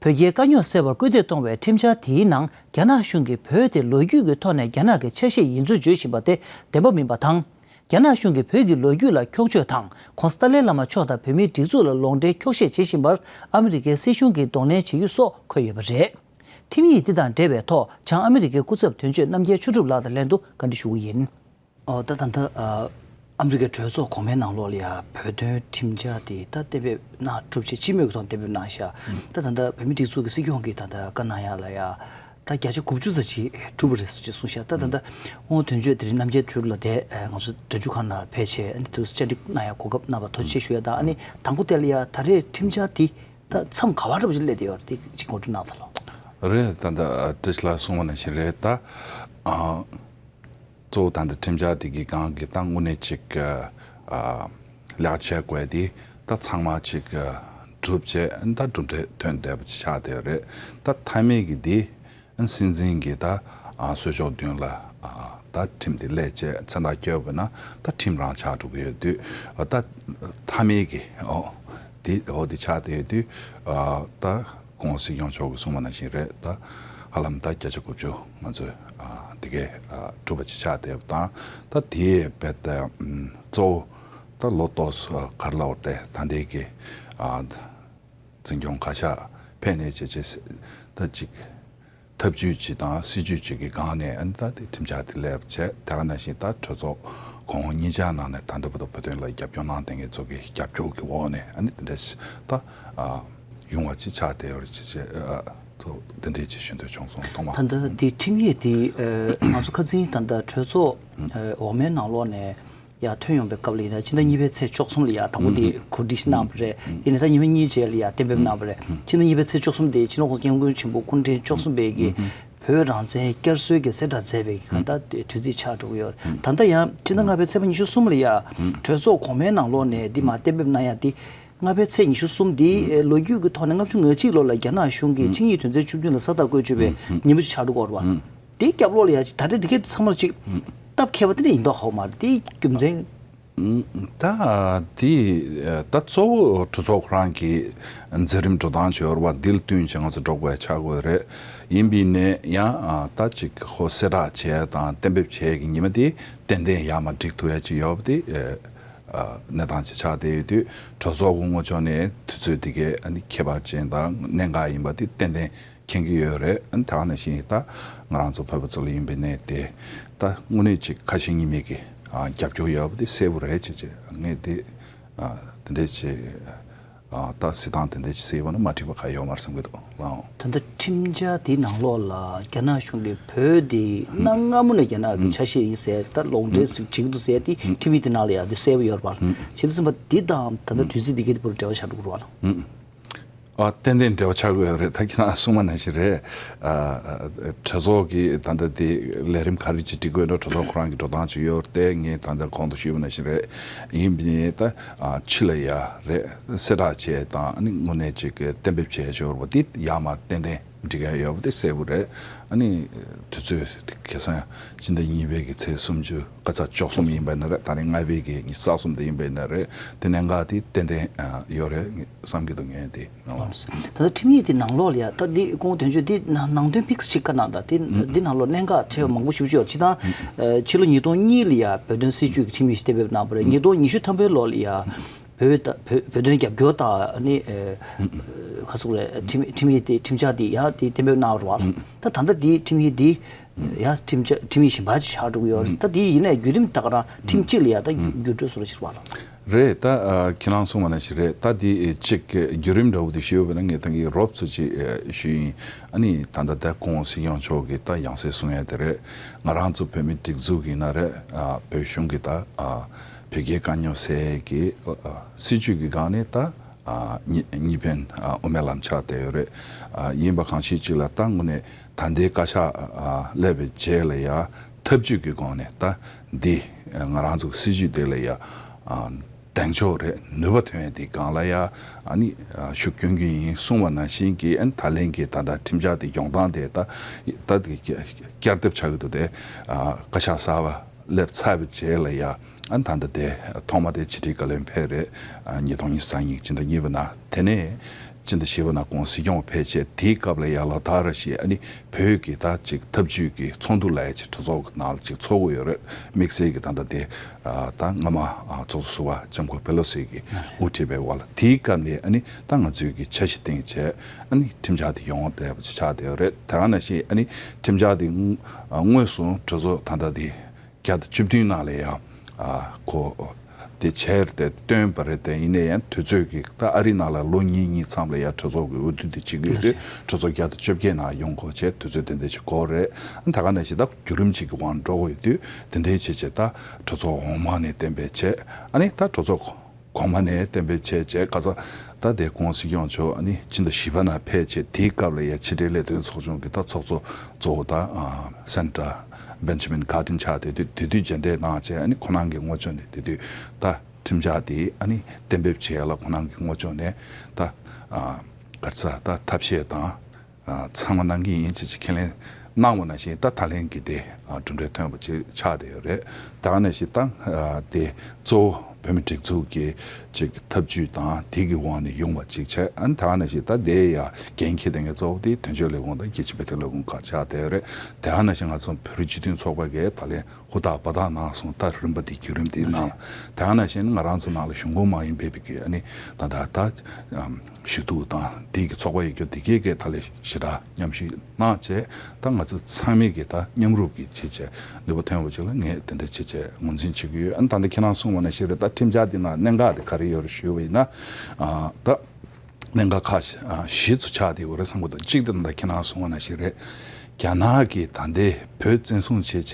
བོད་རྒྱའི་དཀའ་རྙོག་སེལ་བར་སྐུལ་འདེད་གཏོང་བའི་ཁྲིམས་འཆར་དེའི་ནང་རྒྱ་ནག་གཞུང་གིས་བོད་དེ་ལོ་རྒྱུས་ཀྱི་ཐོག་ནས་རྒྱ་ནག་གི་ཆ་ཤས་ཡིན་ཚུལ་བརྗོད་བཞིན་པ་དེ་བདེན་པ་མིན་པ་དང་། རྒྱ་ནག་གཞུང་གིས་བོད་ཀྱི་ལོ་རྒྱུས་ལ་འཁྱོག་བརྗོད་དང་། ྋགོང་ས་ཏཱ་ལའི་བླ་མ་མཆོག་དང་བོད་མིའི་སྒྲིག་འཛུགས་ལ་ལོག་འགྲེལ་འཁྱོག་བཤད་བྱེད་བཞིན་པར་ཨ་མི་རི་ཀའི་སྲིད་གཞུང་གིས་གདོང་ལེན་བྱེད་རྒྱུ་སོགས་འཁོད་ཡོད་པ་རེད། ཁྲིམས་ཡིག་འདི་དང་འབྲེལ་བའི་ཐོག་བྱང་ཨ་མི་རི་ཀའི་སྐུ་ཚབ་དོན་གཅོད་རྣམ་རྒྱལ་ཆོས་གྲུབ་ལགས་དང་ལྷན་དུ་བཀའ་འདྲི་ཞུ་གི་ཡིན། ཨོ། ད་ད་ལྟ་ཨ་ཨ་མི་རི་ཀའི་གྲོས་ཚོགས་གོང་མའི་ནང་ལོགས་ལ་ཡ་བོད་དོན་ཁྲིམས་འཆར་དེ་ད་གཏན་འབེབས་གནང་གྲུབ་ཆེད་སྤྱི་མོས་ཀྱི་ཐོག་གཏན་འབེབས་གནང་ཤག་ཨུམ། ད་ད་ལྟ་བོད་མིའི་སྒྲིག་འཛུགས་ཀྱི་སྲིད་སྐྱོང་གིས་ད་ལྟ་བཀའ་གནང་ཡ་ལ་ཡ་ད་བརྒྱ་ཆ་དགུ་བཅུ་ཙམ་ཅིག་གྲུབ་པ་རེད་ཟེར་ཅིག་གསུངས་ཤག་ད་ད་ལྟ་ཨུམ། དབུ་དོན་གཅོད་དེ་རིང་རྣམ་རྒྱལ་ཆོས་གྲུབ་ལགས་དེ་ཨ་ང་ཚོ་སྒྲ་འཇུག་ཁང་ནང་ཕེབས་བྱས་ཨ་ནི་དུ་བཅར་འདྲི་གནང་ཡ་གོ་སྐབས་གནང་བ་ཐུགས་རྗེ་ཆེ་ཞུ་ཡ་དང་། ཨ་ནི་དང་པོ་དེ་ལ་ཡ་ད་རེས་ཁྲིམས་འཆར་དེ་ད་མཚམས་ག་བ་འདྲ་པོ་ཅིག་སླེབས་བསྡད་ཡོད་རེད། དེ་ཅིག་ངོ་སྤྲོད་གནང་དང་ལོ། རེད། ད་ལྟ་བཀྲ་ཤིས་ལགས་གསུངས་པ་ནང་བཞིན་རེད། ད་ཨ། གཙོ་བོ་ད་ལྟ་ཁྲིམས་འཆར་དེ་གི་སྒང་གི་ད་དངོས་གནས་ཅིག་ཨ་ལེགས་བྱས་དགོས་དེ་ད་ཚང་མ་ཅིག་གྲུབ་བྱས་ད་གྲུབ་འབྲས་ཐོན་བསྡད་པ་ཅིག་ཆགས་བསྡད་ཡོད་རེད། ད་མཐའ་མའི་གི་དེ་སྲིད་འཛིན་གྱི་ད་གསོལ་ཕྱོགས་མདུན་ལ་ད་ཁྲིམས་དེ་སླེབས་བྱས་མཚན་རྟགས་བཀལ་བ་ན་ད་ཁྲིམས་རང་ཆགས་འགྲོ་གི་ཡོད་དུས་ད་མཐའ་མའི་གི་འོ་དེ་འོ་དེ་ཆགས་བསྡད་ཡོད་དུས་ད། ྋགོང་སྲིད་སྐྱོང་མཆོག་གིས་གསུངས་པ་ནང་བཞིན་རེད། ད་ཧ་ལམ་ད་བརྒྱ་ཆ་དགུ་བཅུ་ང་ཚོས་ཨ་འདི་གའི་ཨ་གྲུབ་པ་ཅིག་ཆགས་བསྡད་པ་དང་། ད་དེའི་རྦད་དེ་ཨམ་གཙོ་བོ་ད་ལོ་ཏོག་ཙམ་ག་རེ་ལབ་དགོས་རེད། ད་ལྟའི་གི་ཨ་འཛིན་སྐྱོང་བཀའ་ཤག་ཕེབས་ནས་བྱས་བྱས་ད་ཅིག་ཐབས་ཇུས་ཅིག་དང་སྲིད་ཇུས་ཅིག་གི་སྒང་ནས་ཨ་ནི་ད་དེ་ཁྲིམས་འཆར་དེ་སླེབས་བྱས། དེ་ག་ནང་བཞིན་ད་གྲོས་ཚོགས་གོང་འོག་གཉིས་ཆར་ནང་ནས་ད་ལྟ་བར་དུ་བོད་དོན་ལ་རྒྱབ་སྐྱོར་གནང་བསྡད་མཁན་ཚོ་གི་རྒྱབ་སྐྱོར་གི་འོག་ནས་ཨ་ནི་དེ་འདྲ་ཞིག་ད་ཨ་ཡོང་བ་ཅིག་ཆགས་བསྡད་ཡོད་རེད་ཅེས་ཨ་ཚོ་དེ་འདྲས་ཅིག་ཞུ་འདོད་བྱུང་སོང་། ཐོག་མ། ད་ལྟ་དེ་ཁྲིམས་ཡིག་དེ་ཨ་ང་ཚོ་ཁ་སང་ད་ལྟ་གྲོས་ཚོགས་ཨ་འོག་མའི་ནང་ལོགས་ནས་ཡར་ཐོན་ཡོང་པའི་སྐབས་ལ་ཡིན་ན། ཕྱི་ཟླ་གཉིས་པའི་ཚེས་བཅུ་གསུམ་ལ་ཡར་དང་པོ་དེ་གོ་སྒྲིག་གནང་བ་རེད། ཡིན་ནའི་ད་ཉི་མ་གཉིས་རྗེས་ལ་ཡར་གཏན་འབེབས་གནང་བ་རེད། ཕྱི་ཟླ་གཉིས་པའི་ཚེས་བཅུ་གསུམ་དེ་སྤྱི་ནོར་གོང་ས་སྐྱབས་མགོན་ཆེན་པོ་སྐུ་ཕྲེང་བཅུ་གསུམ་པའི་གི་བོད་རང་བཙན་བསྐྱར་གསོའི་གི་གསལ་བསྒྲགས་མཛད་པའི་གི་ག་ད་དུས་ཚིགས་ཆགས་འགྲོ་གི་ཡོད་རེད། ད་ལྟ་ཡང་ཕྱི་ཟླ་ལྔ་པའི་ཚེས་པ་ཉི་ཤུ་གསུམ་ལ་ཡར་གྲོས་ཚོགས་གོང་མའི་ནང་ལོགས་ནས་འདི་མར་གཏན་འབེབས་གནང་ཡ་དེ། ལྔ་པའི་ཚེས་ཉི་ཤུ་གསུམ་འདི་ཨེ་ལོ་རྒྱུས་ཀྱི་ཐོག་ནས་ལྔ་བཅུ་ང་གཅིག་ལོ་ལ་རྒྱ་ནག་གཞུང་གིས་ཨུམ། ཆིངས་ཡིག་དོན་ཚན་བཅུ་བདུན་ལ་ས་རྟགས་བཀོད་བཅུག་པའི་ཨུམ། ཉིན་མོ་ཅིག་ཆགས་འགྲོ་གི་ཡོད་རེད་པ། ཨུམ། དེའི་རྒྱབ་ལོགས་ལ་ཡ་ད་རེས་འདི་གའི་ཚང་མར་ཅིག་ཨུམ། སྟབས་ཁེལ་བ་དེ་འདྲ་ཡིན་མདོག་ཁ་པོ་མ་རེད། དེའི་རྒྱུ་མཚན། ཨུམ། ད་དེ་ད་གཙོ་བོ་གྲོས་ཚོགས་ཁོ་རང་གི་མཛད་རིམ་འགྲོ་སྟངས་ཅིག་ཡོད་རེད་པ། འདི་ལ་བསྟུན་བྱས་ང་ཚོ་འགྲོ་དགོས་ཆགས་དགོས་རེད། ཡིན་པའི་ནས་ཡང་ཨ་ད་ཅིག་ཧོ་གསལ་བསྒྲགས་བྱས་དང་གཏན་འབེབས་བྱས་ཀྱི་ཉི་མ་དེ་ཏན་ཏན་ཡར་མར་འགྲིག་ཐུབ་ཡ་ཅིག་ཡོད་པ་དེ་ཨ་གནས་སྟངས་ཅིག་ཆགས་བསྡད་ཡོད་དུས། གྲོས་ཚོགས་ཀྱི་ངོས་ཕྱོགས་ནས་དུས་ཚོད་འདི་གའི་ཨ་ནི་ཁྱད་པར་ཅན་དང་གནད་འགག་ཡིན་པ་དེ་ཏན་ཏན་མཁྱེན་གྱི་ཡོད་རེད། ཨ་ནི་དེ་ག་ནང་བཞིན་ད་ང་རང་ཚོ་བོད་པ་ཚོ་ལ་ཡིན་པའི་ནས་དེ་ད་དངོས་གནས་ཅིག་ཁ་ཞེ་གཉིས་མེད་ཀྱི་ཨ་རྒྱབ་སྐྱོར་ཡོད་པ་དེ་གསལ་པོ་རེད་ཅེས་ཅེས་ངས་དེ་ཨ་དེ་འདྲས་ཅིག་ཨ་ད་གཟིགས་སྟངས་དེ་འདྲས་ཅིག་གསལ་པོ་ན་མ་འགྲིག་པ་ག་ཡོད་མ་རེད་བསམ་གྱི་འདུག་ལགས། ད་ལྟ་ཁྲིམས་འཆར་དེའི་ནང་ལོགས་ལ་རྒྱ་ནག་གཞུང་གིས་བོད་དེ་གནའ་སྔ་མོ་ནས་རྒྱ་ནག་གི་ཆ་ཤས་ཡིན་ཟེར། ད་ལོག་འགྲེལ་ཞིག་བྱེད་ཀྱི་འདུག་ཟེར་དེ་ཁྲིམས་ཡིག་དེ་ནང་ལ་ཡང་དེ་གསལ་པོ་ཡོད་རེད་པ། བྱས་དུས་ཙམ་པ་འདི་དང་ད་ལྟ་དུས་ཚོད་འདི་གའི་དེ་བར་འབྲེལ་བ་ཆགས་འགྲོ་གི་རེད་པ་ལགས། ཨ་ཏན་ཏན་འབྲེལ་བ་ཆགས་ཀྱི་ཡོད་རེད། ད་ཁྱེད་རང་གསུངས་པ་ནང་བཞིན་རེད། ཨ་གྲོས་ཚོགས་ཀྱི་ད་ལྟ་དེ་ལས་རིམ་ག་རེ་ཅིག་སྒྲིག་དགོས་ན་གྲོས་ཚོགས་ཁོ་རང་གི་འགྲོ་སྟངས་ཅིག་ཡོད་རེད་དེ། ངས་ད་ལྟ་གོང་དུ་ཞུས་པ་ནང་བཞིན་རེད། ཡིན་པ་ཡིན་ད་ཨ་ཕྱི་ལ་ཡ་རེད་གསལ་བསྒྲགས་བྱས་དང་ཨ་ནི་དངོས་གནས་ཅིག་གཏན་འབེབས་བྱས་ཞོར་བ་དེ་ཡར་མར་ཏན་ཏན་འགྲིག་གི་ཡོད་པ་དེ་གསལ་པོ་རེད། ཨ་ནི་དུས་ཚོད་དེ་ཁ་སང་ཕྱི་ཟླ་གཉིས་པའི་གི་ཚེས་སུམ་ཅུ་ཁ་ཚ་བཅུ་གསུམ་ཡིན་པ་ཡིན་ན་རེད། ད་རིང་ལྔ་པའི་གི་ཉི་ཤུ་རྩ་གསུམ་དེ་ཡིན་པ་ཡིན་ན་རེད། དེ་གནད་འགག་དེ་ཏན་ཏན་ཡོད་རེད་བསམ་གྱི་འདུག་ངས་དེ། ད་ལྟ་ཁྲིམས་ཡིག་དེ་ནང་ལོགས་ལ་ཡ་ད་འདི་སྐུ་ངོ་དོན་གཅོད་འདི་ནང་ནང་དོན་ཕིག་སི་ཅིག་བཀའ་གནང་དང་། དེ་འདི་ནང་ལོགས་གནད་འགག་ཆེ་བ་མང་པོ་ཞེ་པོ་ཅིག་ཡོད་རེད། སྤྱིར་བཏང་ཕྱི་ལོ་ཉིས་སྟོང་གཉིས་ལ་ཡ་བོད་དོན་སྲིད་བྱུས་ཀྱི་ཁྲིམས་ཡིག་ཞིག་གཏན་འབེབས་གནང་བ་རེད། ཉིས་སྟོང་ཉི་ཤུ་ཐམ་པའི་ལོ་ལ་ཡ་བོད་ད་བོད་བོད་དོན་རྒྱབ་སྐྱོར་དང་ཨ་ནི་ཁ་སུ་རེད། ཁྲིམས་ཁྲིམས་ཡིག་དེ་ཁྲིམས་འཆར་དེ་ཡ་དེ་གཏན་འབེབས་གནང་བ་རེད་པ། ད་ད་ལྟ་དེའི་ཁྲིམས་ཡིག་དེ་ཡ་ཁྲིམས་ཆ་ཁྲིམས་ཡིག་གཞན་པ་ཅིག་ཆགས་འགྲོ་གི་ཡོད་རེད། ད་དེ་ཡིན་ནའི་བརྒྱུད་རིམ་ད་ག་རང་ཁྲིམས་གཅིག་ལ་ཡ་ད་བརྒྱུད་འགྲོ་བཟོ་འདྲ་ཅིག་རེད་པ་ལགས། རེད། ད་ཨ་ཁྱེད་རང་གསུངས་པ་ནང་བཞིན་རེད། ད་འདི་ཨེ་གཅིག་བརྒྱུད་རིམ་འདྲ་བོ་དེ་ཞུས་ཡོད་པ་ན་ངས་ད་གིན་རོབ་ཙམ་ཅིག་ཨེ་ཞུས་ཡིན། ཨ་ནི་ད་ལྟ་ད་སྐུ་ངོ་སྲིད་སྐྱོང་མཆོག་གིས་ད་ཡང་སེ་གསུང་ཡ་དེ་རེད། ང་རང་ཚོ་བོད་མི་སྒྲིག་འཛུགས་ཡིན་ན་རེད། ཨ་བོད་གཞུང་གིས་ད་ཨ་བོད་རྒྱའི་དཀའ་རྙོག་སེལ་གྱི་ཨ་སྲིད་བྱུས་ཀྱི་སྒང་ནས་ད་ ཨ་གཉིས་གཉིས་ཕན་ཨ་དབུ་མའི་ལམ་ཆགས་བསྡད་ཡོད་རེད། ཨ་ཡིན་པ་གང་ཞིག་ཅིག་ལ་ད་དངོས་གནས་ད་ལྟའི་བཀའ་ཤག་ཨ་སླེབས་པའི་རྗེས་ལ་ཡ་ཐབས་ཇུས་ཀྱི་སྒོ་ནས་ད་འདི་ང་རང་ཚོ་གི་སྲིད་ཇུས་དེ་ལ་ཡ་ཨ་གདེང་འཇོག་རེད། ནུས་པ་ཐོན་ཡ་དེ་སྒང་ལ་ཡ་ཨ་ནི་ཨ་ཤུགས་སྐྱོན་གྱི་ཡིན་གསུངས་པ་ནང་བཞིན་གྱི་ཨ་ནི་ད་ལན་གྱི་ད་ལྟ་ཁྲིམས་འཆར་དེ་ཡོང་སྟངས་དེ་ད་ད་དེ་བསྐྱར་ཟློས་ཆགས་ཀྱི་འདུག་དེ་ཨ་བཀའ་ཤག་གསར་པ་སླེབས་ཚར་བའི་རྗེས་ལ་ཡ་ཨ་ནི་ད་ལྟ་དེ་ཐོག་མ་དེ་ཕྱི་དྲིལ་བཀའ་བློན་ཕེབས་རེད། ཨ་ཉིས་སྟོང་ཉི་ཤུ་རྩ་གཉིས་སྤྱི་ཟླ་གཉིས་པ་ནང་དེ་ནས་སྤྱི་ཟླ་བཞི་པ་ནང་ཁོང་སྲིད་སྐྱོང་ཕེབས་རྗེས་དེའི་སྐབས་ལ་ཡ་ལོ་ལྟར་རེ་བཞིན་ཨ་ནི་བོད་ཀྱི་ད་ཅིག་ཐབས་ཇུས་ཀྱི་ཚོགས་འདུ་ལ་ཡ་ཅིག་གྲོས་ཚོགས་ཀྱི་ནང་ལ་ཅིག་ཚོགས་ཀྱི་ཡོད་རེད། དམིགས་བསལ་གྱི་ད་ལྟ་དེ་ཨ་ད་སྔ་མ་ཨ་ཚོགས་གཙོ་ཟུར་པ་ལྕམ་སྐུ་པེ་ལོ་སི་གིས་དབུ་ཁྲིད་པའི་འོག་ལ་དེའི་སྐབས་ནས་ཨ་ནི་ད་ང་ཚོས་ཀྱི་འཆར་གཞི་བཏིང་བྱས་ཨ་ནི་ཁྲིམས་འཆར་དེ་ཡོང་བསྡད་པ་ཅིག་ཆགས་བསྡད་ཡོད་རེད། དེ་ག་ནང་བཞིན་ཨ་ནི་ཁྲིམས་འཆར་དེ་དངོས་སུ་གྲོས་ཚོགས་ད་ལྟ་དེ་བརྒྱ་དང་བཅུ་བདུན་ནང་ལ་ཡང་ཨ་ཁོ་དེ་བྱས་རེད་དེ་བཏོན་པ་རེད་དེ། ཡིན་ནའི་ཡང་དུས་ཚོད་ཀྱི་ད་ཨ་རི་ནང་ལ་ལོ་གཉིས་གཉིས་མཚམས་ལ་ཡང་གྲོས་ཚོགས་ཀྱི་འོས་བསྡུ་དེ་བྱེད་ཀྱི་ཡོད་དུས་གྲོས་ཚོགས་བརྒྱ་དང་བཅོ་བརྒྱད་ནང་ཡོང་དགོས་བྱས་དུས་ཚོད་དེ་འདྲ་ཅིག་འགོར་རེད། ད་ག་ནང་བཞིན་ད་བརྒྱུད་རིམ་ཅིག་གི་དབང་འགྲོ་དགོས་ཡོད་དུས་དེ་འདྲའི་བྱས་བྱས་ད་གྲོས་ཚོགས་འོག་མ་ནས་གཏན་འབེབས་བྱས་ཨ་ནི་ད་གྲོས་ཚོགས་གོང་མ་ནས་གཏན་འབེབས་བྱས་བྱས་ག་ཚ་ད་དེ་ཁོང་སྲིད་སྐྱོང་མཆོག་ཨ་ནི་ཕྱི་ཟླ་བཞི་པ་ནང་ཕེབས་བྱས་དེའི་སྐབས་ལ་ཡ་ཕྱི་དྲིལ་ལས་དོན་ཚོགས་ཆུང་གི་ད་ཚོགས་གཙོ་གཙོ་བོ་ད་ཨ་སེན་ཏྲ་བེན་ཇི་མིན་གྷར་ཏིན་ཆགས་དེ་དུས་དེ་དུས་མཇལ་འཕྲད་གནང་བྱས་ཨ་ནི་ཁོ་རང་གི་ངོ་ཕྱོགས་ནས་དེ་དུས་ད་ཁྲིམས་འཆར་དེ་ཨ་ནི་གཏན་འབེབས་བྱས་ཡ་ལ་ཁོ་རང་གི་ངོ་ཕྱོགས་ནས་ད་ཨ་ག་རེ་ཟ་ད་ཐབས་ཤེས་དང་། ཨ་ཚང་མ་གནང་གི་ཡིན་ཅེས་ཀྱི་ཁས་ལེན་གནང་བ་ནང་བཞིན་ད་ད་ལན་གྱི་དེ་ཨ་གྲུབ་འབྲས་ཐོན་པ་ཅིག་ཆགས་བསྡད་ཡོད་རེད། ད་ག་ནང་བཞིན་ད་ཨ་དེ་གཙོ་བོ་བོད་མི་སྒྲིག་འཛུགས་ཀྱི་ཅིག་ཐབས་ཇུས་དང་དེ་གི་དབང་ནས་ཡོང་བ་ཅིག་བྱས། ཨ་ནི་ད་ག་ནང་བཞིན་ད་དེ་ཡ་འགན་འཁྱེར་བསྡད་མཁན་གཙོ་བོ་དེ་དོན་གཅོད་ལས་ཁུངས་དང་རྒྱལ་སྤྱིའི་བོད་དོན་ལས་ཁུངས་ཁག་ཆགས་བསྡད་ཡོད་རེད། དེ་ག་ནང་བཞིན་ང་ཚོ་བོད་རིགས་སྤྱི་མཐུན་ཚོགས་པ་གིས་ད་ལན་ཧུར་ཐག་འབད་ཐག་གནང་སོང་། ད་རིམ་པ་འདི་བརྒྱུད་རིམ་འདིའི་ནང་ལ་དེ་ག་ནང་བཞིན་ང་རང་ཚོ་ནང་ལ་གཞུང་གོང་མ་ཡིན་པའི་གི་ཨ་ནི་ད་ད་ད་ཞུ་གཏུག་དང་དེའི་གི་ཚོགས་པ་ཡོད་རྒྱུ་དེ་གས་གས་ད་ལས་ཞེ་དྲག་མཉམ་ཞུགས་གནང་བྱས་ད་ང་ཚོ་ཚང་མས་གི་ད་མཉམ་རུབ་ཀྱི་བྱས་བྱས་ནུས་པ་ཐོན་པ་ཅིག་ལ་ངས་དེ་འདྲ་བྱས་བྱས་ངོས་འཛིན་བྱེད་ཀྱི་ཡོད། ཨ་ནི་ད་ལྟ་ཁྱེད་རང་གསུངས་པ་ནང་བཞིན་རེད། ད་ཁྲིམས་འཆར་འདི་ནང་གནད་འགག་དེ་ག་རེ་ཡོད་རེད་ཞུས་པ་ཡིན་ན་ཨ་ད། གནད་འགག་ཁག་བཞི་ཨ་བཞི་ཚོ་ཆགས་བསྡད་ཡོད་རེད་བསམ་གྱི་འདུག་གཅིག་དེ་ད་ལྟ་ཁྱེད་རང་གསུངས་པ་ནང་བཞིན་རེད། རྒྱ་ནག་གིས་ད་ལྟའི་བོད་བཙན་བཟུང་བྱས་བྱས་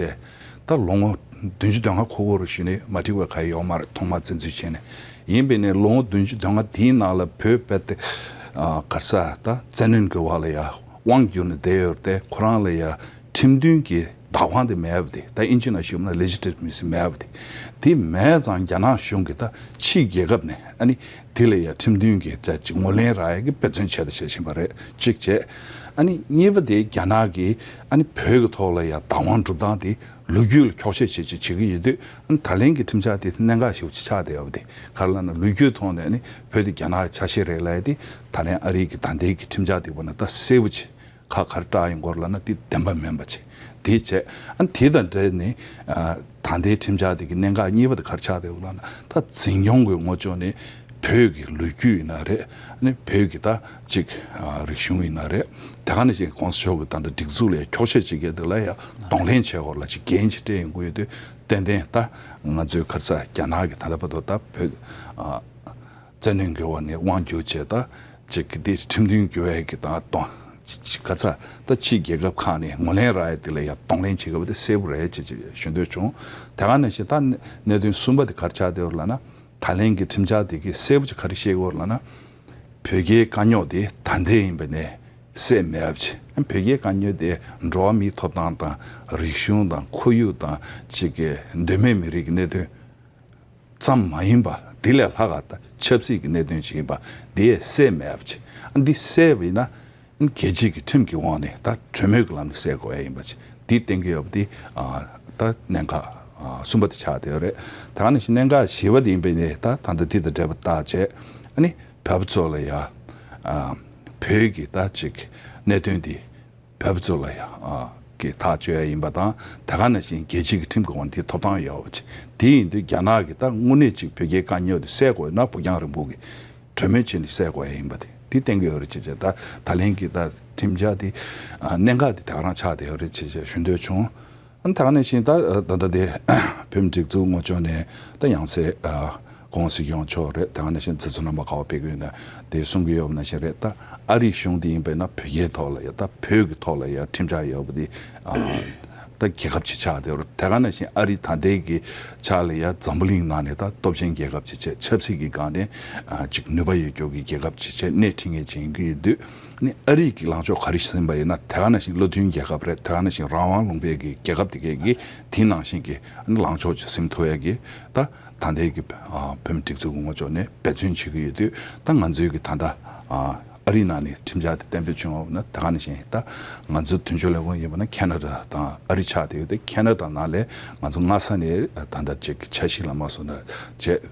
ད་ལོ་ངོ་བདུན་ཅུ་དོན་ལྔ་འཁོར་གྱི་ཡོད་རེད་ཞུས་ནས་མ་འགྲིག་པ་གང་ཡང་ཡོད་མ་རེད། ཐོག་མར་བཙན་འཛུལ་བྱས་ནས། ཡིན་པས་ནས་ལོ་ངོ་བདུན་ཅུ་དོན་ལྔ་དེའི་ནང་ལ་བོད་རྦད་དེ་ཨ་ག་རེ་ཟ་ད་བཙན་གནོན་གྱི་འོག་ལ་ཡ་དབང་བསྒྱུར་ནས་བསྡད་ཡོད་རེད་དེ། ཁོ་རང་ལ་ཡ་ཁྲིམས་མཐུན་གྱི་བདག་དབང་དེ་མེད་པ་དེ། ད་ཨིན་ཇི་ནང་ཞུས་པ་ན་ལེ་ཇི་ཊི་མེ་སི་མེད་པ་དེ། དེ་མེད་ཙང་རྒྱ་ནག་གཞུང་གིས་ད་ཕྱིའི་རྒྱལ་ཁབ་ནས་ཨ་ནི་དེ་ལ་ཡ་ཁྲིམས་མཐུན་གྱི་ཅ་ཅིག་ངོས་ལེན་རག་ཡ་གི་འབད་བརྩོན་བྱས་དང་བྱེད་བཞིན་པ་རེད། གཅིག་བྱས། ཨ་ནི་གཉིས་པ་དེ་རྒྱ་ནག་གིས་ཨ་ནི་བོད་ཀྱི་ཐོག་ལ་ཡ་བདག་དབང་སྒྲུབ་སྟངས་དེ་ལོ་རྒྱུས་ལ་འཁྱོག་བཤད་བྱེད་ཅིག་བྱེད་ཀྱི་ཡོད་དུས། ཨ་ནི་ད་ལན་གྱི་ཁྲིམས་འཆར་དེ་གནད་འགག་ཞེ་པོ་ཅིག་ཆགས་བསྡད་ཡོད་པ་དེ་ག་རེ་ལབ་ན་ལོ་རྒྱུས་ཐོག་ནས་ཨ་ནི་བོད་དེ་རྒྱ་ནག་གི་ཆ་ཤས་རེད་ལབ་ཡ་དེ་ད་ལན་ཨ་རིའི་གི་ད་ལྟའི་གི་ཁྲིམས་འཆར་དེ་བར་ན་ད་གསལ་པོ་ཅིག་ཁག་ག་རེ་བཀྲལ་ཡོང་གི་ཡོད་རེད་ལབ་ན་དེ་བདེན་པ་མིན་པ་ཅིག་དེ་བྱས། ཨ་ནི་དེ་དང་འབྲེལ་ནས་ཨ་ད་ལྟའི་ཁྲིམས་འཆར་དེ་གི་གནད་འགག་གཉིས་པ་དེ་ག་རེ་ཆགས་བསྡད་ཡོད་ལབ་ན། ད་འཛིན་སྐྱོང་གི་ངོས་ཕྱོགས་ནས་བོད་ཀྱི་ལོ་རྒྱུས་ཡིན་ན་རེད། ཨ་ནི་བོད་ཀྱི་ད་ཅིག་ཨ་རིག་གཞུང་ཡིན་ན་རེད། དེ་ག་ནང་བཞིན་གོང་ས་མཆོག་གི་ད་ལྟ་སྒྲིག་འཛུགས་ལ་ཡ་འཁྱོག་བཤད་བྱེད་མཁན་དེ་ལ་ཡ་གདོང་ལེན་བྱེད་དགོས་ལབ་ཅིག་འགན་ཅིག་སྤྲད་ཡོང་གི་ཡོད་དུས། ཏན་ཏན་ད་ང་ཚོའི་ག་རེ་ཟ་རྒྱ་ནག་གི་ད་ལྟ་བར་དུ་ད་བོད་ཨ་བཙན་གནོན་གྱི་འོག་ནས་དབང་བསྒྱུར་བྱས། ད་ཅིག་གི་དེ་ཁྲིམས་མཐུན་འགྱུར་བའི་གི་ད་གཏོང་ཅིག་ག་ཚ་ད་ཕྱིའི་རྒྱལ་ཁབ་ཁག་ནས་ངོས་ལེན་རག་ཡ་དེ་ལ་ཡ་གདོང་ལེན་བྱེད་དགོས་པ་དེ་གསལ་པོ་རེད་ཅེས་ཅིག་ཞུ་འདོད་བྱུང་། དེ་ག་ནང་བཞིན་ད་གནད་དོན་གསུམ་པ་དེ་ག་རེ་ཆགས་བསྡད་ཡོད་ལབ་ན། ད་ལན་གྱི་ཁྲིམས་འཆར་དེ་གིས་གསལ་པོ་ཅིག་ག་རེ་བཤད་ཀྱི་ཡོད་ལབ་ན། བོད་རྒྱའི་དཀའ་རྙོག་དེ་ད་ལྟའི་ཡིན་པ་ནས་སེལ་མེད་པ་ཅིག་བོད་རྒྱའི་དཀའ་རྙོག་དེ་འགྲོ་བ་མིའི་ཐོབ་ཐང་དང་རིག་གཞུང་དང་ཁོར་ཡུག་དང་ཅིག་གི་གདོད་མའི་མི་རིགས་ཀྱི་གནད་དོན་ཙམ་མ་ཡིན་པ། དེ་ལས་ལྷག་ག་ད་ཆབ་སྲིད་ཀྱི་གནད་དོན་ཞིག་ཡིན་པ་དེ་སེལ་མེད་པ་ཅིག་འདི་སེལ་བ་ཡིན་ན་རྒྱལ་སྤྱིའི་གི་ཁྲིམས་ཀྱི་དབང་ནས་ད་གྲོས་མོལ་གྱི་ལམ་ནས་སེལ་དགོས་ཡ་ཡིན་པ་ཅིག་འདི་གཏན་འཁེལ་ཡོད་པ་འདི་ཨ་ད་གནད་འགག་ཨ་གསུམ་པ་དེ་ཆགས་བསྡད་ཡོད་རེད། ད་ག་ནང་བཞིན་གནད་འགག་བཞི་པ་དེ་ཡིན་པ་ཡིན་ནའི་ད་ད་ལྟ་དེ་དང་འབྲེལ་བ་བཏགས་བྱས། ཨ་ནི་བོད་པ་ཚོ་ལ་ཡ་ཨ་བོད་ཀྱི་ད་ཅིག་གནད་དོན་འདི་བོད་པ་ཚོ་ལ་ཡང་ཨ་གི་ཐག་གཅོད་ཡ་ཡིན་པ་དང་། དེ་ག་ནང་བཞིན་རྒྱལ་སྤྱིའི་གི་ཁྲིམས་ཀྱི་འོག་ནས་དེ་ཐོབ་ཐང་ཡོད་པ་ཅིག་དེ་ཡིན་དུས་རྒྱ་ནག་གིས་ད་དངོས་གནས་ཅིག་བོད་རྒྱའི་དཀའ་རྙོག་དེ་སེལ་དགོས་ན་ཕུགས་རྒྱང་རིང་པོ་གི་གྲོས་མོལ་བྱས་ནས་སེལ་དགོས་ཡ་ཡིན་པ་དེ་དེ་གཏན་འཁེལ་ཡོད་རེད་ཅེས་བྱས། ད་ད་ལན་གྱི་ད་ཁྲིམས་འཆར་དེ་ཨ་གནད་འགག་དེ་དེ་ག་རང་ཆགས་བསྡད་ཡོད་རེད་ཅེས་བྱས་ཞུ་འདོད་བྱུང་། ཨ་ནི་དེ་ག་ནང་བཞིན་ད་ད་ལྟ་དེ་བོད་མི་སྒྲིག་འཛུགས་ངོས་ཕྱོགས་ནས་ད་ཡང་སེ་ཨ་གོང་སྲིད་སྐྱོང་མཆོག་རེད། དེ་ག་ནང་བཞིན་ཛ་དུ་རྣམ་པ་ག་པར་ཕེབས་ཀྱི་ཡོད་ན་དེ་གསུང་གི་ཡོད་པ་ནང་བཞིན་རེད། ད་ཨ་རིའི་གཞུང་དེ་ཡིན་པས་ན་བོད་རྒྱའི་ཐོག་ལ་ཡ་ད་བོད་ཀྱི་ཐོག་ལ་ཡ་ཁྲིམས་འཆར་ཡོད་པ་དེ་ཨ་ད་ ད་རྒྱལ་ཁབ་ཅིག་ཆགས་བསྡད་ཡོད་རེད། དེ་ག་ནང་བཞིན་ཨ་རི་ད་ལྟའི་གི་ཆ་ལ་ཡ་འཛམ་བུ་གླིང་ནང་ནས་ད་སྟོབས་ཆེན་རྒྱལ་ཁབ་ཅིག་བྱས། ཆབ་སྲིད་ཀྱི་སྒང་ནས་ཨ་ཅིག་ནུས་པ་ཡོད་རྒྱུ་གི་རྒྱལ་ཁབ་ཅིག་བྱས་སྣེ་ཁྲིད་མཁན་ཅིག་ཡིན་གྱི་ཡོད་དུས། ཨ་ནི་ཨ་རི་གི་ལངས་ཕྱོགས་ག་རེ་ཟིན་པ་ཡིན་ན། དེ་ག་ནང་བཞིན་བློ་མཐུན་རྒྱལ་ཁབ་རེད། དེ་ག་ནང་བཞིན་རང་དབང་ལུང་པའི་གི་རྒྱལ་ཁབ་དེ་གས་ཀྱི་དེ་ནང་བཞིན་གྱི་ཨ་ནི་ལངས་ཕྱོགས་ཅིག་ཟིན་ཐུབ་ཡ་གི་ད་ད་ལྟའི་གི་ཨ་བོད་མི་སྒྲིག་འཛུགས་ཀྱི་ངོས་ཕྱོགས་ནས་འབད་བརྩོན་བྱེད་ཀྱི་ཡོད་དུས། ད་ང་ཚོའི་གི་ད་ལྟ་ཨ་ཨ་རི་ནང་ནས་ཁྲིམས་འཆར་དེ་གཏན་འབེབས་བྱུང་བ་ན། དེ་ག་ནང་བཞིན་ད་ང་ཚོ་མདུན་ཕྱོགས་ལས་ཁུངས་ཡིན་པ་ན་ཁེ་ན་ཌ་དང་ཨ་རི་ཆགས་བསྡད་ཡོད་དེ། ཁེ་ན་ཌ་ནང་ལ་ང་ཚོ་སྔ་ས་ནས་ད་ལྟ་ཅིག་འཆར་གཞི་ལ་མ་སོང་ན་བྱས་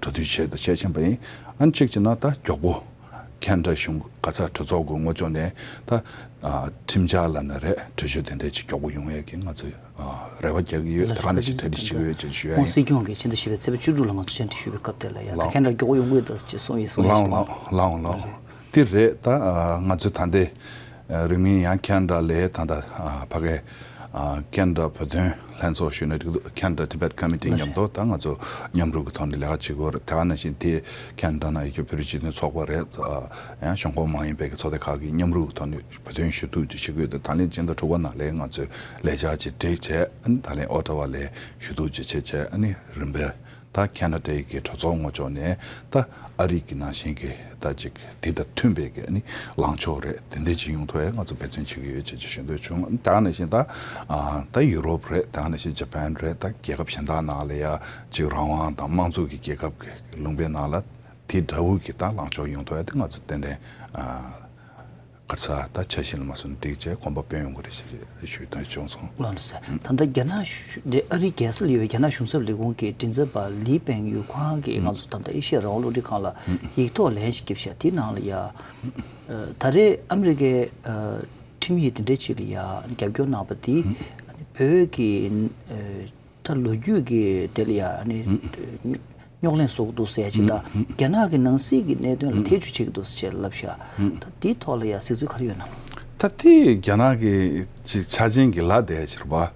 གྲོས་བསྡུར་བྱས་དང་བྱས་ཕྱིན་པ་ཡིན། ཨ་ནི་གཅིག་བྱས་ན་ད་མགྱོགས་པོ་ཁེ་ན་ཌ་གཞུང་ག་ས་གྲོས་ཚོགས་ཀྱི་ངོས་ཕྱོགས་ནས་ད་ཁྲིམས་འཆར་ལབ་ན་རེད། གྲོས་ཆོད་དེ་འདྲ་ཅིག་མགྱོགས་པོ་ཡོང་ཡས་ཀྱི་ང་ཚོས་རེ་བ་རྒྱག་གི་ཡོད། དེ་ག་ནང་བཞིན་གྲ་སྒྲིག་བྱེད་ཀྱི་ཡོད་ཅེས་ཞུ་ཡ་ཡིན། ཁོང་སྲིད་སྐྱོང་གིས་ཕྱི་ཟླ་བཞི་པའི་ཚེས་པ་བཅུ་དྲུག་ལ་ང་ཚོ་བཅར་འདྲི་ཞུས་པའི་སྐབས་དེ་ལ་ཡ། ད་ལགས། ཁེ་ན་ཌ་མགྱོགས་པོ་ཡོང་གི་ཡོད་ད་ཅེས་གསུངས་ཡིན་གསུངས་ཡིན། ལགས་ལགས་ལགས་ལགས། དེ་རེད། ད་ང་ཚོས་ད་ལྟའི་རིང་མིན་ཡང་ཁེ་ན་ཌ་ལ་ད་ལྟ་ཕ་གའི་ཁེ་ན་ཌ་བོད་དོན་ལྷན་ཚོགས་ཞུས་ན་འགྲིག་འདུག Canada Tibet Committee མཉམ་དུ་ད་ང་ཚོ་མཉམ་རུབ་ཀྱི་ཐོག་ནས་ལས་ཀ་བྱེད་དགོས་རེད། དེ་ག་ནང་བཞིན་དེ་ཁེ་ན་ཌ་ནང་ཡོད་རྒྱུ་བོད་རིགས་སྤྱི་མཐུན་ཚོགས་པ་རེད། ཡང་གཞུང་ཁོངས་མ་ཡིན་པའི་གི་ཚོགས་སྡེ་ཁག་གིས་མཉམ་རུབ་ཀྱི་ཐོག་ནས་བོད་དོན་ཞུ་གཏུག་ཅིག་བྱེད་ཀྱི་ཡོད་དེ། ད་ལན་སྤྱི་ཟླ་དྲུག་པ་ནང་ལ་ང་ཚོས་ལས་འཆར་ཅིག་སྒྲིག་བྱས། ཨ་ནི་ད་ལན་ཨོ་ཊ་ཝ་ལ་ཞུ་གཏུག་ཅིག་བྱས་བྱས། ཨ་ནི་རིམ་པས་ད་ཁེ་ན་ཌའི་གི་གྲོས་ཚོགས་ངོས་ཕྱོགས་ནས་ད་ཨ་རི་གི་ནང་བཞིན་གྱི་ད་ཅིག་དེ་དང་མཐུན་པའི་གི་ཨ་ནི་ལངས་ཕྱོགས་རེད། དེ་འདྲ་ཅིག་ཡོང་ཐུབ་ཡ་ང་ཚོ་འབད་བརྩོན་བྱེད་ཀྱི་ཡོད་ཅེས་ཅིག་ཞུ་འདོད་བྱུང་། ཨ་ནི་དེ་ག་ནང་བཞིན་ད་ཨ་ད་ཡུ་རོབ་རེད། དེ་ག་ནང་བཞིན་ཇ་པན་རེད། ད་རྒྱལ་ཁབ་གཞན་དག་ནང་ལ་ཡ་ཅིག་རང་དབང་དང་དམངས་གཙོ་གི་རྒྱལ་ཁབ་ཀྱི་ལུང་པའི་ནང་ལ་དེ་འདྲ་བོ་གི་ད་ལངས་ཕྱོགས་ཡོང་ཐུབ་ཡ་དེ་ང་ཚོ་ཏན་ཏན་ཨ་ག་རེ་ཟ། ད་འཆར་གཞི་ལ་མ་སོང་ན་འགྲིག་བྱས་གོམ་པ་སྤོས་ཡོང་གི་རེད་ཞེས་ཞུ་དོན་བྱུང་སོང་། ལགས་སོ། ད་ལྟ་རྒྱ་ནག་གཞུང་དེ་ཨ་རིའི་རྒྱལ་ས་ལ་ཡོད་པའི་རྒྱ་ནག་གཞུང་ཚབ་ལས་ཁུངས་ཀྱི་མགྲིན་ཚབ་པ་ལི་པེང་ཡུས་ཁོང་གིས་ང་ཚོ་ད་ལྟ་ཨེ་ཤེ་ཡ་རང་དབང་རླུང་འཕྲིན་ཁང་ལ་ཡིག་ཐོག་ལན་ཞིག་བརྒྱབ་ཤག་དེའི་ནང་ལ་ཡ། ཨ་ད་རེས་ཨ་མི་རི་ཀའི་ཨ་ཁྲིམས་ཡིག་དེ་འདྲའི་ཅིག་ལ་ཡ་རྒྱབ་སྐྱོར་གནང་བ་དེ་ཨ་ནི་བོད་ཀྱི་ཨ་ད་ལོ་རྒྱུས་ཀྱི་དེ་ལ་ཡ་ཨ་ནི་རྙོག་གླེང་བཟོ་གི་འདུག་ཟེར་ཡ་ཅིག་དང་། རྒྱ་ནག་གི་ནང་སྲིད་ཀྱི་གནད་དོན་ལ་ཐེ་བྱུས་བྱེད་ཀྱི་འདུག་ཟེར་ལབ་ཤག་ད་དེའི་ཐོག་ལ་ཡ་གཟིགས་ཚུལ་ག་རེ་ཡོད་ན། ད་དེ་རྒྱ་ནག་གི་ཅིག་ཆ་རྐྱེན་གྱི་ལ་དེ་ཕྱིར་བ།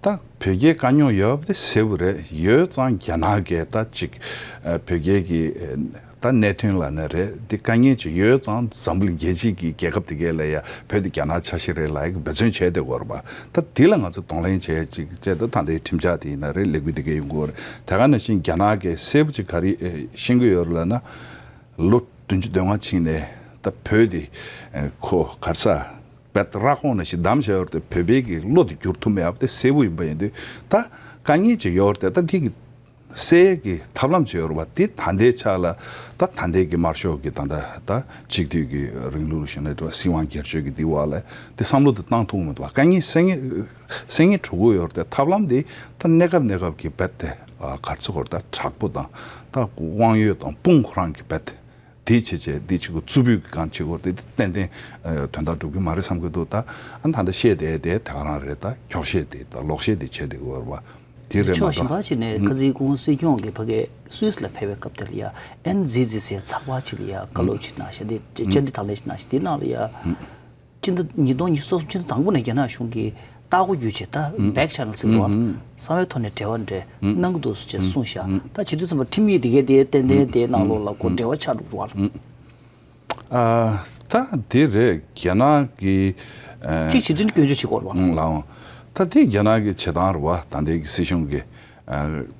ད་བོད་རྒྱའི་དཀའ་རྙོག་ཡོད་པ་དེ་གསལ་པོ་རེད། ཡོད་ཙང་རྒྱ་ནག་གིས་ད་ཅིག་ཨ་བོད་རྒྱའི་གི་ཨ་ད་གནད་དོན་ལབ་ན་རེད། དེ་དཀའ་ངལ་ཅིག་ཡོད་ཙང་འཛམ་བུ་གླིང་རྒྱལ་སྤྱི་གི་རྒྱལ་ཁབ་དེ་གས་ལ་ཡ་བོད་དེ་རྒྱ་ནག་ཆ་ཤས་རེད་ལབ་ཡ་གི་འབད་བརྩོན་བྱས་བསྡད་ཡོད་རེད་པ། ད་དེ་ལ་ང་ཚོ་གདོང་ལེན་བྱས་ཅིག་བྱས། ད་ད་ལྟའི་ཁྲིམས་འཆར་དེ་ཡིན་ན་རེད། ལས་འགུལ་དེ་གས་ཡོང་གི་ཡོད་རེད། དེ་ག་ནང་བཞིན་རྒྱ་ནག་གིས་གསལ་པོ་ཅིག་ག་རེ་ཨེ་ཤེས་ཀྱི་ཡོད་རེད་ལབ་ན། ལོ་བདུན་ཅུ་དོན་ལྔ་ཕྱིན་ནས་ད་བོད་དེ་ཨེ་ཁོ་ག་རེ་ཟ་བད་ར་ཁོང་ནང་བཞིན་བསྡམས་བྱས་ཡོད་རེད་དེ། བོད་པའི་གི་བློ་དེ་བསྒྱུར་ཐུབ་མེད་པ་དེ་གསལ་པོ་ཡིན་པ་ཡིན་དུས། ད་དཀའ་ངལ་ཅིག་ཡོད་རེད་དེ། ད་དེ་གི་སེལ་གྱི་ཐབས་ལམ་བྱེད་རོགས་པ་དེ་ད་ལྟའི་ཆ་ལ། ད་ད་ལྟའི་གི་དམར་ཤོག་གི་ད་ལྟ་ད་གཅིག་སྡུད་ཀྱི་རིང་ལུགས་ཞེས་ན་འགྲོ་སྲིད་དབང་སྒེར་གཅོད་ཀྱི་འདི་བ་ལ་དེ་བསམ་བློ་དེ་བཏང་ཐུབ་མི་འདུག་བ། དཀའ་ངལ་སེལ་ངེས་སེལ་ངེས་འགྲོ་གི་ཡོད་རེད་དེ། ཐབས་ལམ་དེ་ད་གནས་སྐབས་གནས་སྐབས་ཀྱི་རྦད་དེ་ཨ་ག་རེ་ཟེར་དགོས་རེད། ད་དྲག་པོ་དང་ད་དབང་ཡོད་དང་དཔུང་ཁོ་རང་གི་རྦད་དེ་དེ་བྱེད་བྱེད་དེ་བྱེད་དགོས། རྩུབ་པོའི་གི་གང་བྱེད་དགོས་རེད། དེ་ཏན་ཏན་ཨ་དོན་དག་འགྲུབ་ཀྱི་མ་རེད་བསམ་གྱི་འདུག་ད་ཨ་ད་ལྟ་བཤད་བསྡད་དེ་དེ་ག་རང་རེད། ད་འཁྱོག་བཤད་དེ་ད་ལོག་བཤད་དེ་བྱས་བསྡད་ཀྱི་ཡོད་རེད་པ། དེ་རེད་མ་ཕྱོགས་གཞན་གཏོགས། པ་ཅིག་ནས་ཁ་ཚིག་ཁོང་སྲིད་སྐྱོང་གིས་ཕ་གིའི་སུད་སི་ལ་ཕེབས་པའི་སྐབས་དེ་ལ་ཡ་ཨེན་ཛི་ཛི་ཟེར་ཚགས་པར་ཅིག་ལ་ཡ་བཀའ་སློབ་ཅིག་གནང་ཤག་དེ་བཅར་འདྲི་དང་ལེན་ཅིག་གནང་ཤག་དེའི་ནང་ལ་ཡ། སྤྱི་ཟླ་ཉིས་སྟོང་ཉི་ཤུ་རྩ་གསུམ་སྤྱི་ཟླ་དང་པོ་ནས་རྒྱ་ནག་གཞུང་གིས་ལྟ་སྒོ་བརྒྱུད་བྱས། ད་back channel་ཟེར་གྱི་འདུག་བ། གསང་བའི་ཐོག་ནས་འབྲེལ་བ་འདྲ་གནང་གི་འདུག་ཟེར་གསུངས་ཤག་ད་བྱེད་དུས་ཙམ་པ་ཁྲིམས་ཡིག་དེ་གའི་དེ་ཏན་ཏན་དེའི་ནང་ལོགས་ལ་ཁོ་འབྲེལ་བ་ཆགས་འགྲོ་གི་རེད་པ། ཨ་ད་དེ་རེད། རྒྱ་ནག་གི་ཨ་གཅིག་བྱེད་དུས་ནི་སྐྱོན་བརྗོད་བྱེད་དགོས་རེད་པ། ལའང་ད་དེ་རྒྱ་ནག་གི་བྱེད་སྟངས་རེད་པ། ད་ལྟའི་གི་སྲིད་གཞུང་གི་ཨ་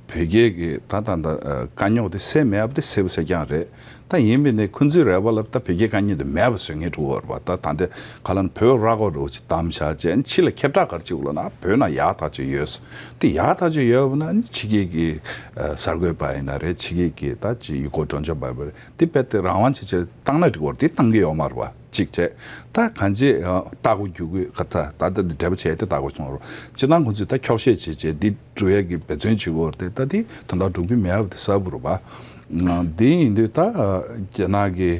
བོད་རྒྱའི་གི་ད་ད་ད་ཨ་དཀའ་རྙོག་དེ་སེལ་མེད་པ་དེ་གསལ་པོ་གསལ་རྐྱང་རེད། ད་ཡིན་པས་ནས་ཁོ་ཚོའི་རེ་བ་ལ་ད་བོད་རྒྱའི་དཀའ་ངལ་དེ་མེད་པ་བཟོ་མཁན་འགྲོ་གི་ཡོད་རེད་པ། ད་ད་ལྟ་ག་ལ་ན་བོད་ར་སྐོར་འདྲ་བོ་ཅིག་བདམས་བཞག་བྱས། ཕྱི་ལ་ཁྱབ་བསྒྲགས་ག་རེ་བྱེད་དགོས་ལབ་ན། བོད་ནང་ཡག་ཐག་ཆོད་ཡོད། དེ་ཡག་ཐག་ཆོད་ཡོད་པ་ན་ཕྱི་རྒྱལ་གྱི་ཨ་གསར་འགོད་པ་ཡིན་ན་རེད། ཕྱི་རྒྱལ་གྱི་ད་ཅིག་ཡུལ་སྐོར་སྤྲོ་འཆམ་པ་ཡིན་པ་རེད། དེ་རྦད་དེ་རང་དབང་ཆེ་ཆེ་བཏང་ན་འགྲིག་པ་རེད། དེ་བཏང་གི་ཡོད་མ་རེད་པ། གཅིག་བྱས། ད་གང་ཅི་ཨ་ལྟ་སྒོ་བརྒྱུད་དགོས་ག་ད་ད་ལྟ་འདི་འབྲེལ་བ་བྱས་ཏེ་ལྟ་སྒོ་སོང་རོགས། སྤྱིར་བཏང་ཁོང་ཚོས་ད་འཁྱོག་བཤད་བྱས་བྱས་འདི་འགྲུབ་ཡས་ཀྱི་འབད་བརྩོན་བྱེད་དགོས་རེད་དེ། ད་དེ་དོན་དག་འགྲུབ་ཀྱི་མེད་པ་དེ་གསལ་པོ་རེད་པ། ཨ་དེ་ཡིན་དུས་ད་རྒྱ་ནག་གི་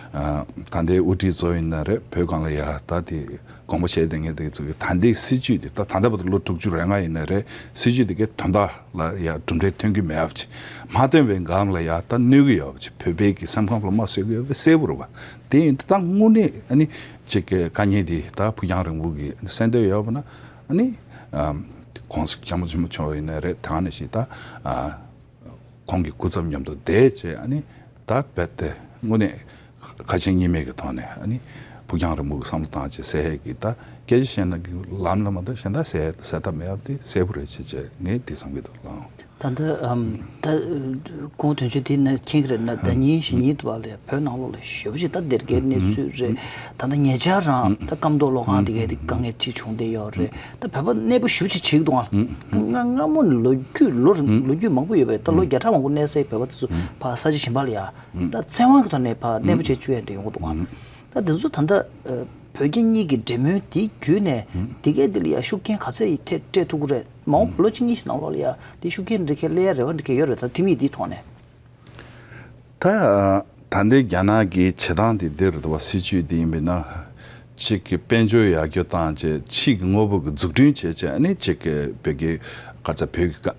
ཨ་ད་ལྟའི་དབུ་ཁྲིད་ཚོ་ཡིན་ན་རེད། བོད་སྒང་ལ་ཡ་ད་དེ་དགོངས་པ་བཞེས་བསྡད་མཁན་དེ་ཚོ་གི་ད་ལྟའི་སྲིད་བྱུས་དེ། ད་ད་ལྟ་བར་དུ་ལོ་དྲུག་ཅུ་རེ་ལྔ་ཡིན་ན་རེད། སྲིད་བྱུས་དེ་གའི་དོན་དག་ལ་ཡ་གྲུབ་འབྲས་ཐོན་གྱི་མེད་པ་ཅིག་མ་ཐོན་པའི་སྒང་ལ་ཡ་ད་གནོད་ཀྱི་ཡོད་པ་ཅིག་བོད་པའི་གི་སེམས་ཁམས་ལ་མ་བཟོད་ཀྱི་ཡོད་པ་གསལ་པོ་རེད་པ། དེ་ཡིན་དུས་ད་དངོས་གནས་ཨ་ནི་ཅིག་གི་དཀའ་ངལ་དེ་ད་ཕུགས་རྒྱང་རིང་པོ་གི་སེལ་འདོད་ཡོད་པ་ན། ཨ་ནི་ཨ་༸གོང་ས་༸སྐྱབས་མགོན་ཆེན་པོ་མཆོག་ཡིན་ན་རེད། དེ་ག་ནང་བཞིན་ད་ཨ་ཁོང་གི་སྐུ་ཚབ་མཉམ་དུ་བསྡད་བྱས། ཨ་ནི་ད་རྦད་དེ་དངོས་གནས་ཁ་ཞེ་གཉིས་མེད་ཀྱི་ཐོག་ནས་ཨ་ནི་ ཕུགས་རྒྱང་རིང་པོ་གི་བསམ་བློ་བཏང་བྱས་སེལ་ཡས་ཀྱི་ད་སྐད་ཆ་བཤད་ན་གི་ལམ་ལ་མ་གཏོགས་གཞན་དག་སེལ་སེལ་ཐབས་མེད་པ་དེ་གསལ་པོ་རེད་བྱས་བྱས་ངས་དེ་བསམ་གྱི་འདུག་ལགས། ད་ལྟ་ཨམ་ད་ཁོང་དོན་གཅོད་དེ་ནས་མཁྱེན་གྱི་རེད་ན། ཟླ་ཉིན་ཞེ་ཉིན་དུ་བ་ལས་བོད་ནང་ལོགས་ལ་ཞེ་པོ་ཅིག་ད་སྡེར་ཁའི་གནས་ཚུལ་རེད། ད་ལྟ་ཉེ་ཆར་རང་ད་སྐམ་མདོག་གློག་ཁང་དེ་གའི་དེ་དཀའ་ངལ་ཅིག་བྱུང་བསྡད་ཡོད་རེད། ད་བོད་པ་གནས་སྤོ་ཞེ་པོ་ཅིག་བྱེད་ཀྱི་འདུག་ཨང་། ད་སྔ་སྔ་མོ་ནས་ལོ་རྒྱུས་ལོ་རིང་ལོ་རྒྱུས་མང་པོ་ཡོད་པས། ད་ལོ་བརྒྱ་ཕྲག་མང་པོ་གནས་སའི་བོད་པ་དེ་ཚོ་ཕར་ས་ཆ་གཞན་པ་ལ་ཡ་ད་བཙན་དབང་གི་ཐོག་ནས་ཕར་གནས་སྤོ་བྱས་བཅུག་ཡ་འདྲ་ཡོང་གི་འདུག་ཨང་། ད་དེ་ཚོ་ད་ལྟ་བོད་རྒྱ་གཉིས་ཀྱི་འབྲེལ་མོལ་དེ་བརྒྱུད་ནས་དེ་གའི་དེ་ལ་ཡ་ཤུགས་རྐྱེན་ག་ཚད་ཡིན་ཐེབས་སྤྲད་ཐུབ་ཀྱི་རེད། མ་འོངས་པ་ལོ་གཅིག་གཉིས་ཤིག་ནང་ལོགས་ལ་ཡ་དེ་ཤུགས་རྐྱེན་འདི་གའི་སླེབས་ཡ་རེ་བ་འདི་གའི་ཡོད་རེད། ད་ཁྲིམས་ཡིག་འདིའི་ཐོག་ནས། ད་ད་ལྟའི་རྒྱ་ནག་གི་བྱེད་སྟངས་དེ་འདི་རེད་བ། སྲིད་ཇུས་འདི་ཡིན་པས་ན་གཅིག་གི་དཔལ་འབྱོར་ཡར་རྒྱས་བཏང་བྱས་ཕྱིའི་དངོས་པོ་གི་འཛུགས་སྐྲུན་བྱས་བྱས་ཨ་ནི་གཅིག་གི་བོད་ཀྱི་ག་ཚ་བོད་ཀྱི་དཀའ་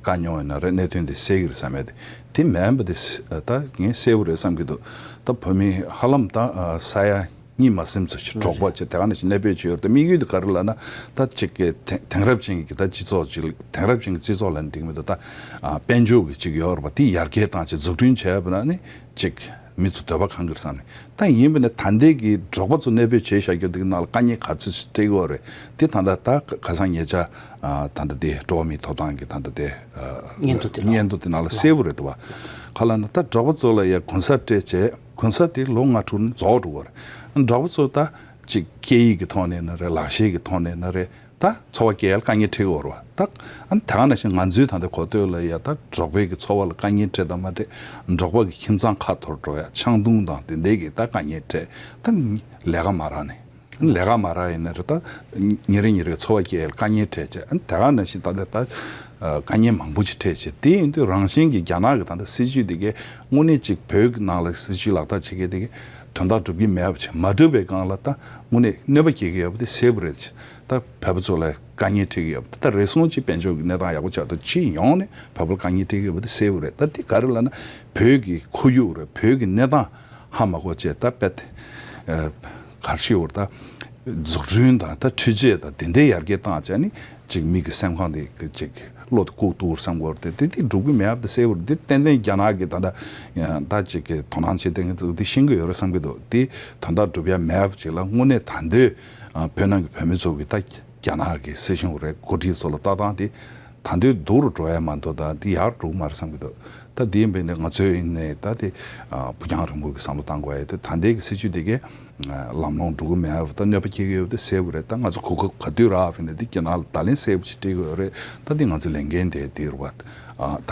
དཀའ་རྙོག་ཡིན་ན་རེད། གནད་དོན་དེ་སེལ་གི་རེད་བསམ་ཡ་དེ་དེ་མིན་པ་དེ་ད་ངས་གསལ་པོ་རེད་བསམ་གྱི་འདུག་ད་བོད་མི་ཧ་ལམ་ད་ས་ཡ་གཉིད་མ་སིམ་ཚོ་ཞིག་འབྲོག་པ་ཅིག་དེ་ག་ནང་བཞིན་གནས་སྤོས་བྱས་ཡོད་རེད། དམིགས་ཡུལ་དེ་ག་རེ་ལབ་ན་ད་ཅིག་གི་དེང་དེང་རབས་ཅན་གྱི་ད་སྤྱི་ཚོགས་ཅིག་དེང་རབས་ཅན་གྱི་སྤྱི་ཚོགས་ལབ་ན་འགྲིག་མི་འདུག་ད་དཔལ་འབྱོར་གྱི་ཅིག་ཡོད་རེད་པ། དེ་ཡར་རྒྱས་བཏང་ཅིག་འཛུགས་སྐྲུན་བྱས་པ་ན་ནི་ཅིག་མི་ཚོ་འདོད་པ་ཁེངས་ཀྱི་རེད་བསམ་ནས། ད་ཡིན་པ་ནི་ད་ལྟའི་གི་འབྲོག་པ་ཚོ་གནས་སྤོས་བྱས་བཞག་རྒྱུ་དེ་གི་ནང་ལ་དཀའ་ངལ་ག་ཚོད་ཅིག་འཕྲད་ཀྱི་ཡོད་རེད། དེ་ད་ལྟ་ད་ཁ་སང་ཉེ་ཆར་ད་ལྟ་དེ་འགྲོ་བ་མིའི་ཐོབ་ཐང་གི་ད་ལྟ་དེ་སྙན་ཐོ་དེ་ལ་སྙན་ཐོ་དེ་ནང་ལ་གསལ་པོ་རེད་འདུག་བ། ག་ལབ་ན་ད་འབྲོག་པ་ཚོ་ལ་ཡ་གུན་གསབ་སྤྲད་བྱས། གུན་གསབ་དེ་ལོ་ལྔ་དྲུག་ནས་རྫོགས་འགྲོ་གི་རེད། འབྲོག་པ་ཚོ་ད་ཅིག་སྐད་ཡིག་གི་ཐོག་ནས་ན་རེད། ལག་ཤེས་ཀྱི་ཐོག་ནས་ན་རེད། ད་འཚོ་བ་སྐྱེལ་ཡ་ལ་དཀའ་ངལ་འཕྲད་ཀྱི་ཡོད་རེད་བ། ད་ཨ་ནི་ད་ག་ནང་བཞིན་ང་ཚོའི་ད་ལྟ་གོ་ཐོས་ལ་ཡ་ད་འབྲོག་པའི་གི་འཚོ་བ་ལ་དཀའ་ངལ་འཕྲད་དང་མ་འཕྲད། འབྲོག་པ་གི་ཁྱིམ་ཚང་ཁ་འཐོར་འགྲོ་ཡ་ཆང་འཐུང་དང་དེ་འདྲའི་གི་ད་དཀའ་ངལ་འཕྲད། ད་ལས་ཀ་མ་རག་ནས་ལས་ཀ་མ་རག་ཡིན་ན་རེད། ད་ཉིན་རེ་ཉིན་རེ་འཚོ་བ་སྐྱེལ་ཡ་ལ་དཀའ་ངལ་འཕྲད་བྱས། ཨ་ནི་ད་ག་ནང་བཞིན་ད་ལྟ་ད་དཀའ་ངལ་མང་པོ་ཅིག་འཕྲད་བྱས། དེ་ཡིན་དུས་རང་བཞིན་གྱི་རྒྱ་ནག་གི་ད་ལྟ་སྲིད་ཇུས་དེ་གའི་དངོས་གནས་ཅིག་བོད་ཀྱི་ནང་ལ་སྲིད་ཇུས་ལག་བསྟར་བྱེད་མཁན་དེ་གའི་དོན་དག་སྒྲུབ་ཀྱི་མེད་པ་ཅིག་མ་གྲུབ་པའི་སྒང་ལ་ད་དངོས་གནས་གནོད་པ་སྐྱེལ་གྱི་ཡོད་པ་དེ་གསལ་པོ་རེད། ད་བོད་པ་ཚོ་ལ་དཀའ་ངལ་འཕྲད་ཀྱི་ཡོད་པ་དེ་ད་རེ་ཟུང་ཅིག་དཔལ་འབྱོར་གྱི་གནས་སྟངས་ཡག་པོ་ཆགས་དུས་སྤྱི་ཡོངས་ནས་བོད་པ་ལ་དཀའ་ངལ་འཕྲད་ཀྱི་ཡོད་པ་དེ་གསལ་པོ་རེད། ད་དེ་ག་རེ་ལབ་ན་བོད་ཀྱི་ཁོར་ཡུག་རེད། བོད་ཀྱི་གནས་སྟངས་ཧ་མ་གོ་བྱས་ད་དཔེ་དེ་གར་ཤི་བར་ད་འཛུགས་སྐྲུན་དང་ད་འཕྲུལ་ཆས་དང་དེ་འདྲའི་ཡར་རྒྱས་བཏང་བྱས་ནི་ཅིག་མི་གི་སེམས་ཁམས་དེ་ཅིག་བློ་དེ་ལྐུགས་འདུག་བསམ་གྱི་ཡོད་རེད། དེ་དེ་སྒྲུབ་ཀྱི་མེད་པ་དེ་གསལ་པོ་རེད། དེ་ཏན་ཏན་རྒྱ་ནག་གི་ད་ལྟ་ད་ཅིག་གི་དོ་སྣང་བྱེད་མཁན་ཚོ་དེ་ཤེས་ཀྱི་ཡོད་རེད་བསམ་གྱི་འདུག་དེ་དོན་དག་སྒྲུབ་ཡ་མེད་པ་ཅིག་ལ་དངོས་གནས་ད་འདོད་བོད་ནང་གི་བོད་མི་ཚོ་གི་ད་རྒྱ་ནག་གི་སྲིད་གཞུང་རེད། འགོ་ཁྲིད་ཚོ་ལ་ལྟ་སྟངས་དེ་ད་འདོད་སྡུག་རུ་འགྲོ་ཡ་མ་གཏོགས་ད་དེ་ཡག་འགྲོ་གི་མ་རེད་བསམ་གྱི་འདུག་ད་དེ་ཡིན་པས་ནས་ང་ཚོས་ཡིན་ནས་ད་དེ་ཕུགས་རྒྱང་རིང་པོ་གི་བསམ་བློ་བཏང་དགོས་ཡ་དེ་ད་ལྟའི་གི་སྲིད་ཇུས་དེ་གས་ལམ་ལྷོང་འགྲོ་གི་མེད་པ་ད་གནོད་པ་སྐྱེལ་གི་ཡོད་པ་དེ་གསལ་པོ་རེད། ད་ང་ཚོ་གོ་སྐབས་ག་དུས་རག་ཡིན་ན་དེ་རྒྱ་ནག་ལ་བརྡ་ལན་གསལ་པོ་ཞིག་སྤྲད་གི་ཡོད་རེད། ད་དེ་ང་ཚོ་ལས་འགན་དེ་དེ་རུ་བ་ད་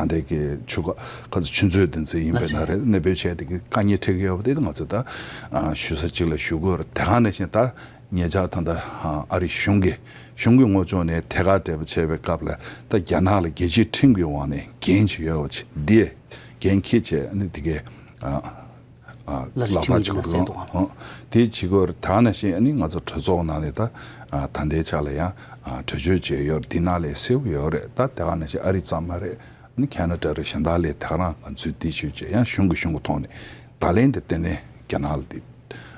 ལྟའི་གི་ཆུ་ཁ་ཁ་ཚོ་ཆུ་མཛོད་དེ་ཚོ་ཡིན་པས་ན་རེད། གནས་སྤོས་བྱས་དེ་གི་དཀའ་ངལ་འཕྲད་གི་ཡོད་པ་དེ་ང་ཚོ་ད་ཞུ་ས་གཅིག་ལ་ཞུ་གི་ཡོད་རེད། དེ་ག་ནང་བཞིན་ད་ཉེ་ཆར་ད་ལྟ་ཨ་རི་གཞུང་གི་གཞུང་གི་ངོས་ཕྱོགས་ནས་ཐད་ཀར་འབྲེལ་བ་བྱས་པའི་སྐབས་ལ་ད་རྒྱ་ནག་ལ་རྒྱལ་སྤྱིའི་ཁྲིམས་ཀྱི་འོག་ནས་འགན་ཅིག་ཡོད་པ་ཅིག་འདི་འགན་འཁྱེར་བྱས་ཨ་ནི་དེ་གའི་ཨ་ཨ་ལག་ལག་བསྟར་བྱེད་དགོས་རེད། ཨ་དེ་བྱེད་དགོས་རེད། ད་ནང་བཞིན་ཨ་ནི་ང་ཚོ་གྲོས་ཚོགས་ནང་ནས་ད་ཨ་ད་ལྟའི་ཆ་ལ་ཡང་ཨ་གྲོས་ཆོད་བྱས་ཡོད་རེད། འདི་ནང་ལས་གསལ་པོ་ཡོད་རེད། ད་དེ་ག་ནང་བཞིན་ཨ་རི་ཙམ་མ་རེད། ཨ་ནི་ཁེ་ན་ཌ་རེད། གཞན་དག་ལས་དེ་ག་རང་ང་ཚོས་འདི་ཞུས་བྱས་ཡང་གཞུང་གི་གཞུང་གི་ཐོག་ནས་བརྡ་ལན་དེ་ཏན་ཏན་རྒྱ་ནག་ལ་དེ་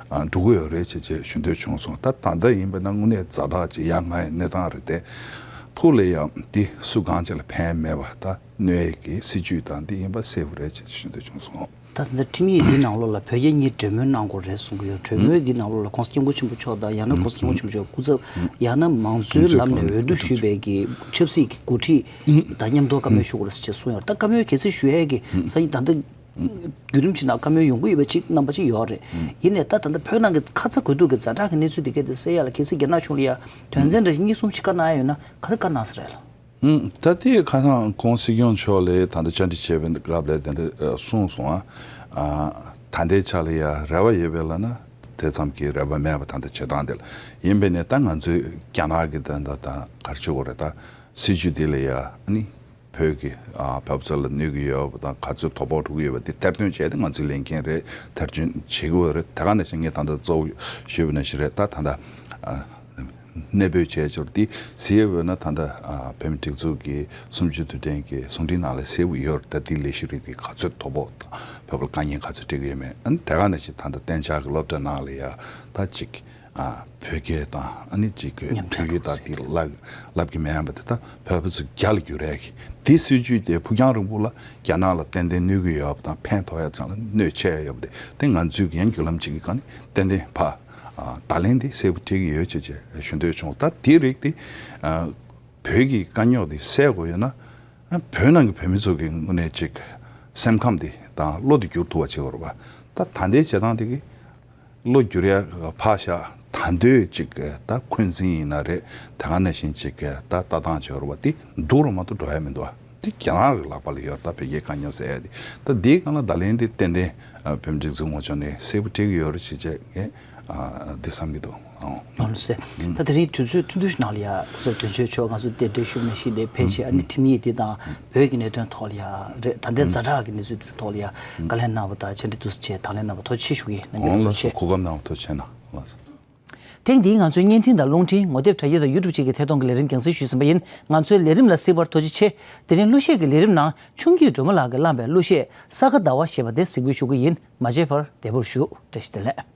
ཨ་འགྲོ་གི་ཡོད་རེད་ཅེས་བྱས་ཞུ་འདོད་བྱུང་སོང་། ད་ད་ལྟ་ཡིན་པ་ན་དངོས་གནས་ཛ་དྲག་ཅིག་ཡ་ང་ཡི་གནས་སྟངས་རེད་དེ། ཕུགས་ལ་ཡང་འདི་སུ་གང་ཅིག་ལ་ཕན་མེད་པ་ད་གནོད་ཡས་ཀྱི་སྲིད་ཇུས་དང་འདི་ཡིན་པ་གསལ་པོ་རེད་ཅེས་ཞུ་འདོད་བྱུང་སོང་། ད་ལྟ་ཁྲིམས་ཡིག་འདི་ནང་ལོགས་ལ་བོད་རྒྱ་གཉིས་གྲོས་མོལ་གནང་དགོས་རེད་གསུང་གི་ཡོད། གྲོས་མོལ་འདི་ནང་ལོགས་ལ་༸གོང་ས་༸སྐྱབས་མགོན་ཆེན་པོ་མཆོག་དང་ཡང་ན་༸གོང་ས་༸སྐྱབས་མགོན་ཆེན་པོ་མཆོག་སྐུ་ཚབ་ཡང་ན་མང་གཙོའི་ལམ་ནས་འོས་བསྡུ་ཞུས་པའི་གི་ཆབ་སྲིད་ཀྱི་འགོ་ཁྲིད་དང་མཉམ་དུ་བཀའ་མོལ་ཞུ་དགོས་རེད་ཅེས་གསུངས་ཡོད། ད་བཀའ་མོལ་གལ་སྲིད་ཞུ་ཡས་ཀྱི་སང་ཉིན་ད་ལྟ་བརྒྱུད་རིམ་ཅིག་ནང་བཀའ་མོལ་ཡོང་གི་ཡོད་པ་ཅིག་རྣམ་པ་ཅིག་ཡོད་རེད། ཡིན་ནའི་ད་ད་ལྟ་བོད་ནང་གི་ཁ་ཚ་དགོས་གཏུགས་ཀྱི་ཛ་དྲག་གི་གནས་ཚུལ་དེ་གས་དེ་སེལ་ཡ་ལ་གལ་སྲིད་རྒྱ་ནག་གཞུང་ལ་ཡ་དོན་ཚན་འདྲ་ཞིག་གཉིས་གསུམ་ཞིག་བཀའ་གནང་ཡ་ཡོད་ན་ག་རེ་བཀའ་གནང་ས་རེད་ལགས། ད་ལྟའི་ཁ་སང་༸གོང་ས་༸སྐྱབས་མགོན་མཆོག་ལ་ད་ལྟ་བཅར་འདྲི་བྱས་པའི་སྐབས་ལ་དེ་འདྲ་གསུངས་སོང་ཨ། ད་ལྟའི་ཆ་ལ་ཡ་རེ་བ་ཡོད་པས་ལབ་ན་དེ་ཙམ་གྱི་རེ་བ་མེད་པ་ད་ལྟ་བྱེད་སྟངས་དེ་ལ་ཡིན་པས་ནས་ད་ང་ཚོས་རྒྱ་ནག་གི་ད་ད་ད་ག་རེ་བྱེད་དགོས་རེད། ད་སྲིད་ཇུས་དེ་ལ་ཡ་ཨ་ནི་བོད་ཀྱི་ཨ་བོད་པ་ཚོ་ལ་གནོད་ཀྱི་ཡོད་པ་དང་ག་ཚོད་དོ་ཕོག་འགྲོ་གི་ཡོད་པ་དེ་ཐེར་འདོན་བྱས་ཏེ་ང་ཚོའི་ལས་འགན་རེད། ཐེར་འདོན་བྱེད་དགོས་རེད། དེ་ག་ནང་བཞིན་ངས་ད་ལྟ་གཙོ་བོ་ཞུས་པ་ནང་བཞིན་རེད། ད་ད་ལྟ་ཨ་གནས་སྤོས་བྱས་ཆོག་དེ་ཟེར་ཡོད་ན་ད་ལྟ་ཨ་བོད་མི་སྒྲིག་འཛུགས་ཀྱི་གསུམ་བཅུ་དུས་དྲན་གྱི་གསུང་འཕྲིན་ནང་ལ་གསལ་པོ་ཡོད་རེད། ད་དེ་ལས་གཞི་རེད། དེ་ག་ཚོད་དོ་ཕོག་དང་བོད་པ་ལ་དཀའ་ངལ་ག་ཚོད་འཕྲད་ཀྱི་ཡོད་མེད། ཨ་ནི་དེ་ག་ནང་བཞིན་ད་ལྟ་གཏན་འཇགས་ཀྱི་སློབ་གྲྭ་ནང་ལ་ཡ་ད་ཅིག་ཨ་བོད་སྐད་དང་ཨ་ནི་ཅིག་གི་མཉམ་བོད་ཡིག་དང་དེ་བསླབ་བསླབ་ཀྱི་མེད་པ་དེ་ད་བོད་པ་ཚོ་རྒྱ་ལ་བསྒྱུར་ཡས་ཀྱི་དེ་སྲིད་ཇུས་དེ་ཕུགས་རྒྱང་རིང་པོ་ལ་རྒྱ་ནག་ལ་ཏན་ཏན་གནོད་ཀྱི་ཡོད་པ་དང་ཕན་ཐོགས་ཡ་ཚང་ལ་གནོད་ཆེ་ཡ་ཡོད་པ་དེ་དེ་ང་ཚོས་ཀྱི་ཡང་བརྒྱུད་ལམ་ཅིག་གི་སྒང་ནས་ཏན་ཏན་ཕ་ བརྡ་ལན་དེ་གསལ་པོ་སྤྲད་ཀྱི་ཡོད་ཅེས་ཞུ་འདོད་བྱུང་། ད་དེ་རིགས་དེ་བོད་ཀྱི་དཀའ་རྙོག་དེ་སེལ་དགོས་ཡོད་ན། བོད་ནང་གི་བོད་མི་ཚོ་གི་ངོས་ནས་ཅིག་སེམས་ཁམས་དེ་དང་བློ་དེ་བསྒྱུར་ཐུབ་པ་བྱེད་དགོས་རེད་པ། ད་ད་ལྟའི་བྱེད་སྟངས་དེ་གི་བློ་བསྒྱུར་ཡ་ཕར་བཞག་ད་འདོད་ཅིག་ད་འཁོན་འཛིན་ཡིན་ན་རེད། དེ་ག་ནང་བཞིན་ཅིག་ད་ལྟ་སྟངས་བྱེད་དགོས་རེད་པ། དེ་སྡུག་རུ་མ་གཏོགས་འགྲོ་ཡ་མི་འདུག་པ། དེ་རྒྱ་ནག་གི་ལག་པ་ལ་ཡོད་རེད། ད་བོད་རྒྱའི་དཀའ་རྙོག་སེལ་ཡ་དེ། ད་དེའི་སྒང་ལ་བརྡ་ལན་དེ་ཏན་ཏན་བོད་མི་སྒྲིག་འཛུགས་ངོས་ཕྱོགས་ནས་གསལ་པོ་སྤྲད་ཀྱི་ཡོད་རེད་ཅེས་བྱས་ངས་འདི་བསམ་གྱི་འདུག། ཨང་། ལགས་སོ། ད་དེ་རིང་དུས་ཚོད་ཐུང་ཐུང་ཞིག་ནང་ལ་ཡ་ཁོ་ཚོ་དོན་གཅོད་མཆོག་ང་ཚོ་གདན་འདྲེན་ཞུས་ནས་ཤིག་ནས་ཕེབས་བྱས། ཨ་ནི་ཁྲིམས་ཡིག་འདི་དང་བོད་ཀྱི་གནད་དོན་ཐོག་ལ་ཡ་རེད། ད་ལྟའི་ཛ་དྲག་གི་གནས་ཚུལ་འདི་ཐོག་ལ་ཡ་བཀའ་ལན་གནང་བ་དང་བཅར་འདྲི་འདུག་སེ་བྱས་དང་ལེན་གནང་བ་ཐུགས་རྗེ་ཆེ་ཞུ་གི་ཡིན། ལགས་སོ། གོ་སྐབས་གནང་བ་ཐུགས་རྗེ་ཆེ་གནང་། ལགས་སོ། ཐེངས་འདིའི་ང་ཚོའི་བརྙན་འཕྲིན་དང་རླུང་འཕྲིན་ངོ་དེབ་དྲ་རྒྱ་དང་ཡུ་ཊུབ་བཅས་ཀྱི་ཐད་གཏོང་གི་ལས་རིམ་རྒྱང་སྲིང་ཞུས་ཟིན་པ་ཡིན། ང་ཚོའི་ལས་རིམ་ལ་གཟིགས་པར་ཐུགས་རྗེ་ཆེ། དེ་རིང་གླུ་གཞས་ཀྱི་ལས་རིམ་ནང་ཆུང་སྐྱིད་སྒྲོལ་མ་ལགས་ཀྱིས་བླངས་པའི་གླུ་གཞས་ས་ག་ཟླ་བ་ཞེས་པ་དེ་གཟིགས་འབུལ་ཞུ་གི་ཡིན། མ་མཇལ་བར་བདེ་པོར་བཞུགས། བཀྲ་ཤིས་བདེ་ལེགས།